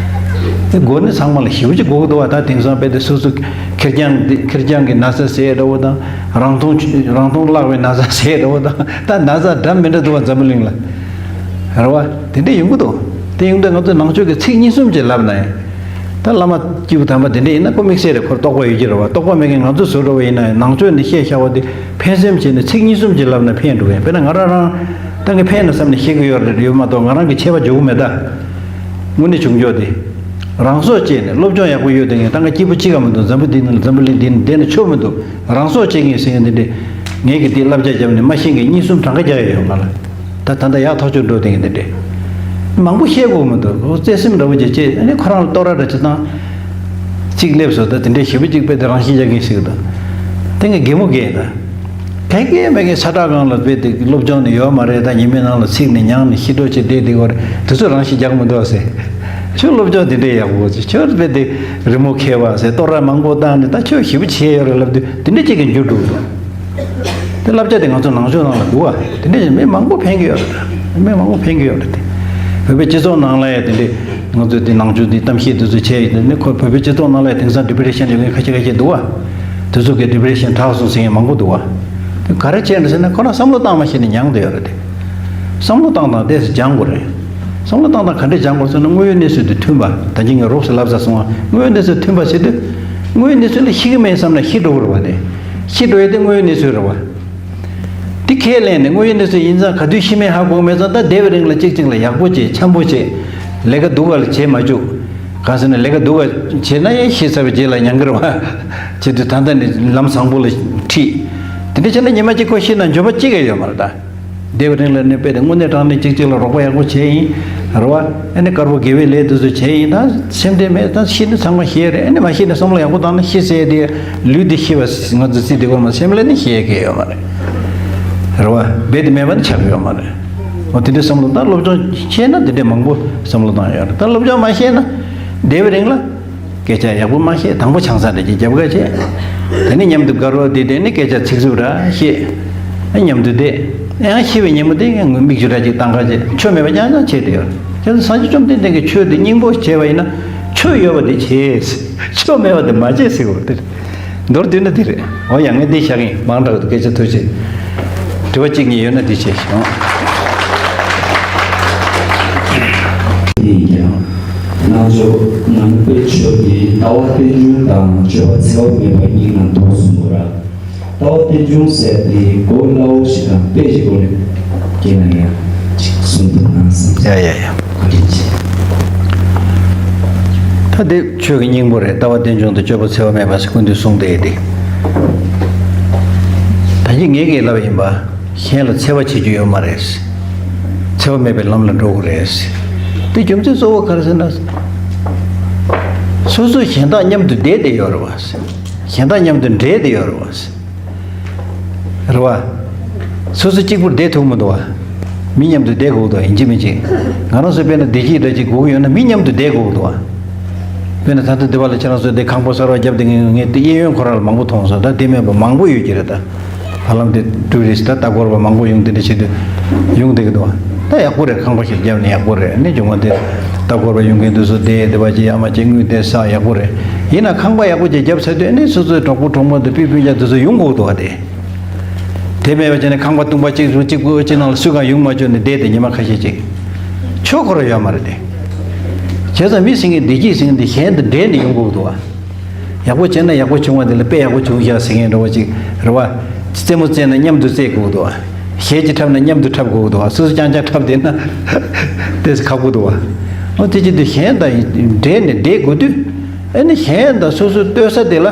དེ་དགོས་ནི་ཚང་མ་ལ་ཞེ་པོ་ཅིག་དགོས་ཀྱི་འདུག་བ། ད་དེང་སང་དཔེ་དེ་སོ་སོ་ཁེར་རྐྱང་འདི་ཁེར་རྐྱང་གི་ན་ཚ་ཟེར་འདྲ་བོ་དང་རང་མཐོང་རང་མཐོང་བརླག་པའི་ན་ཚ་ཟེར་འདྲ་བོ་དང་ད་ན་ཚ་འདྲ་མི་འདྲ་འདུག་བ་འཛམ་བུ་གླིང་ལ། རེད་བ། དེ་འདྲ་ཡོང་གི་འདུག་དེ་ཡོང་དུས་ང་ཚོས་ནང་ཆོས་ཀྱི་ཚིག་གཉིས་གསུམ་ཅིག་ལབ་ན་ཡང་། ད་བླ་མ་སྐྱེས་བུ་དམ་པ་དེ་འདྲ་ཡིན་ན་ཁོ་དམིགས་བསལ་རེད། ཁོར་རྟོགས་པ་ཡོད་ཀྱི་རེད་བ། རྟོགས་པ་མེད་མཁན་ང་ཚོ་བཟོ་འདྲ་བ་ཡིན་ན་ཡང་ནང་ཆོས་འདི་བཤད་བཞག་པ་དེ་ཕན་སེམས་བྱས་ནས་ཚིག་གཉིས་གསུམ་ཅིག་ལབ་ན་ཕན་འགྲོ་གི་ཡིན། དཔེར་ན་ང་རང་རང་ད་ངས་ཕན་ན་བསམ་ནས་བཤད་ཀྱི་ཡོད་རེད་ཡོད་མ་གཏོགས་ང་རང་གི་ཆད་པ་འཇོག་གི་མེད་ད། དངོས་གནས་བྱུང་ཆོག་དེ། རང་སྲོག་བཅད་ནས་སློབ་སྦྱོང་ཡག་པོ་ཡོད་དེ་ངས་ད་ང་སྐྱིད་པོ་གཅིག་ག་མི་འདུག་འཛམ་བུ་འདི་ནང་འཛམ་བུ་གླིང་འདི་ནང་བསྡད་ན་ཆོག་མི་འདུག་རང་སྲོག་བཅད་མཁན་ཟེར་མཁན་འདི་འདྲས་ངས་ཀྱི་འདི་བསླབ་བྱ་བརྒྱབ་ནས་མ་ཤེས་མཁན་གཉིས་གསུམ་གྲངས་ཀ་རྒྱག་ཡ་ཡོད་ང་ལ། ད་ད་ལྟ་ཡག་ཐག་ཆོད་འགྲོ་དེ་ངས་འདི་འདྲས་མང་པོ་བཤད་དགོས་མི་འདུག་བརྩེ་སེམས་འདྲ་བོ་ཅིག་བྱས་ཨ་ནི་ཁོ་རང་ལ་བསྟོད་ར་འདྲ་ཅིག་བཏང་། གཅིག་སླེབས་སོང་ད་དེ་འདྲས་ཞེ་པོ་གཅིག་དཔེ་དེ་རང་ཤི་རྒྱག་མཁན་ཞིག་དང་། དེ་ངས་གད་མོ་བགད་ད། ག་གེ་མེད་མཁན་ས་ཁྲ་སྒང་ལ་དཔེ་དེ་སློབ་སྦྱོང་ནི་ཡོད་མ་རེད། ད་ཉི་མའི་ནང་ལ་ཚིག་ནི་ཉང་ནི་ཤི་འགྲོ་ཆེ་བསྡད་དེ་གོ་རེད། དེ་ཚོ་རང་ཤི་རྒྱག་མི་འདུག་ཟེར། ཁྱོད་སློབ་སྦྱོང་དེ་འདྲས་ཡག་པོ་ཅིག་ཁྱོད་དཔེ་དེ་རི་མོ་མཁས་པ་ཟེར་བསྟོད་ར་མང་པོ་བཏང་ནས་ད་ཁྱོད་ཞེ་པོ་བྱས་ཡོད་རེད་ལབ་དུས་དེ་འདྲས་གཅིག་གི་འགྱུར་འགྲོ་གི་འདུག་དེ་བསླབ་བྱ་དེ་ང་ཚོ་ནང་ཆོས་ནང་ལ་འདུག་བ། དེ་འདྲས་མི་མང་པོ་ཕན་གྱི་ཡོད་རེད། མི་མང་པོ་ཕན་གྱི་ཡོད་རེད་དེ། བོད་པའི་སྤྱི་ཚོགས་ནང་ལ་ཡང་དེ་འདྲས་ང་ཚོས་དེ་ནང་ཆོས་དེ་གཏམ་བཤད་དེ་ཚོ་བྱས་ཡོད་དེ་ནི་ཁོ་བོད་པའི་སྤྱི་ཚོགས་ནང་ལ་ཡང་དེང་སང་ཌི་པི་རེ་ཤན་ཡོད་མཁན་ཁ་ཤས་ཁ་ཤས་འདུག་བ། དེ་ཚོ་གི་ཌི་པི་རེ་ཤན་དྲག་སོང་ཟེར་མཁན་མང་པོ་འདུག་བ། དེ་ག་རེ་བྱས་ནས་ཟེར་ན་ཁོ་རང་བསམ་བློ་བཏང་མ་ཤེས་ནས་མྱངས་བསྡད་ཡོད་རེད་དེ། བསམ་བློ་བཏང་སྟངས་དེ་སྦྱང་དགོས་རེད། བསམ་བློ་བཏང་སྟངས་ག་འདྲས་སྦྱང་དགོས་ཟེར་ན་དངོས་ཡོད་གནས་ཚུལ་དེ་མཐུན་པ། ད་གིན་ངས་རོབ་ཙམ་ལབ་ཚར་སོང་བ། དངོས་ཡོད་གནས་ཚུལ་མཐུན་པ་ཟེར་དུས། དངོས་ཡོད་གནས་ཚུལ་ལ་ཤི་གི་མེད་བསམ་ན་ཤི་འགྲོ་གི་རེད་བ་དེ། ཤི་འགྲོ་ཡ་དེ་དངོས་ཡོད་གནས་ཚུལ་རེད་བ། དེ་ཁས་ལེན་ནས་དངོས་ཡོད་གནས་ཚུལ་ཡིན་ཙང་ག་དུས་ཤི་མིན་ཧ་གོ་མེད་ཙང་ད་བསྡད་པའི་རིང་ལ་གཅིག་གཅིག་ལ་ཡག་པོ་བྱེད་འཆམ་པོ་བྱེད། ལས་ཀ་སྡུག་ག་ལ་བྱེད་མ་བཅུག་གང་ཟེར་ན་ལས་ཀ་སྡུག་ག་བྱེད་ན་ཡང་ཤི་ཚར་བའི་རྗེས་ལ་མྱང་གི་རེད་བ། བྱེད་དུས་ད་ལྟ་ནས་ལམ་བཟང་པོ་ལ་ཁྲིད། དེ་འདྲ་བྱས་ན་ཉི་མ་གཅིག་ཁོ་ཤི་ན་འགྱོད་པ་གཅིག་ཀྱང་ཡོད་མ་རེད་ད། བསྡད་པའི་རིང་ལ་ནི་དཔེ་དེ་དངོས་གནས་དྲང་གནས་གཅིག་གཅིག་ལ་རོགས་པ་ཡག་པོ་བྱས་ཡིན། རེད་བ། ཨ་ནི་དཀར་པོ་དགེ་བའི་ལས་དེ་ཚོ་བྱས་ཡིན་ད་སེམས་ཁྲལ་མེད་ད་ཤི་ནི་ཚང་མ་ཤེས་རེད། ཨ་ནི་མ་ཤི་ནི་བསམ་བློ་ཡག་པོ་བཏང་ན་ཤི་ཟེར་དེ་ལུས་དེ་ཤི་བ་ང་ཚོ་རྩིས་དེ་གོ་མ་སེམས་ལ་ནི་ཤེས་མཁན་ཡོད་མ་རེད། རེད་བ། རྦད་དེ་མེད་པ་ནི་ཆགས་ཡོད་མ་རེད། འོ་དེ་འདྲའི་བསམ་བློ་ད་སློབ་སྦྱོང་ཤེས་ན་དེ་འདྲའི་མང་པོ་བསམ་བློ་བཏང་ཡོད་རེད། ད་སློབ་སྦྱོང་མ་ཤེས་ན་བསྡད་པའི་རིང་ལ། སྐད་ཆ་ཡག་པོ་མ་བཤད། དང་པོ་ཆང་ས་འདྲ་ཅིག་རྒྱབ་ཁ་བྱས། དེ་ནས་མཉམ་དུ་དགའ་རོགས་དེ་དེ་ནས་སྐད་ཆ་ཚིག་རྩུབ་འདྲ་བཤད། མཉམ་དུ་བསྡད། ཡང་ཤི་བའི་ཉིན་མོ་དེ་ངུ་མིག་ཆུ་འདྲ་ཅིག་བཏང་ཁ་བྱས་ཆོ་མེད་པ་རྐྱང་རྐྱང་བྱས་བསྡད་ཡོད། བྱས་ཙང་སངས་རྒྱས་བཅོམ་ལྡན་འདས་ཀྱིས་ཆོས་དེ་སྙིང་པོ་བྱས་པ་ཡིན་ན་ཆོས་ཡོད་པ་དེ་བྱས། ཆོས་མེད་པ་དེ་མ་བྱས་ཟེར་བ་དེ་རེད། མདོར་བསྡུས་ན་དེ་རེད། འོ་ཡ་ངས་འདི་བཞག་གིན་མང་དྲགས་འདུག་སྐད་ཆ་ཐུགས་རྗེ་ཆེ། དྲི་བ་གཅིག་གཉིས་ཡོད་ན་འདི་བྱས་ཤོག་དེ་ཡིན་ཀྱང་། རྣལ་འབྱོར་ངང་པའི་ཆོས་དེ་ལྟ་བ་རྟེན་འབྱུང་དང་སྤྱོད་པ་འཚེ་བ་མེད་པ་གཉིས་ནང་དུ་གསུངས་པ་ར། ལྟ་བ་རྟེན་འབྱུང་ཟེར་དེ་གོ་སླ་བོ་ཞིག་དང་དཔེ་ཞིག་གོ་ནས་སྐྱེས་ན་ཡང་ཅིག་གསུང་ཐུབ་ན་བསམ། ཡ་ཡ་ཡ། བཀའ་དྲིན་ཆེ། ད་དེ་ཆོས་ཀྱི་སྙིང་པོ་རེད། ལྟ་བ་རྟེན་འབྱུང་དང་སྤྱོད་པ་འཚེ་བ་མེད་པ་ཟེར་ཀུན་འདུས་གསུངས་ཏེ་ཡོད་དེ། ད་གིན་ངས་ཀྱིས་ལབ་ཡིན་པ། གཞན་ལ་འཚེ་བ་བྱེད་རྒྱུ་ཡོད་མ་རེད། འཚེ་བ་མེད་པའི་ལམ་ལ་འགྲོ་དགོས་རེད། དེ་རྒྱུ་མཚན་གཙོ་བོ་ག་རེ་ཟེར་ན། སོ་སོ་གཞན་དག་མཉམ་དུ་བསྡད་བསྡད་ཡོད་རེད་བ། གཞན་དག་མཉམ་དུ་འདྲེས་བསྡད་ཡོད་རེད་བ། རེད་བ། སོ་སོ་གཅིག་པུར་བསྡད་ཐུབ་མི་འདུག་བ། མི་མཉམ་དུ་བསྡད་དགོས་འདུག་ཡིན་གཅིག་མིན་གཅིག་ང་རང་ཚོ་དཔེར་ན་བདེ་སྐྱིད་འདྲ་ཅིག་དགོས་ཀྱི་ཡོད་ན་མི་མཉམ་དུ་བསྡད་དགོས་འདུག་བ། དཔེར་ན་ད་ལྟ་འདི་བ་ལ་ཁྱེད་རང་ཚོ་འདི་ཁང་པ་གསར་བ་བརྒྱབ་བསྡད་མཁན་ངས་འདི་གཡས་གཡོན་ཁོ་རང་ལ་མང་པོ་མཐོང་སོང་། ད་འདི་མེད་པ་མང་པོ་ཡོད་ཀྱི་རེད་ད། ཧ་ལམ་དེ་ཊུ་རི་སི་ཊི་ད་ལྟ་སྐོར་བ་མང་པོ་ཡོང་དེ་འདྲ་བྱེད་དུས་ཡོང་བསྡད་ཀྱི་འདུག་ད་ཡག་པོ་རེད། ཁང་པ་ཞིག་བརྒྱབ་ནས་ཡག་པོ་རེད། ནི་བྱུང་བ་དེ་ལྟ་སྐོར་བ་ཡོང་མཁན་དུས་སུ་དེ་དེ་བ་ཅི་ཡག་མ་ཅི་དངུལ་དེ་ས་ཡག་པོ་རེད། ཡིན་ན་ཁང་པ་ཡག་པོ་ཅིག་བརྒྱབ་ཚར་དུས་ནི་སོ་སོའི་གྲོགས་པོ་གྲོགས་མོ་དེ་སྤུན་སྤུན་ཀྱག་དེ་ཚོ་ཡོང་དགོས་འདུག་བ། དེ་དེ་མེད་པ་བྱས་ནས་ཁང་པ་སྟོང་པ་གཅིག་གཅིག་པུ་གཅིག་ནང་ལ་སུ་གང་ཡོང་མ་བཅུག་ནས་བསྡད་དེ་ཉི་མ་ཁ་ཤས་ཅིག་ཆོས་ཁོ་ར་ཡོད་མ་རེད་དེ། བྱས་ཙང་མི་ཟེར་མཁན་བདེ་སྐྱིད་ཟེར་མཁན་དེ་གཞན་དང་འདྲེས་ནས་ཡོང་དགོས་འདུག་བ། ཡག་པོ་བྱས་ན་ཡག་པོ་བྱུང་བ་དེ་ལ་དཔེ་ཡག་པོ་བྱུང་ཤག་ཟེར་མཁན་འདྲ་བོ་ཅིག་རེད་བ། རྩེད་མོ་རྩེས་ན་མཉམ་དུ་རྩེ་དགོས་འདུག་བ། གཞས་ཅིག་འཁྲབ་ན་མཉམ་དུ་འཁྲབ་དགོས་འདུག་བ། སོ་སོ་རྐྱང་རྐྱང་འཁྲབ་བསྡད་ན་དེ་ཁག་པོ་འདུག་བ། འོ་དེ་ཅི་འདུག་གཞན་དང་འདྲེས་ནས་བསྡད་དགོས་དུས། ཨ་ནི་གཞན་དང་སོ་སོ་ལྟོས་ས་དེ་ལ།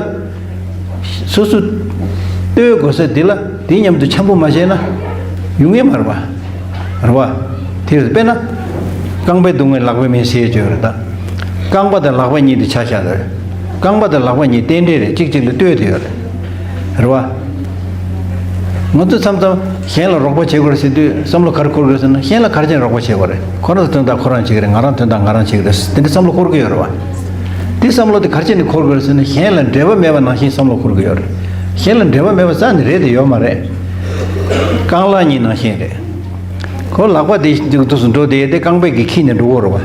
སོ་སོ་ལྟོས་དགོས་ས་དེ་ལ་དེ་མཉམ་དུ་འཆམ་པོ་མ་བྱས་ན་ཡོང་ངེས་མ་རེད་བ། རེད་བ། དེ་རེད། དཔེར་ན། རྐང་པའི་སྡུག་བསྔལ་ལག་པའི་མིན་ཟེར་ཡས་ཅིག་ཡོད་རེད་ད། རྐང་པ་དང་ལག་པ་གཉིས་དེ་ཆ་བཞག་རེད། རྐང་པ་དང་ལག་པ་གཉིས་རྟེན་འབྲེལ་རེད། གཅིག་གཅིག་ལ་ལྟོས་དེ་ཡོད་རེད། རེད་བ། ང་ཚོ་མཚམས་མཚམས་གཞན་ལ་རོགས་པ་བྱེད་དགོས་རེད་ཟེར་དུས་བསམ་བློ་ག་རེ་འཁོར་དགོས་ཟེར་ན་གཞན་ལ་ག་རེ་བྱས་ནས་རོགས་པ་བྱེད་དགོས་རེད། ཁོ་རང་ཚོ་དོན་དག་ཁོ་རང་བྱེད་ཀྱི་རེད། ང་རང་དོན་དག་ང་རང་བྱེད་ཀྱི་རེད། དེ་འདྲ་བསམ་བློ་འཁོར་གྱི་ཡོད་རེད་བ། དེ་བསམ་བློ་དེ་ག་རེ་བྱས་ནས་འཁོར་དགོས་རེད་ཟེར་ན། གཞན་ལ་འབྲེལ་བ་མེད་པ་ནང་བཞིན་བསམ་བློ་འཁོར་གི་ཡོད་རེད། གཞན་ལ་འབྲེལ་བ་མེད་པ་རྩ་ནས་རེད་དེ་ཡོད་མ་རེད། རྐང་ལག་གཉིས་ནང་བཞིན་རེད། ཁོ་ལག་པ་དེ་འདུག་སུ་འགྲོ་དེ་དེ་རྐང་པས་ཀྱིས་འཁྱེར་ནས་འགྲོ་གི་རེད་བ།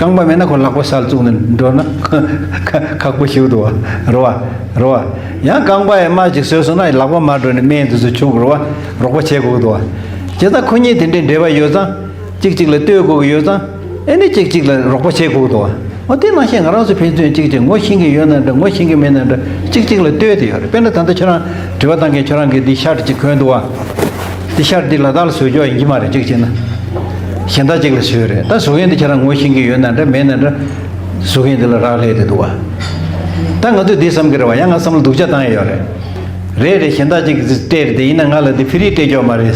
རྐང་པ་མེད་ན་ཁོ་ལག་པ་སར་བཙུགས་ནས་འགྲོ་ན་ཁག་པོ་ཞིག་འདུག་བ། རེད་བ། རེད་བ། ཡང་རྐང་པ་ཡང་མ་ཅིག་བཟོས་སོང་ན་ལག་པ་མར་འགྲོ་ནས་སྨན་དེ་ཚོ་བྱུག་གི་རེད་བ། རོགས་པ་བྱེད་དགོས་ཀྱི་འདུག་བ། བྱས་ཙང་ཁོ་གཉིས་དེ་འདྲའི་འབྲེལ་བ་ཡོད་ཙང་། གཅིག་གཅིག་ལ་ལྟོས་དགོས་ཀྱི་ཡོད་ཙང་། ཨེ་ནི་གཅིག་གཅིག་ལ་རོགས་པ་བྱེད་དགོས་འདུག་བ། འོ་དེ་ནང་བཞིན་ང་རང་ཚོ་ཕན་ཚུན་གཅིག་གཅིག་ངོ་ཤེས་ཀྱི་ཡོད་ན་འདྲ། ངོ་ཤེས་ཀྱི་མེད་ན་འདྲ། གཅིག་གཅིག་ལ་ལྟོས་དེ་ཡོད་རེད། དཔེར་ན་ད་ལྟ་ཁྱོད་རང་དྲི་བ་བཏང་མཁན་ཁྱོད་རང་གིས་འདི་ཤར་གཅིག་གོན་འདུག་བ། འདི་ཤར་འདི་ལ་དྭགས་ལ་བཟོས་ཀྱོག་ཡིན་གྱི་མ་རེད། གཅིག་བྱས་ན། གཞན་དག་གཅིག་ལ་བཟོས་རེད། ད་བཟོ་མཁན་འདི་ཁྱེད་རང་ངོ་ཤེས་ཀྱི་ཡོད་ན་འདྲ་མེད་ན་འདྲ། བཟོ་མཁན་འདི་ལ་རག་ལས་དེ་འདུག་བ། ད་ང་ཚོས་འདི་བསམ་གྱི་རེད་བ། ཡང་ང་བསམ་བློ་སྡུག་ཅག་བཏང་ཡ་ཡོད་རེད། རེད་རེད། གཞན་དག་ཅིག་གིས་སྤྲད་རེད་དེ། ཡིན་ན་ང་ལ་དེ་ཕི་རི་སྤྲད་ཀྱོག་མ་རེད།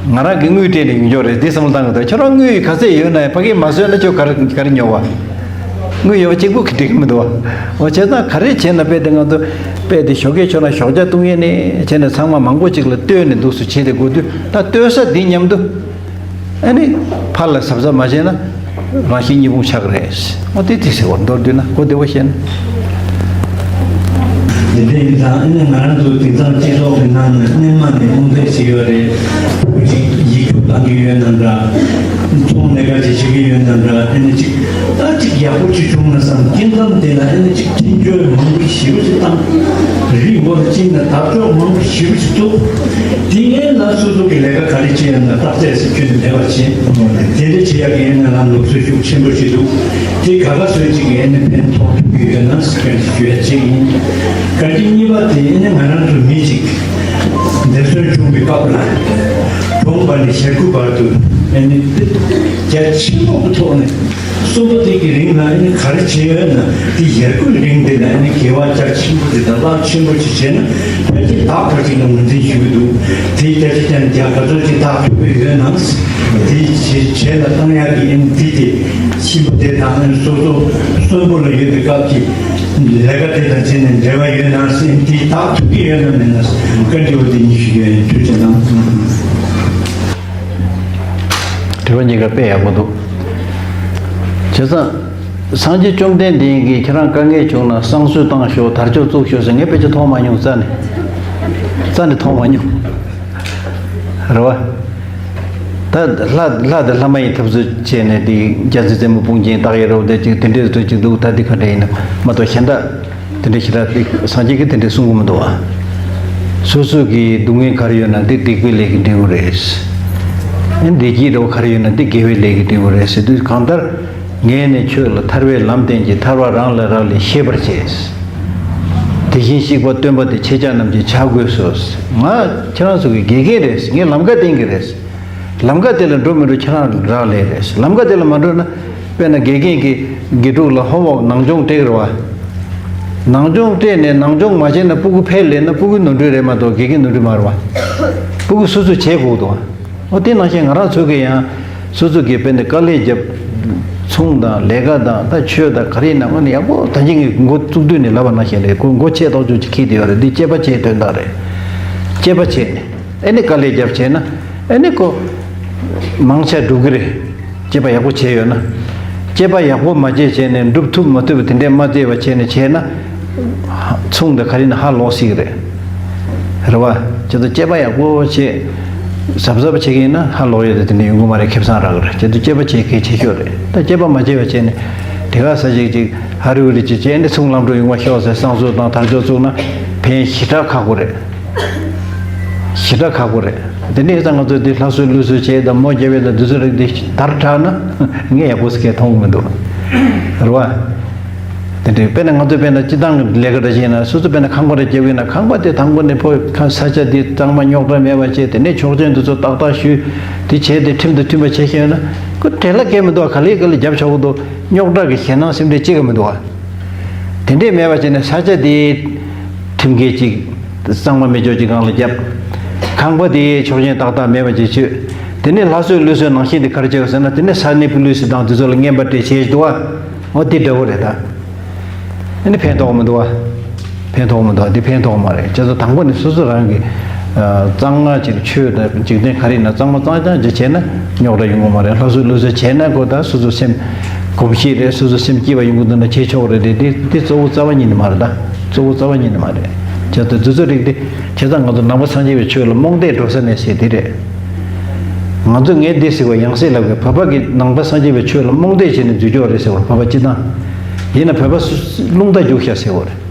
ང་རང་གིས་དངུལ་སྤྲད་ནས་ཡོང་ཀྱོག་རེད། དེ་བསམ་བློ་བཏང་གི་འདུག་ཁྱོད་རང་དངུལ་ག་ཚད་ཡོད་ན་ཡང་ཕ་གིར་མ་བཟོས་ན་ཁྱོད་ག་རེ་ག་རེ་ཉོ་བ། དངུལ་ཡོད་པ་གཅིག་པུ་གིས་འགྲིག་གི་མི་འདུག་བ། འོ་བྱས་ཙང་ག་རེ་བྱས་ན་དཔེ་དེ་ང་ཚོ་དཔེ་དེ་ཞོགས་ཀས་ཁྱོད་རང་ཞོགས་ཇ་བཏུང་ཡས་ནས་བྱས་ནས་ཚང་མ་མང་པོ་ཅིག་ལ་ལྟོས་ནས་འདུག་སུ་བྱས་ཏེ་དགོས་དུས། ད་ལྟོས་ས་འདི་མཉམ་དུ། ཨ་ནི་ཕར་ལ་གཟབ་གཟབ་མ་བྱས་ན་རང་བཞིན་གཉིས་ཕུང་ཆགས་ཀྱི་རེད། འོ་དེ་དེ་ཟེར་བ་མདོར་བསྡུས་ན་གོ་བདེ་བོ་བཤད་ན། དེ་འདྲ་ཡིན་ཙང་ཨ་ནི་ང་རང་ཚོ་དེང་སང་སྤྱི་ཚོགས་ཀྱི་ནང་ནས་སྔོན་མ་ནས་རྨོངས་དད་ཞིག་ཡོད་རེད། བུ་གཅིག་ཡིག་རྒྱུགས་བཏང་གི་ཡོད་ན་འདྲ། ཚོང་ལས་ཀ་ཅིག་བྱེད་ཀྱི་ཡོད་ན་འདྲ། ཨ་ནི་གཅིག་ད་གཅིག་ཡག་པོ་ཅིག་བྱུང་ན་བསམ། སྐྱེ་ཁམས་དེ་ལ་ཨ་ནི་གཅིག་མཐུན་སྦྱོར་མང་པོ་ཞེ་པོ་ཅིག་བཏང་། རི་མགོ་ལ་གཅིག་ན་དར་ལྕོག་མང་པོ་ཞེ་པོ་ཅིག་བཙུགས། དེ་སྔོན་ལ་སོ་སོ་གི་ལས་ཀ་ག་རེ་བྱེད་ཡོད་ན་བརྟག་དཔྱད་ཟེར་ཁྱོན་ནས་མེད་པ་བྱེད། དེ་འདྲ་བྱེད་ཡག་གི་ཨ་ནི་ལམ་ལུགས་སྲོལ་ཤུགས་ཆེན་པོ་ཞིག་འདུག་དེ་ག་ག་སོ་ཅིག་གི་ཨ་ནི་ཕན་ཐོགས་ཐུབ་ཀྱི་ཡོད་ན་ཟེར་མཁན་ཞིག་ཞུ་ཡ་གཅིག་ཡིན། བཀའ་དྲིན་གཉིས་པ་དེ་ཨ་ནི་ང་རང་ཚོ་མི་ཅིག་འདས་གསོན་བྱུང་བའི་སྐབས་ལ་གྲོངས་པ་ནས་ཞེ་དགུ་བར་དུ་ཨ་ནི་རྒྱ་ཆེན་པོ་གི་ཐོག་ནས། གསོན་པོ་དེ་གི་རིང་ལ་ཨ་ནི་ག་རེ་བྱས་ཡོད་ན། དེ་ཡར་སྐུལ་རིང་དེ་ལ་ཨ་ནི་དགེ་བ་རྒྱ་ཆེན་པོ་དེ་དང་རླབས་ཆེན་པོ་ཅིག་བྱས་ན་ཕལ་ཆེར་བདག་ཕལ་ཆེར་ལ་ངོས་འཛིན་ཞུ་གི་འདུག་དེ་རྒྱ་ཆེ་ཅན་རྒྱ་ག་ཚོད་ཅིག་བདག་ཐུབ་ཀྱི་ཡོད་ན། དེ་བྱས་བྱས་ལ་བཏང་ཡག་གི་ཨ་ནི་དེ་དེ་གཤིན་པོ་དེ་དང་ཨ་ནི་སོ་སོ་གསོན་པོ་ལ་ཡོད་པའི་སྐབས་ཀྱི་ལས་ཀ་དེ་དང་བྱས་ནས་འབྲེལ་བ་ཡོད་ན་ཨ་ནི་དེ་བདག་ཐུབ་ཀྱི་ཡོད་ན་མེད་ན་བཀའ་འདྲི་བ་དེ་གཉིས་ཞུ་གི་ཡོད། ཐུགས་རྗེ་གནང་། དྲི་བ་གཉིས་ཀ་དཔེ་ཡག་པོ་འདུག་བྱས་ཙང་། སངས་རྒྱས་བཅོམ་ལྡན་འདས་ཀྱིས་ཁྱེད་རང་དཀའ་ངལ་བྱུང་ན་བསང་གསོལ་བཏང་ཤོག་དར་ལྕོག་བཙུགས་ཤོག་ཟེར་ངས་དཔེ་ཆ་མཐོང་མ་མྱོང་། རྩ་ནས། རྩ་ནས་མཐོང་མ་མྱོང་། རེད་བ། ད་ལྷ་ལྷ་དང་ལྷ་མ་ཡིན་འཐབ་རྩོད་བྱས་ནས་དེ་རྒྱལ་སྲས་རྩེ་མོ་དཔུང་ཆེན་སྟག་ཡི་རི་བོ་དེ་ཅིག་དེ་འདྲས་རྩོད་ཅིག་འདུག་ད་དེ་ག་འདྲ་ཡིན་ན་མ་གཏོགས་གཞན་དག་དེ་འདྲ་ཞེ་དྲག་དེ་སངས་རྒྱས་ཀྱིས་དེ་འདྲ་གསུང་གི་མི་འདུག་བ། སོ་སོ་གི་སྡུག་བསྔལ་ག་རེ་ཡོད་ན་དེ་སྡིག་པའི་ལས་ཀྱིས་འགྲིབ་པ་རེད། ཨེ་བདེ་སྐྱིད་འདྲ་བོ་ག་རེ་ཡོད་ན་དེ་དགེ་བའི་ལས་ཀྱིས་འགྲིབ་པ་རེད་ཟེར་དུས། གང་ལྟར་ངས་ནི་ཁྱོད་ལ་ཐར་པའི་ལམ་བསྟན་གྱི། ཐར་པ་རང་ལ་རག་ལས་ཤེས་པར་བྱས། དེ་བཞིན་གཤེགས་པ་སྟོན་པ་དེ་ཁྱེད་ཅག་རྣམས་ཀྱི་ཕྱག་འགོས་སོ། ང་ཁྱེད་རང་ཚོ་གི་དགེ་རྒན་རེད། ངས་ལམ་ཁ་བསྟན་གྱི་རེད། ལམ་ཁ་དེ་ལ་འགྲོ་མི་འགྲོ་ཁྱེད་རང་རག་ལས་རེད། ལམ་ཁ་དེ་ལ་མ་འགྲོ་ན། དཔེར་ན་དགེ་རྒན་གྱིས་དགེ་ཕྲུག་ལ་ཧོམ་ཝོག་ནང་སྦྱོང་སྤྲད་ཀྱི་རེད་བ། ནང་སྦྱོང་སྤྲད་ནས་ནང་སྦྱོང་མ་བྱས་ན་སྤུ་གུ་ཕལ་ལས་ན་སྤུ་གུའི་ནོར་འཁྲུལ་རེད་མ་གཏོགས་དགེ་རྒན་ནོར་འཁྲུལ་མ་རེད་བ། སྤུ་གུ་སོ་སོས་བྱེད་དགོས་འདུག་བ། འོ་དེ་ནང་བཞིན་ང་རང་ཚོ་གིས་ཡང་སོ་སོ་གིས་དཔེར་ན་དཀའ་ལས་བརྒྱབ། ཚོང་དང་ལས་ཀ་དང་ད་ཆོས་དང་ག་རེ་ཡིན་ན་དངོས་གནས་ཡག་པོ། ད་གིན་ངས་འགོ་བཙུགས་དུས་ནས་ལབ་པ་ནང་བཞིན་རེད། ཁོ་མགོ་ཆེ་ཏོག་ཙམ་ཅིག་འཁྱེར་བསྡད་ཡོད་རེད། འདི་དཔྱད་པ་བྱེད་དོན་དག་རེད། དཔྱད་པ་བྱས་ནས། ཨེ་ནི་དཀའ་ལས་བརྒྱབ་བྱས་ན་ཨེ་ནི་ཁོ་མང་ཆེ་འགྲུབ་ཀྱི་རེད། དཔྱད་པ་ཡག་པོ་བྱས་ཡོད་ན། དཔྱད་པ་ཡག་པོ་མ་བྱས་བྱས་ནས་འགྲུབ་ཐུབ་མ་ཐུབ་དེ་འདྲས་མ་བལྟས་པ་བྱས་ནས་བྱས་ན། ཚོང་དང་ག་རེ་ན་ཧ་ལོག་སྲིད་ཀྱི་རེད། རེད་བ། བྱས་ཙང་དཔྱད་པ་ཡག་པོ་བྱས། གཟབ་གཟབ་བྱེད་ཀྱི་ཡིན་ན་ཧ་ལོག་ཡས་དེ་དེ་འདྲས་ཡོང་གི་མ་རེད། ཁེ་བཟང་རག་གི་རེད། བྱས་ཙང་དཔྱད་པ་བྱེད་གལ་ཆེ་ཤོས་རེད། ད་དཔྱད་པ་མ་བྱས་པ་བྱས་ནས་དེ་ག་ས་ཞིག་ཅིག་ཧ་རི་བ་རི་ཅིག་བྱས་ནས་ཚོང་ལམ་འགྲོ་ཡོང་བ་ཤོག་ཟེར་བསང་གསོལ་དང་དར་ལྕོག་བཙུགས་ན་ཕན་ཞེ་དྲག་ཁག་པོ་རེད། ཞེ་དྲག་ཁག་པོ་རེད། དེ་འདྲ་ཡིན་ཙང་ང་ཚོས་འདི་ལྷ་གསོལ་ཀླུ་གསོལ་བྱས་དང་མོ་རྒྱབ་ཡས་དང་འདི་ཚོ་རིགས་འདི་དར་དྲགས་ན་ངས་ཡག་པོ་ཟེར་མཁན་མཐོང་གི་མི་འདུག་རེད་བ། དེ་འདྲའི་དཔེར་ན་ང་ཚོས་དཔེར་ན་སྤྱི་བཏང་གི་ལས་ཀ་འདྲ་ཞིག་ཡིན་ན་སོ་སོ་དཔེར་ན་ཁང་པ་རེ་རྒྱབ་ཡིན་ན་ཁང་པ་དེ་དང་པོ་ནས་ཕོ་ཁ་ས་ཆ་འདི་གཙང་མ་རྙོག་དྲ་མེད་པ་བྱས། དེ་ནས་ཆོག་མཆན་འདི་ཚོ་ཏག་ཏག་ཞུས། དེ་བྱས་ཏེ་ཁྲིམས་དང་མཐུན་པ་བྱས་ཤེས་ཡོད་ན་ཁོ་བྲེལ་བ་གང་ཡང་མི་འདུག་བ། ག་ལེ་ག་ལེ་རྒྱབ་ཆོག་གི་འདུག་རྙོག་དྲ་གི་ཞེད་སྣང་སེམས་ཁྲལ་གཅིག་ཀྱང་མི་འདུག་བ། དེ་འདྲས་མེད་པ་བྱས་ནས་ས་ཆ་དེ་ཁྲིམས་འགལ་གཅིག་གཙང་མ་མི་ཆོག་ཅིག་སྒང་ལ་བརྒྱབ། ཁང་པ་དེ་ཆོག་མཆན་ཏག་ཏག་མེད་པ་ཅིག་བྱོས། དེ་ནས་ལྷ་གསོལ་ཀླུ་གསོལ་ནང་བཞིན་དེ་ག་རེ་བྱས་ཡོད་ཟེར་ན། དེ་ནས་ས་གནས་པུ་ལི་སི་དང་དེ་ཚོ་ལ་རྔན་པ་སྤྲད་བྱས་འདུག་བ། འོ་དེ་འདྲ་བོ་རེད་ད། ཨ་ནི་ཕན་ཐོགས་མི་འདུག་བ། ཕན་ཐོགས་མི་འདུག་བ། འདི་ཕན་ཐོགས་མ་རེད། བྱས་ཙང་དང་པོ་ནས་སོ་སོ་རང་གི་ཨ་གཙང་མ་ཅིག་ཆོས་དང་འཇིག་རྟེན་ག་རེ་ཡིན་ན་གཙང་མ་གཙང་རྐྱང་ཅིག་བྱས་ན་རྙོག་དྲ་ཡོང་གི་མ་རེད། ལྷ་གསོལ་ཀླུ་གསོལ་བྱས་ན་ཁོ་ད་སོ་སོ་སེམས་ གོམས་གཤིས་རེད། སོ་སོ་སེམས་སྐྱིད་པ་ཡོང་གི་འདུག་ན་བྱེད་ཆོག་རེད་དེ། དེ་དེ་གཙོ་བོ་རྩ་བ་ཉིད་ནས་མ་རེད་ད། གཙོ་བོ་རྩ་བ་ཉིད་ནས་མ་རེད། བྱས་ཙང་དེ་ཚོ་རིགས་དེ་བྱས་ཙང་ང་ཚོ་ནང་པ་སངས་རྒྱས་པའི་ཆོས་ལ་རྨོངས་དད་འགྲོ་ས་མེད་ཟེར་དེ་རེད། ང་ཚོ་ངས་འདི་ཟེར་བ་ཡང་སྲིད་ལབ་གི། བོད་པ་གི་ནང་པ་སངས་རྒྱས་པའི་ཆོས་ལ་རྨོངས་དད་བྱས་ནས་འཛུལ་ཆོག་རེད་ཟེར་བ། བོད་པ་སྤྱི་བཏང་ཡིན་ན་བོད་པ་སུ་རླུང་རྟ་རྒྱུག་ཤག་ཟེར་བ་རེད།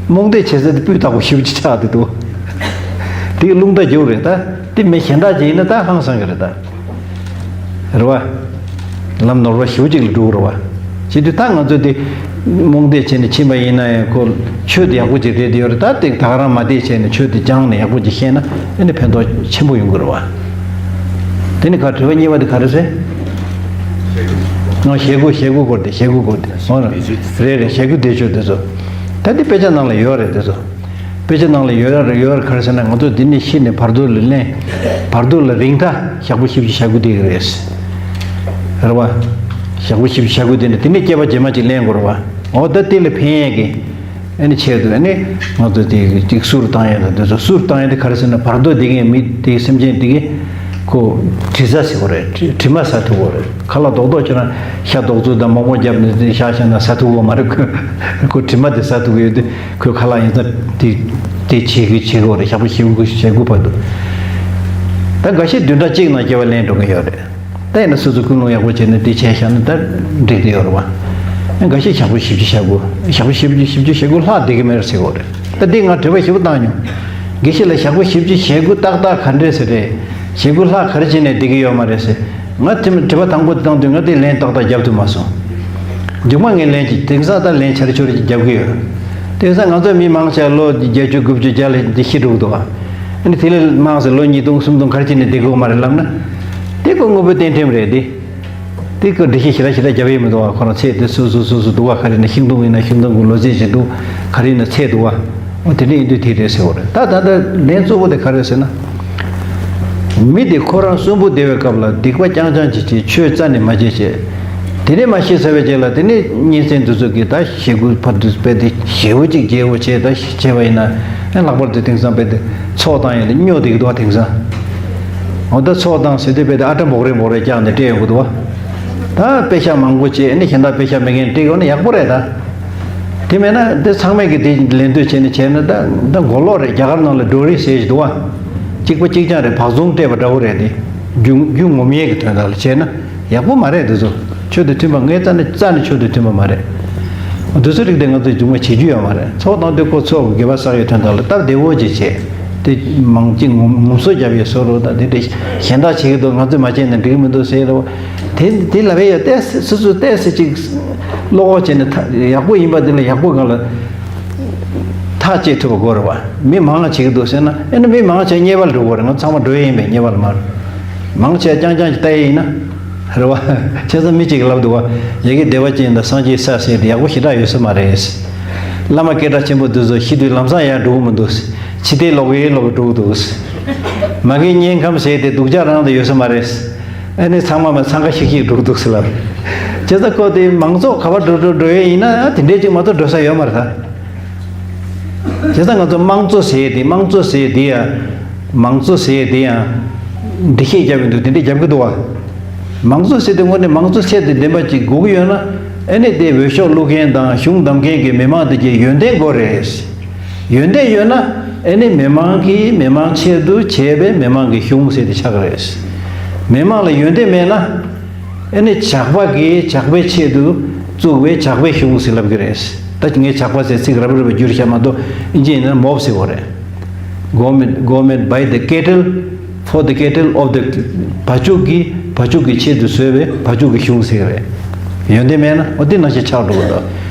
རྨོངས་དད་བྱེད་ས་དེ་སྤུས་དག་པོ་ཞེ་པོ་ཅིག་ཆགས་བསྡད་འདུག་དེ་གི་རླུང་རྟ་རྒྱུག་རེད་ད། དེ་མི་གཞན་དག་ཅིག་ཡིན་ན་ད་ཧང་སང་གི་རེད་ད། རེད་བ། ལམ་ནོར་བ་ཞེ་པོ་ཅིག་ལ་འགྲོ་གི་རེད་བ། བྱེད་དུས་ད་ང་ཚོ་དེ་རྨོངས་དད་བྱས་ནས་ཕྱིན་པ་ཡིན་ན་ཡང་ཁོ་ཆོས་དེ་ཡག་པོ་ཅིག་རེད་དེ་ཡོད་རེད། ད་དེ་ད་ག་རང་མ་བསྡད་བྱས་ནས་ཆོས་དེ་སྦྱངས་ནས་ཡག་པོ་ཅིག་ཤེས་ན་ཨ་ནི་ཕན་ཐོགས་ཆེན་པོ་ཡོང་གི་རེད་བ། དེ་ནི་ག་དྲི་བ་གཉིས་པ་དེ་ག་རེ་ཟེར། ང་ཞེ་དགུ་ཞེ་དགུ་སྐོར་དེ། ཞེ་དགུ་སྐོར་དེ་འོ་རེད་རེད། ཞེ་དགུ་བདེ་མཆོག་དེ་ཚོ། ད་འདི་དཔེ་ཆ་ནང་ལ་ཡོད་རེད་དེ་ཚོ། དཔེ་ཆ་ནང་ལ་ཡོད་རེད་ཡོད་རེད། ག་རེ་ཟེར་ན་ང་ཚོ་འདི་ནས་ཤི་ནས་བར་དོ་ལ་ལེན། བར་དོ་ལ་རིང་ཐག་ཞག་པོ་བཞི་བཅུ་ཞེ་དགུ་བསྡད་ཀྱི་རེད། རེད་བ། ཞག་པོ་བཞི་བཅུ་ཞེ་དགུ་དེ་ནས་དེ་ནས་སྐྱེ་བ་རྗེས་མ་ཅིག་ལེན་དགོས་རེད་བ། འོ་ད་དེ་ལ་ཕན་ཡས་ཀྱི། ཨ་ནི་ཆེད་དུ་ཨ་ནི་ང་ཚོ་དེ་ཅིག་གསུར་བཏང་ཡས་དང་དེ་ཚོ། གསུར་བཏང་ཡས་དེ་ག་རེ་ཟེར་ན་བར་དོ་དེ་གའི་མི་དེ་སེམས་ཅན་དེ་གའི་ཁོ་དྲི་ཟ་ཟེར་དགོས་རེད། དྲི་དྲི་མ་ཟ་ཐུབ་དགོས་རེད། ཁ་ལག་རྡོག་རྡོག་ཁྱེད་རང་ཤ་རྡོག་བཙུགས་དང་མོག་མོག་བརྒྱབ་ནས་དེ་བཞག་བཞག་ན་ཟ་ཐུབ་དགོས་མ་རེད། ཁོ་ཁོ་དྲི་མ་དེ་ཟ་ཐུབ་ཀྱི་ཡོད་དུས་ཁོའི་ཁ་ལག་ཡིན་ཙང་དེ་དེ་བྱེད་ཀྱི་བྱེད་དགོས་རེད། ཞག་པོ་བཞི་དགུ་ཞེ་དགུ་བར་དུ། ད་འགའ་ཤས་བདུན་ཕྲག་གཅིག་ནང་སྐྱེ་བ་ལེན་འགྲོ་གི་ཡོད་རེད། ད་ཡིན་ན་སོ་སོ་ཀུན་སློང་ཡག་པོ་བྱས་ནས་དེ་བྱས་བཞག་ན་ད་འགྲིག་གི་ཡོད་རེད་བ། འགའ་ཤས་ཞག་པོ་བཞི་བཅུ་ཞེ་དགུ། ཞག་པོ་བཞི་བཅུ་བཞི་བཅུ་ཞེ་དགུ་ལྷག་བསྡད་ཀྱི་མེད་ཟེར་གྱི་ཡོད་རེད། ད་འདི་ང་དྲི་བ་ཞེ་པོ་བཏང་མྱོང་། དགེ་བཤེས་ལགས་ཞག་པོ་བཞི་བཅུ་ཞེ་དགུ་ཏག་ཏག་ག་འདྲས་ཟེར་རེད། ཞེ་དགུ་ལྷག་ག་རེ་བྱས་ནས་བསྡད་ཀྱི་ཡོད་མ་རེད་ཟེར། ང་དེ་དྲི་བ་དང་པོ་དེ་བཏང་དུས་ང་དེ་ལན་ཏག་ཏག་རྒྱབ་ཐུབ་མ་སོང་། མཇུག་མ་ངས་ལན་གཅིག་དེང་སང་ད་ལན་ཆེར་ཆེར་གཅིག་རྒྱབ་ཀྱི་ཡོད། དེང་སང་ང་ཚོ་མི་མང་ཆེ་བ་ལོ་བརྒྱད་ཅུ་དགུ་བཅུ་བརྒྱ་ལ་འདི་ཤི་འགྲོ་གི་འདུག་བ། ཨ་ནི་དེ་ལས་མང་ཟེར་ལོ་ཉིས་སྟོང་སུམ་སྟོང་ག་རེ་བྱས་ནས་བསྡད་དགོས་མ་རེད་ལབ་ན། དེ་ཁོ་དངོས་པོའི་རྟེན་ཁྲིམས་རེད་དེ། དེ་ཁོ་འགྲེལ་བཤད་ཞེ་དྲག་ཞེ་དྲག་རྒྱབ་ཡས་མི་འདུག་བ། ཁོ་རང་ཚད་དེ་སོ་སོ་སོ་སོ་འདུག་བ། ག་རེ་ན་ཤིང་སྡོང་ཡིན་ན་ཤིང་སྡོང་གི་ལོ་ཚད་ཅིག་འདུག་ག་རེ་ན་ཚད་འདུག་བ། འོ་དེ་འདྲ་ཡིན་དུས་དེ་རེད་ཟེར་བ་རེད། ད་ད་ལྟ་ལན་གཙོ་བོ་དེ་ག་རེ་ཟེར་ན། མི་དེ་ཁོ་རང་གསོན་པོ་བསྡད་པའི་སྐབས་ལ་སྡིག་པ་རྐྱང་རྐྱང་ཅིག་བྱས། ཆོས་རྩ་ནས་མ་བྱས་བྱས། དེ་ནས་མ་ཤི་ཚར་བའི་རྗེས་ལ་དེ་ནས་གཉེན་ཚན་དེ་ཚོ་གིས་ད་ཞེ་དགུ་བར་དུ་སྤེལ་ཏེ་ཞེ་པོ་ཅིག་རྒྱས་པོ་བྱས། ད་བྱས་པ་ཡིན་ན་ཨ་ལྷག་པར་དུ་དེང་སང་སྤེལ་ཏེ་ཚོགས་བཏང་ཡས་ལ་སྨྱོ་བསྡད་ཀྱི་འདུག་བ། དེང་སང་འོ་ད་ཚོགས་བཏང་ཟེར་དུས་སྤེལ་ཏེ་ཨ་ཏྲ་འབོག་རེ་འབོག་རེ་བཀྱགས་ནས་སྤྲད་ཡོང་གི་འདུག་བ། ད་དཔེ་ཤག་མང་པོ་བྱས་ནས་གཞན་དག་དཔེ་ཤག་མེད་མཁན་སྤྲད་ཡོང་ན་ཡག་པོ་རེད་ད། དེ་མེད་ན་དེ་ཚང་མས་ཀྱི་དེ་ལེན་འདོད་བྱས་ནས་བྱས་ན་ད་ད་མགོ་ལོག་རེད། རྒྱ་གར་ནང་ལ་ཌོ་རི་ཟེར་ཞིག་འདུག་བ། གཅིག་པ་གཅིག་རྐྱང་རེད། བག་ཟུང་སྤྲད་པ་འདྲ་བོ་རེད་དེ། རྒྱུ་རྒྱུ་ངོམ་ཡས་ཀྱི་དོན་དག་ལ་བྱས་ན་ཡག་པོ་མ་རེད། དེ་ཚོ་ཆོས་དང་མཐུན་པ་ངའི་རྩ་ནས་རྩ་ནས་ཆོས་དང་མཐུན་པ་མ་རེད། དེ་ཚོ་རིགས་དེ་ང་ཚོས་རྒྱུན་མ་བྱེད་རྒྱུ་ཡོད་མ་རེད། ཚོགས་དང་དེ་ཁོ་ཚོགས་ཀྱི་དགེ་བ་བསགས་ཡོད་དོན་དག་ལ་སྟབས་བདེ་བོ་ཅིག་བྱས། དེ་མང་ཅིག་ངོམ་ངོམ་སོ་རྒྱབ་ཡས་བཟོ་རོགས་དང་། དེ་འདྲ་གཞན་དག་བྱེད་ཀྱི་འདུག་ང་ཚོས་མ་བྱས་ན་འགྲིག་གི་མི་འདུག་ཟེར་རོགས། དེ་དེ་ལབ་ཡས་ཡོད། ཏོག་ཙམ་སོ་སོ་ཏོག་ཙམ་ཅིག་བློ་ཁོག་བྱས་ནས་ཐག་ཡག་པོ་ཡིན་པ་དེ་ལ་ཡག་པོ་སྒང་ལ་ཐག་བཅད་ཐུབ་པ་དགོས་རེད་བ། མི་མང་བ་བྱེད་ཀྱི་འདུག་ཟེར་ན་ཨེ་ན་མི་མང་བ་བྱས་དམྱལ་བ་ལ་འགྲོ་དགོས་རེད། ང་ཚང་མ་འགྲོ་ཡས་ཡིན་པས་དམྱལ་བ་ལ་མ་རེད། མང་ཆེ་རྐྱང་རྐྱང་ཅིག་ལྟ་ཡས་ཡིན་ན་རེད་བ། བྱས་ཙང་མི་གཅིག་གིས་ལབ་འདུག་བ། ཡ་གི་བདེ་བ་ཅན་དང་སངས་རྒྱས་ས་ཟེར་དེ་ཡག་པོ་ཞེ་དྲག་ཡོད་ས་མ་རེད། བླ་མ་སྐད་གྲགས་ཆེན་པོ་འདི་ཚོ་ཤི་དུས་ལམ་སང་ཡར་འགྲོ་གི་མི་འདུག་ཕྱི་བལྟས་ལོག་གི་ལོག་གི་འགྲོ་གི་འདུག་མ་གི་དམྱལ་ཁམས་ཟེར་དེ་སྡུག་ཅག་རང་དུ་ཡོད་ས་མ་རེད། ཨ་ནི་ཚང་མ་མ་འཚང་ཁ་ཤིག་ཤིག་འགྲོ་གི་འདུག་ཟེར་ལབ། བྱས་ཙང་ཁོ་དེ་མང་ཚོགས་ག་པར་འགྲོ་འགྲོ་འགྲོ་ཡས་ཡིན་ན་དེ་འདྲས་ཅིག་མ་གཏོགས་འགྲོ་ས་ཡོད་མ་རེད་ད། བྱས་ཙང་ང་ཚོ་དམངས་གཙོ་ཟེར་ཡས་དེ་དམངས་གཙོ་ཟེར་ཡས་དེ་ཡང་། མང་གཙོ་ཟེར་ཡས་དེ་ཡང་། འགྲེལ་བཤད་རྒྱབ་ཡོང་དུས་དེ་འདྲས་རྒྱབ་ཀྱི་འདུག་བ། མང་གཙོ་ཟེར་དུས་དངོས་གནས་མང་གཙོ་ཚད་དང་ལྡན་པ་ཅིག་དགོས་ཀྱི་ཡོད་ན། ཨ་ནི་དེ་འོས་ཤོག་བླུག་མཁན་དང་གཞུང་བདམས་མཁན་གྱི་མི་མང་དེ་གྱི་ཡོན་ཏན་དགོས་རེད། ཡོན་ཏན་ཡོད་ན་ཨ་ནི་མི་མང་གིས་མི་མང་ཆེད་དུ་བྱས་པའི་མི་མང་གི་གཞུང་ཟེར་དེ་ཆགས་ཀྱི་རེད། མི་མང་ལ་ཡོན་ཏན་མེད་ན། ཨ་ནི་ཇག་པ་གིས་ཇག་པའི་ཆེད་དུ་བཙུགས་པའི་ཇག་པའི་གཞུང་ཟེར་ལབ་ཀྱི་རེད། ད་ངས་ཇག་པ་ཟེར་ཚིག་རབ་རིབ་བསྒྱུར་བཞག་མ་གཏོགས་ཨིན་ཇི་ཡིན་ན་མོབ་ཟེར་བ་རེད། Government, government by the cattle, for the cattle of the བ་ཕྱུགས་ཀྱི་བ་ཕྱུགས་ཀྱི་ཆེད་དུ་བཟོས་པའི་བ་ཕྱུགས་ཀྱི་གཞུང་ཟེར་གྱི་རེད། ཡོན་ཏན་མེད་ན་འོ་དེ་ནང་བཞིན་ཆགས་འགྲོ་གི་འདུག་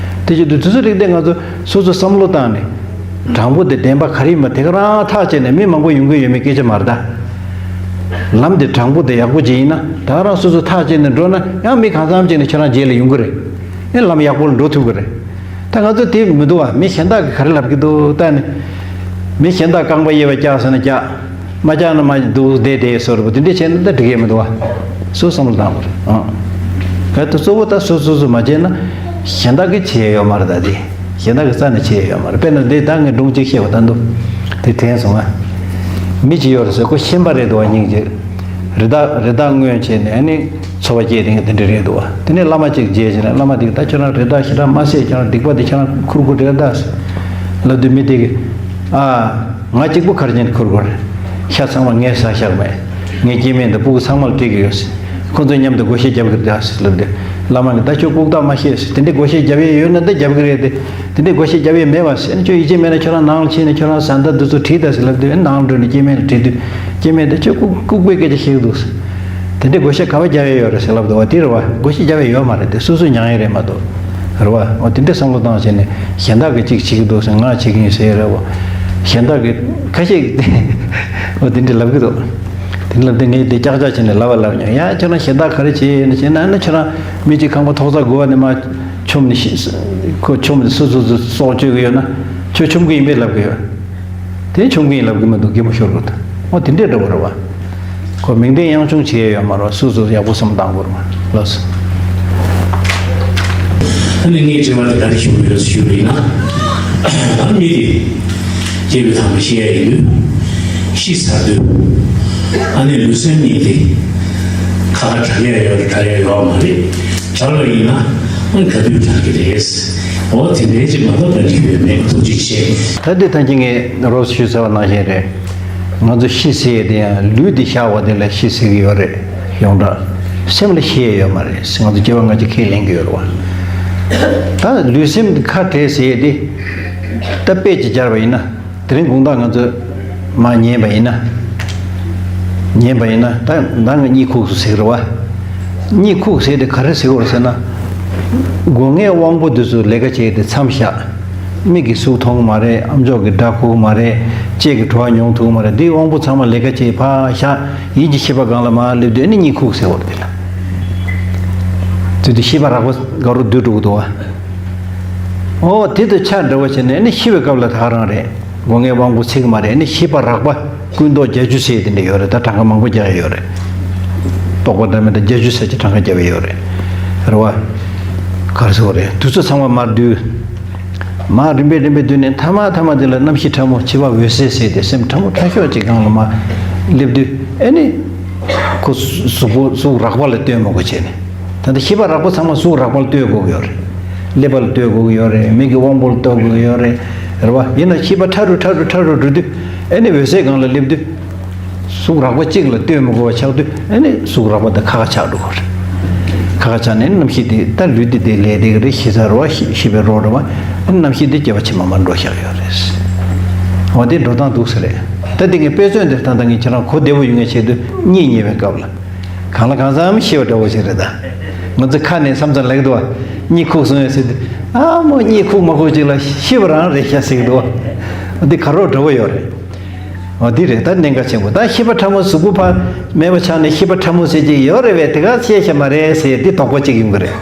དེ་བྱེད་དུས་དེ་ཚོ་རིགས་དེ་ང་ཚོ་སོ་སོ་བསམ་བློ་བཏང་ནས། དྲང་པོ་དེ་བདེན་པ་ག་རེ་ཡིན་པ་དེ་ག་རང་ཐག་བཅད་ནས་མི་མང་པོ་ཡོང་གི་ཡོད་མེད་སྐད་ཆ་མ་རེད་ད། ལམ་དེ་དྲང་པོ་དེ་ཡག་པོ་ཅིག་ཡིན་ན་ད་ག་རང་སོ་སོ་ཐག་བཅད་ནས་འགྲོ་ན་ཡང་མི་གང་འཚམ་ཅིག་ནས་ཁྱེད་རང་རྗེས་ལ་ཡོང་གི་རེད། ཨེ་ལམ་ཡག་པོ་ལ་འགྲོ་ཐུབ་ཀྱི་རེད། ད་ང་ཚོ་དེ་མི་འདུག་བ། མི་གཞན་དག་གིས་ག་རེ་ལབ་ཀྱི་འདུག་ལྟ་ནས། མི་གཞན་དག་རྐང་པ་གཡས་པ་བཀྱག་ཟེར་ན་བཀྱག་མ་བཀྱག་ན་མ་འདུག་བསྡད་བསྡད་བཟོ་འདྲ་པོ་དེ་འདྲས་བྱས་ན་ད་འགྲིག་གི་མི་འདུག་བ། སོ་བསམ་བློ་བཏང་དགོས་རེད་ཨང་། གལ་ཏེ་གཙོ་བོ་ད་སོ་སོ་སོ་མ་བྱས་ན་གཞན་དག་གིས་བྱེད་ཡ་ཡོད་མ་རེད་ད་དེ། གཞན་དག་གི་རྩ་ནས་བྱེད་ཡོད་མ་རེད། དཔེར་ན་འདི་ད་ངས་སྒྲུང་གཅིག་བཤད་པ་ད་འདུག་དེ་དྲན་སོང་ང་། མི་གཅིག་ཡོད་རེད་ཟེར། ཁོ་ཤན་པ་རེད་འདུག་བ། སྙིང་རྗེ། རི་དྭགས་རི་དྭགས་རྔོན་བྱས་ནས་ཨ་ནི་ ཚོར་བ་སྐྱེས་དེ་དེ་འདྲ་རེད་འདུག་བ། དེ་ནས་བླ་མ་གཅིག་མཇལ་བྱས་ནས་བླ་མ་དེ་གིས་ད་ཁྱོད་རང་རེད་ད་ཞེ་དྲག་མ་བཤད། ཁྱོད་རང་སྡིག་པ་དེ་ཁྱོད་རང་ཁུར་དགོས་རེད་ད་ལབ་དུས་མི་དེ་གིས་ཨ། ང་གཅིག་པུ་ག་རེ་བྱས་ནས་ཁུར་དགོས་རེད། ཤ་ཚང་མ་ངས་ཟ་བཞག་མེད། ངའི་སྐྱེ་དམན་དང་སྤུ་གུ་ཚང་མ་ལ་སྤྲད་ཀྱི་ཡོད། ཁོ་ཚོ་མཉམ་དུ་བགོ་བཤའ་རྒྱབ་ཀྱི་རེད་ད་ལབ་དུས་བླ་མ་གིས་ད་ཁྱོད་ལྐུགས་རྟགས་མ་བཤད། དེ་འདྲའི་བགོ་བཤའ་རྒྱབ་ཡས་ཡོད་ན་ད་རྒྱབ་ཀྱི་རེད་དེ། དེ་འདྲའི་བགོ་བཤའ་རྒྱབ་ཡས་མེད་པ་ཟེར་ནས། ཁྱོད་ཡིད་ཆེས་མེད་ན་ཁྱོད་རང་ནང་ལ་ཕྱིན་ནས་ཁྱོད་རང་བཟའ་ཟླ་འདི་ཚོ་དྲིས་དང་ཟེར་ལབ་དུས་ནང་ལ་འགྲོ་ནས་སྐྱེ་དམན་ལ་དྲིས་དུས་སྐྱེ་དམན་དེ་ཁྱོད་ལྐུགས་ལྐུགས་པའི་སྐད་ཆ་བཤད་ཀྱི་འདུག་ཟེར། དེ་འདྲའི་བགོ་བཤའ་ག་པར་རྒྱག་ཡས་ཡོད་རེད་ཟེར་ལབ་འདུག་བ། དེ་རེད་བ། བགོ་བཤའ་རྒྱག་ཡས་ཡོད་མ་རེད་དེ། སོ་སོས་མྱང་ཡས་རེད་མ་གཏོགས། རེད་བ། འོ་དེ་འདྲའི་བསམ་བློ་བཏང་བྱས་ནས་གཞན་དག་གིས་གཅིག་བྱེད་ཀྱི་འདུག་ཟེར་ང་བྱེད་ཀྱི་ཡིན་ཟེར་ཡས་རེད་བ། གཞན་དག་གིས་ཁ་ཤས་འོ་དེ་འདྲ་ལབ་ཀྱི་འདུག་དེ་ལབ་དུས་ངས་དེ་ཀྱག་ཀྱག་བྱས་ནས་ལབ་པ་ལབ་མྱོང་། ཡ་ཁྱོད་རང་གཞན་དག་ག་རེ་བྱེད་ཡས་ཡིན་ན་བྱས་ན། ཨ་ནི་ཁྱོད་རང་མི་གཅིག་ཁང་པ་ཐོག་ས་དགུ་པ་ནས་མར་མཆོངས་ནས་ཤི། ཁོ་མཆོངས་ནས་སུ་སུ་སུ་སྲོག་གཅོད་ཀྱི་ཡོད་ན་ཁྱོད་མཆོང་གི་ཡིན་པས་ལབ་ཀྱི་ཡོད། དེ་མཆོང་གི་ཡིན་ལབ་ཀྱི་མི་འདུག་རྒན་མོ་ཤོར་གི་འདུག་འོ་དེ་འདྲའི་འདྲ་པོ་རེད་བ། ཁོ་མིང་དོན་གཡེང་ཆུང་བྱེད་ཡས་ཡོད་མ་རེད། སུ་སུ་ཡག་པོ་བསམ་བཏང་དགོས་རེད་བ། ལགས་སོ། ཨ་ནི་ངས་དྲི་བ་དེ་ག་རེ་ཞུ་གི་ཡོད་ཞུ་བ་ཡིན་ན། ཨ་ནི་མི་དེ་སྐྱེས་པའི་ཐ་མ་ཤི་ཡ་ཡིན་དུས་ཤི་ཚར་དུས་ཨ་ནི་ལུས་སེམས་གཉིས་དེ་ཁ་ཁ་གྲག་ཡ་ཡོད་རེད་གྲག་ཡ་ཡོད་མ་རེད། གྲག་ལ་ཡིན་ན་ཨ་ནི་ག་དུས་གྲག་གི་རེད། འོ་དེ་འདྲའི་ཅིག་མ་གཏོགས་ག་རེ་ཞུ་ཡོད་མེད། ཐུགས་རྗེ་ཆེ། ད་འདི་ཐང་ཅིག་ངས་རོབ་ཞུས་ཚར་བ་ནང་བཞིན་རེད། ང་ཚོ་ཤི་ཟེར་ཡས་དེ་ཡང་ལུས་འདི་བཞག་པ་དེ་ལ་ཤི་ཟེར་གི་ཡོད་རེད། ཡོངས་གྲགས་སེམས་ལ་ཤི་ཡས་ཡོད་མ་རེད། ང་ཚོ་སྐྱེ་བ་སྔ་ཕྱི་ཁས་ལེན་གི་ཡོད་རེད་བ། ད་ལུས་སེམས་ཁ་བྲལ་ཟེར་ཡས་དེ་ད་དཔེ་ཅིག་སྦྱར་བ་ཡིན་ན། དེ་རིང་དགོང་དག་ང་ཚོས་མར་ཉལ་བ་ཡིན་ན། ཉལ་བ་ཡིན་ན་ད་ད་ང་གཉིད་ཁུག་སོང་ཟེར་གི་རེད་བ། གཉིད་ཁུག་ཟེར་དེ་ག་རེ་ཟེར་གི་རེད་ཟེར་ན། སྒོ་ལྔའི་དབང་པོ་འདི་ཚོ་ལས་ཀ་བྱེད་ཡས་དེ་མཚམས་བཞག་མིག་གིས་གཟུགས་མཐོང་གི་མ་རེད། ཨམ་ཅོག་གིས་སྒྲ་གོ་གི་མ་རེད། ལྕེ་གིས་བྲོ་བ་མྱོང་ཐུབ་ཀྱི་མ་རེད། འདིའི་དབང་པོ་ཚང་མ་ལས་ཀ་བྱེད་ཕར་བཞག་ཡིད་ཀྱི་ཤེས་པ་སྒང་ལ་མར་སླེབས་དུས་ཨ་ནི་གཉིད་ཁུག་ཟེར་བ་རེད་དེ་ལ། དེ་དུས་ཤེས་པ་རགས་པ་དགའ་རུ་སྡུད་འགྲོ་གི་འདུག་བ། ཨོ་དེ་དང་ཆ་འདྲ་བ་བྱས་ནས་ཨ་ནི་ཤི་བའི་སྐབས་ལ་ད་ག་རང་རེད། སྒོ་ལྔའི་དབང་པོ་ཚིག་མ་རེད། ཨ་ནི་ཤེས་པ་རགས་པ་ཀུན་རྟོག་བརྒྱད་ཅུ་ཟེར་དེ་འདྲ་ཡོད་རེད། ད་གྲངས་ཀ་མང་པོ་རྒྱག་ཡས་ཡོད་རེད། རྟོག་པ་འདྲ་མི་འདྲ་བརྒྱད་ཅུ་ཟེར་གྱི་གྲངས་ཀ་རྒྱབ་ཡས་ཡོད་རེད། རེད་བ། ག་རེ་ཟེར་དགོས་རེད། དུས་ཚོད་ཚང་མ་མར་བསྡུས། མར་རིམ་པས་རིམ་པས་བསྡུས་ནས་མཐའ་མ་མཐའ་མ་དེ་ལ་རྣམ་ཤེས་ཕྲ་མོ་འཆི་བ་འོད་གསལ་ཟེར་དེ་སེམས་ཕྲ་མོ་ཕྲ་ཤོས་ཅིག་སྒང་ལ་མར་སླེབས་དུས་ཨ་ནི་ཁོ་གཟུགས་པོ་གཟུགས་རགས་པ་ལ་ལྟོས་མི་དགོས་བྱས་ནས། ད་ལྟ་ཤེས་པ་རགས་པ་ཚང་མ་གཟུགས་རགས་པ་ལ་ལྟོས་དགོས་ཀྱི་ཡོད་རེད། ཀླད་པ་ལ་ལྟོས་དགོས་ཀྱི་ཡོད་རེད། མིག་གི་དབང་པོ་ལ་ལྟོས་དགོས་ཀྱི་ཡོད་རེད། རེད་བ། ཡིན་ན་ཤེས་པ་ཕྲ་རུ་ཕྲ་རུ་ཕྲ་རུ་འགྲོ་དུས་ཨ་ནི་འོད་གསལ་སྒང་ལ་སླེབས་དུས། གཟུགས་རགས་པ་གཅིག་ལ་ལྟོས་མི་དགོས་པ་ཆགས་དུས་ཨ་ནི་གཟུགས་རགས་པ་དེ་ཁ་ཁ་ཆགས་འགྲོ་གི་རེད། ཁ་ཁ་ཆགས་ནས་རྣམ་ཤེས་དེ་ད་ལུས་དེ་དེ་ལས་དེ་གི་རེད། ཤི་ཚར་བ་ཤི་ཤི་བའི་རོ་རེད་བ། ཨ་ནི་རྣམ་ཤེས་དེ་སྐྱེ་བ་ཕྱི་མ་མར་འགྲོ་བཞག་ཡོད་རེད། འོ་དེ་འགྲོ་སྟངས་འདུག་ཟེར་རེད། ད་དེ་ངས་དཔེ་མཚོན་དེ་ད་ལྟ་ངས་ཁྱེད་རང་གོ་བདེ་པོ་ཡོང་ངེས་ཆེད་དུ་གཉིད་ཉལ་བའི་སྐབས་ལ། གང་ལ་གང་འཚམ་ཤི་བ་འདྲ་བོ་ཞིག་རེད་ད། ང་ཚོ་ཁ་ནས་མཚམས་མཚམས་ལབ་ཀྱི་འདུག་བ། གཉིད་ཁུག་སོང་ངས་ཟེར་དུས། ཨ་མོ་གཉིད་ཁུག་མ་ཁུག་ཅིག་ལ་ཤི་བ་རང་རེད་ཤག་ཟེར་གྱི་འདུག་བ། འདི་ག་རོ་འདྲ་བོ་ཡོད་རེད། འོ་འདི་རེད་ད་གནད་འགག་ཆེན་པོ། ད་ཤེས་པ་ཕྲ་མོ་གཟུགས་པོ་ཕར་མེད་པ་ཆགས་ནས་ཤེས་པ་ཕྲ་མོ་ཟེར་གྱི་ཡོད་རེད་བས། དེ་ག་བཤད་ཤ་མ་རེད་ཟེར་འདི་དོགས་པ་གཅིག་ཡོང་གི་རེད།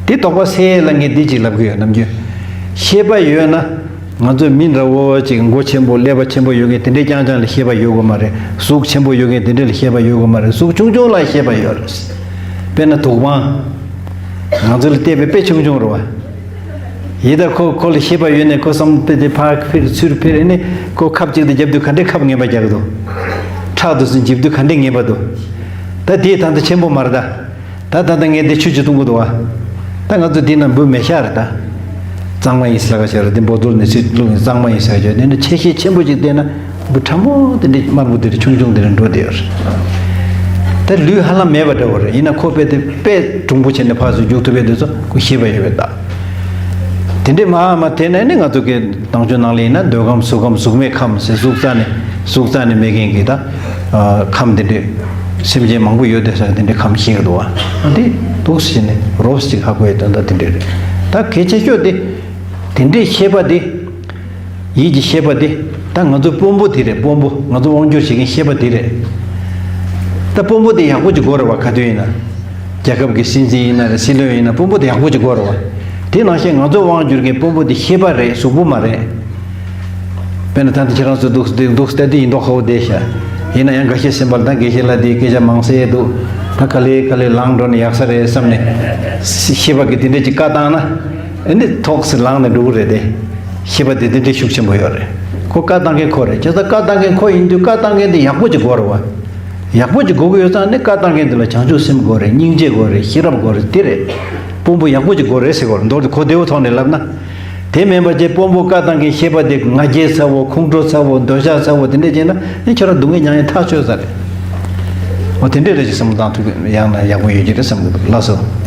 འདི་དོགས་པ་སེལ་ལ་ངས་འདི་གཅིག་ལབ་གི་ཡོད། ནམ་རྒྱུན་ཤེས་པ་ཡོད་ན། ང་ཚོ་མི་འདྲ་བོ་ཅིག་མགོ་ཆེན་པོ་ཀླད་པ་ཆེན་པོ་ཡོད་མཁན་དེ་འདྲའི་རྐྱང་རྐྱང་ལ་ཤེས་པ་ཡོད་དགོས་མ་རེད། གཟུགས་ཆེན་པོ་ཡོད་མཁན་དེ་འདྲ་ལ་ཤེས་པ་ཡོད་དགོས་མ་རེད། གཟུགས་ཆུང་ཆུང་ལ་ཤེས་པ་ཡོད་རེད། དཔེར་ན་དུག་པང་། ང་ཚོ་ལ་བལྟས་པའི་དཔེ་ཆུང་ཆུང་རེད་བ། ཡིན་ད་ཁོ་ཁོ་ལ་ཤེས་པ་ཡོད་ནས་ཁོ་བསམ་པའི་དེ་ཕར་འཕིར་ཚུར་འཕིར་ནས་ཁོ་ཁབ་ཅིག་ཏུ་རྒྱབ་དུས་ག་འདྲའི་ཁབ་ངན་པ་རྒྱག་གི་འདུག་ཁྲག་དུ་སུན་འཇིབ་དུས་ག་འདྲའི་ངན་པ་འདུག་ད་དེའི་ཐང་དུ་ཆེན་པོ་མ་རེད་ད། ད་ད་ལྟ་ངས་འདི་ཆུ་ཅིག་བཏུང་གི་འདུག་བ། ད་ང་ཚོ་འདི་ན་འབུ་མེ་ཤ་རེད་ད། གཙང་མ་ཡིན་ཟེར་ལ་ཁ་ཤས་རེད། འདི་འབོ་ཏོལ་ནས་ཚུར་བླུགས་ནས་གཙང་མ་ཡིན་ཟེར་ཁ་ཤས། འདི་ནི་ཆེ་ཤེལ་ཆེན་པོ་ཅིག་བལྟས་ན་འབུ་ཕྲ་མོ་དེ་འདྲ་དམར་པོ་དེ་འདྲ་ཆུང་ཆུང་དེ་འདྲ་འགྲོ་བསྡད་ཡོད་རེད། ད་ལུས་ཧ་ལམ་མེད་པ་འདྲ་བོ་རེད། ཡིན་ན་ཁོ་དཔེ་དེ་དཔེ་གྲུང་པོ་བྱས་ནས་ཕར་ཚུར་རྒྱུག་ཐུབ་པའི་དུས་ཚོད་ཁོ་ཤེས་པ་ཡོད་པའི་རྟགས། དེ་འདྲའི་མ་མ་དེ་ནས་ནི་ང་ཚོ་གི་དྭངས་ཆོས་ནང་ལ་ཡིན་ན་འདོད་ཁམས་གཟུགས་ཁམས་གཟུགས་མེད་ཁམས་ཟེར་གཟུགས་རྩ་ནས་གཟུགས་རྩ་ནས་མེད་མཁན་གྱི་ད་ཁམས་དེ་འདྲའི་སེམས་ཅན་མང་པོ་ཡོད་དེ་ས་དེ་འདྲའི་ཁམས་ཤེས་ཀྱི་འདུག་བ། འདི་འདུག་ཟེར་ནས་རོབ་ཅིག་ཧ་གོ་ཡི་དོན་དག་དེ་འདྲ་རེད། ད་གལ་ཆེ་ཤོས་དེ་དེ་འདྲའི་ཤེས་པ་དེ། ཡིད་ཀྱི་ཤེས་པ་དེ་ད་ང་ཚོ་དཔོན་པོ་དེ་རེད། དཔོན་པོ་ང་ཚོ་དབང་སྒྱུར་བྱེད་མཁན་ཤེས་པ་དེ་རེད། ད་དཔོན་པོ་དེ་ཡག་པོ་ཅིག་དགོས་རེད་བ། ག་དུས་ཡིན་ན་རྒྱལ་ཁབ་ཀྱི་སྲིད་འཛིན་ཡིན་ན་རེད། སྲིད་བློན་ཡིན་ན་དཔོན་པོ་དེ་ཡག་པོ་ཅིག་དགོས་རེད་བ། དེ་ནང་བཞིན་ང་ཚོ་དབང་སྒྱུར་མཁན་དཔོན་པོ་དེ་ཤེས་པ་རེད། གཟུགས་པོ་མ་རེད། དཔེར་ན་ད་ལྟ་ཁྱེད་རང་ཚོ་འདུག་འདུག་འདུག་ལྟ་དུས་ཡིན་མདོག་ཁ་པོ་བསྡད་ཤག་ཡིན་ན་ཡང་འགའ་ཤས་སེམས་པ་ལ་ད་དགེ་བཤེས་ལགས་དེའི་སྐད་ཆ་མང་ཟེར་འདུག་ད་ག་ལེ་ག་ལེ་ལངས་འགྲོ་ན་ཡག་ས་རེད་བསམ་ནས་ཤེས་པ་གི་དེ་འདྲས་ཅིག་བཀའ་བཏང་ན་ཨ་ནི་ཐོག་སེ་ལངས་ནས་འགྲོ་གི་རེད་དེ། ཤེས་པ་དེ་དེ་འདྲའི་ཤུགས་ཆེན་པོ་ཡོད་རེད། ཁོ་བཀའ་བཏང་མཁན་ཁོ་རེད། བྱས་ཙང་བཀའ་བཏང་མཁན་ཁོ་ཡིན་དུས་བཀའ་བཏང་མཁན་དེ་ཡག་པོ་ཅིག་དགོས་རེད་བ། ཡག་པོ་ཅིག་དགོས་ཀྱི་ཡོད་ཙང་ནི་བཀའ་བཏང་མཁན་དེ་ལ་བྱང་ཆུབ་སེམས་དགོས་རེད། སྙིང་རྗེ་དགོས་རེད། ཤེས་རབ་དགོས་རེད། དེ་རེད། དཔོན་པོ་ཡག་པོ་ཅིག་དགོས་རེད་ཟེར་དགོས་རེད། མདོར་བསྡུས་གོ་བདེ་བོ་ཐོག་ནས་ལབ་ན། དེ་མིན་པ་ཅིག་དཔོན་པོ་བཀའ་བཏང་མཁན་ཤེས་པ་དེ་ང་རྒྱལ་ཚ་བོ། ཁོང་ཁྲོ་ཚ་བོ། འདོད་ཆགས་ཚ་བོ། དེ་འདྲས་བྱས་ན་ནི་ཁྱོད་རང་སྡུག་བསྔལ་མྱངས་ཡ་ཐག་ཆོད་ས་རེད། འོ་དེ་འདྲས་རེད་ཅེས་བསམ་བློ་བཏང་ཐུབ་ཡང་ན་ཡག་པོ་ཡོད་ཀྱི་རེད་བསམ་གྱི་འདུག་ལགས་སོ།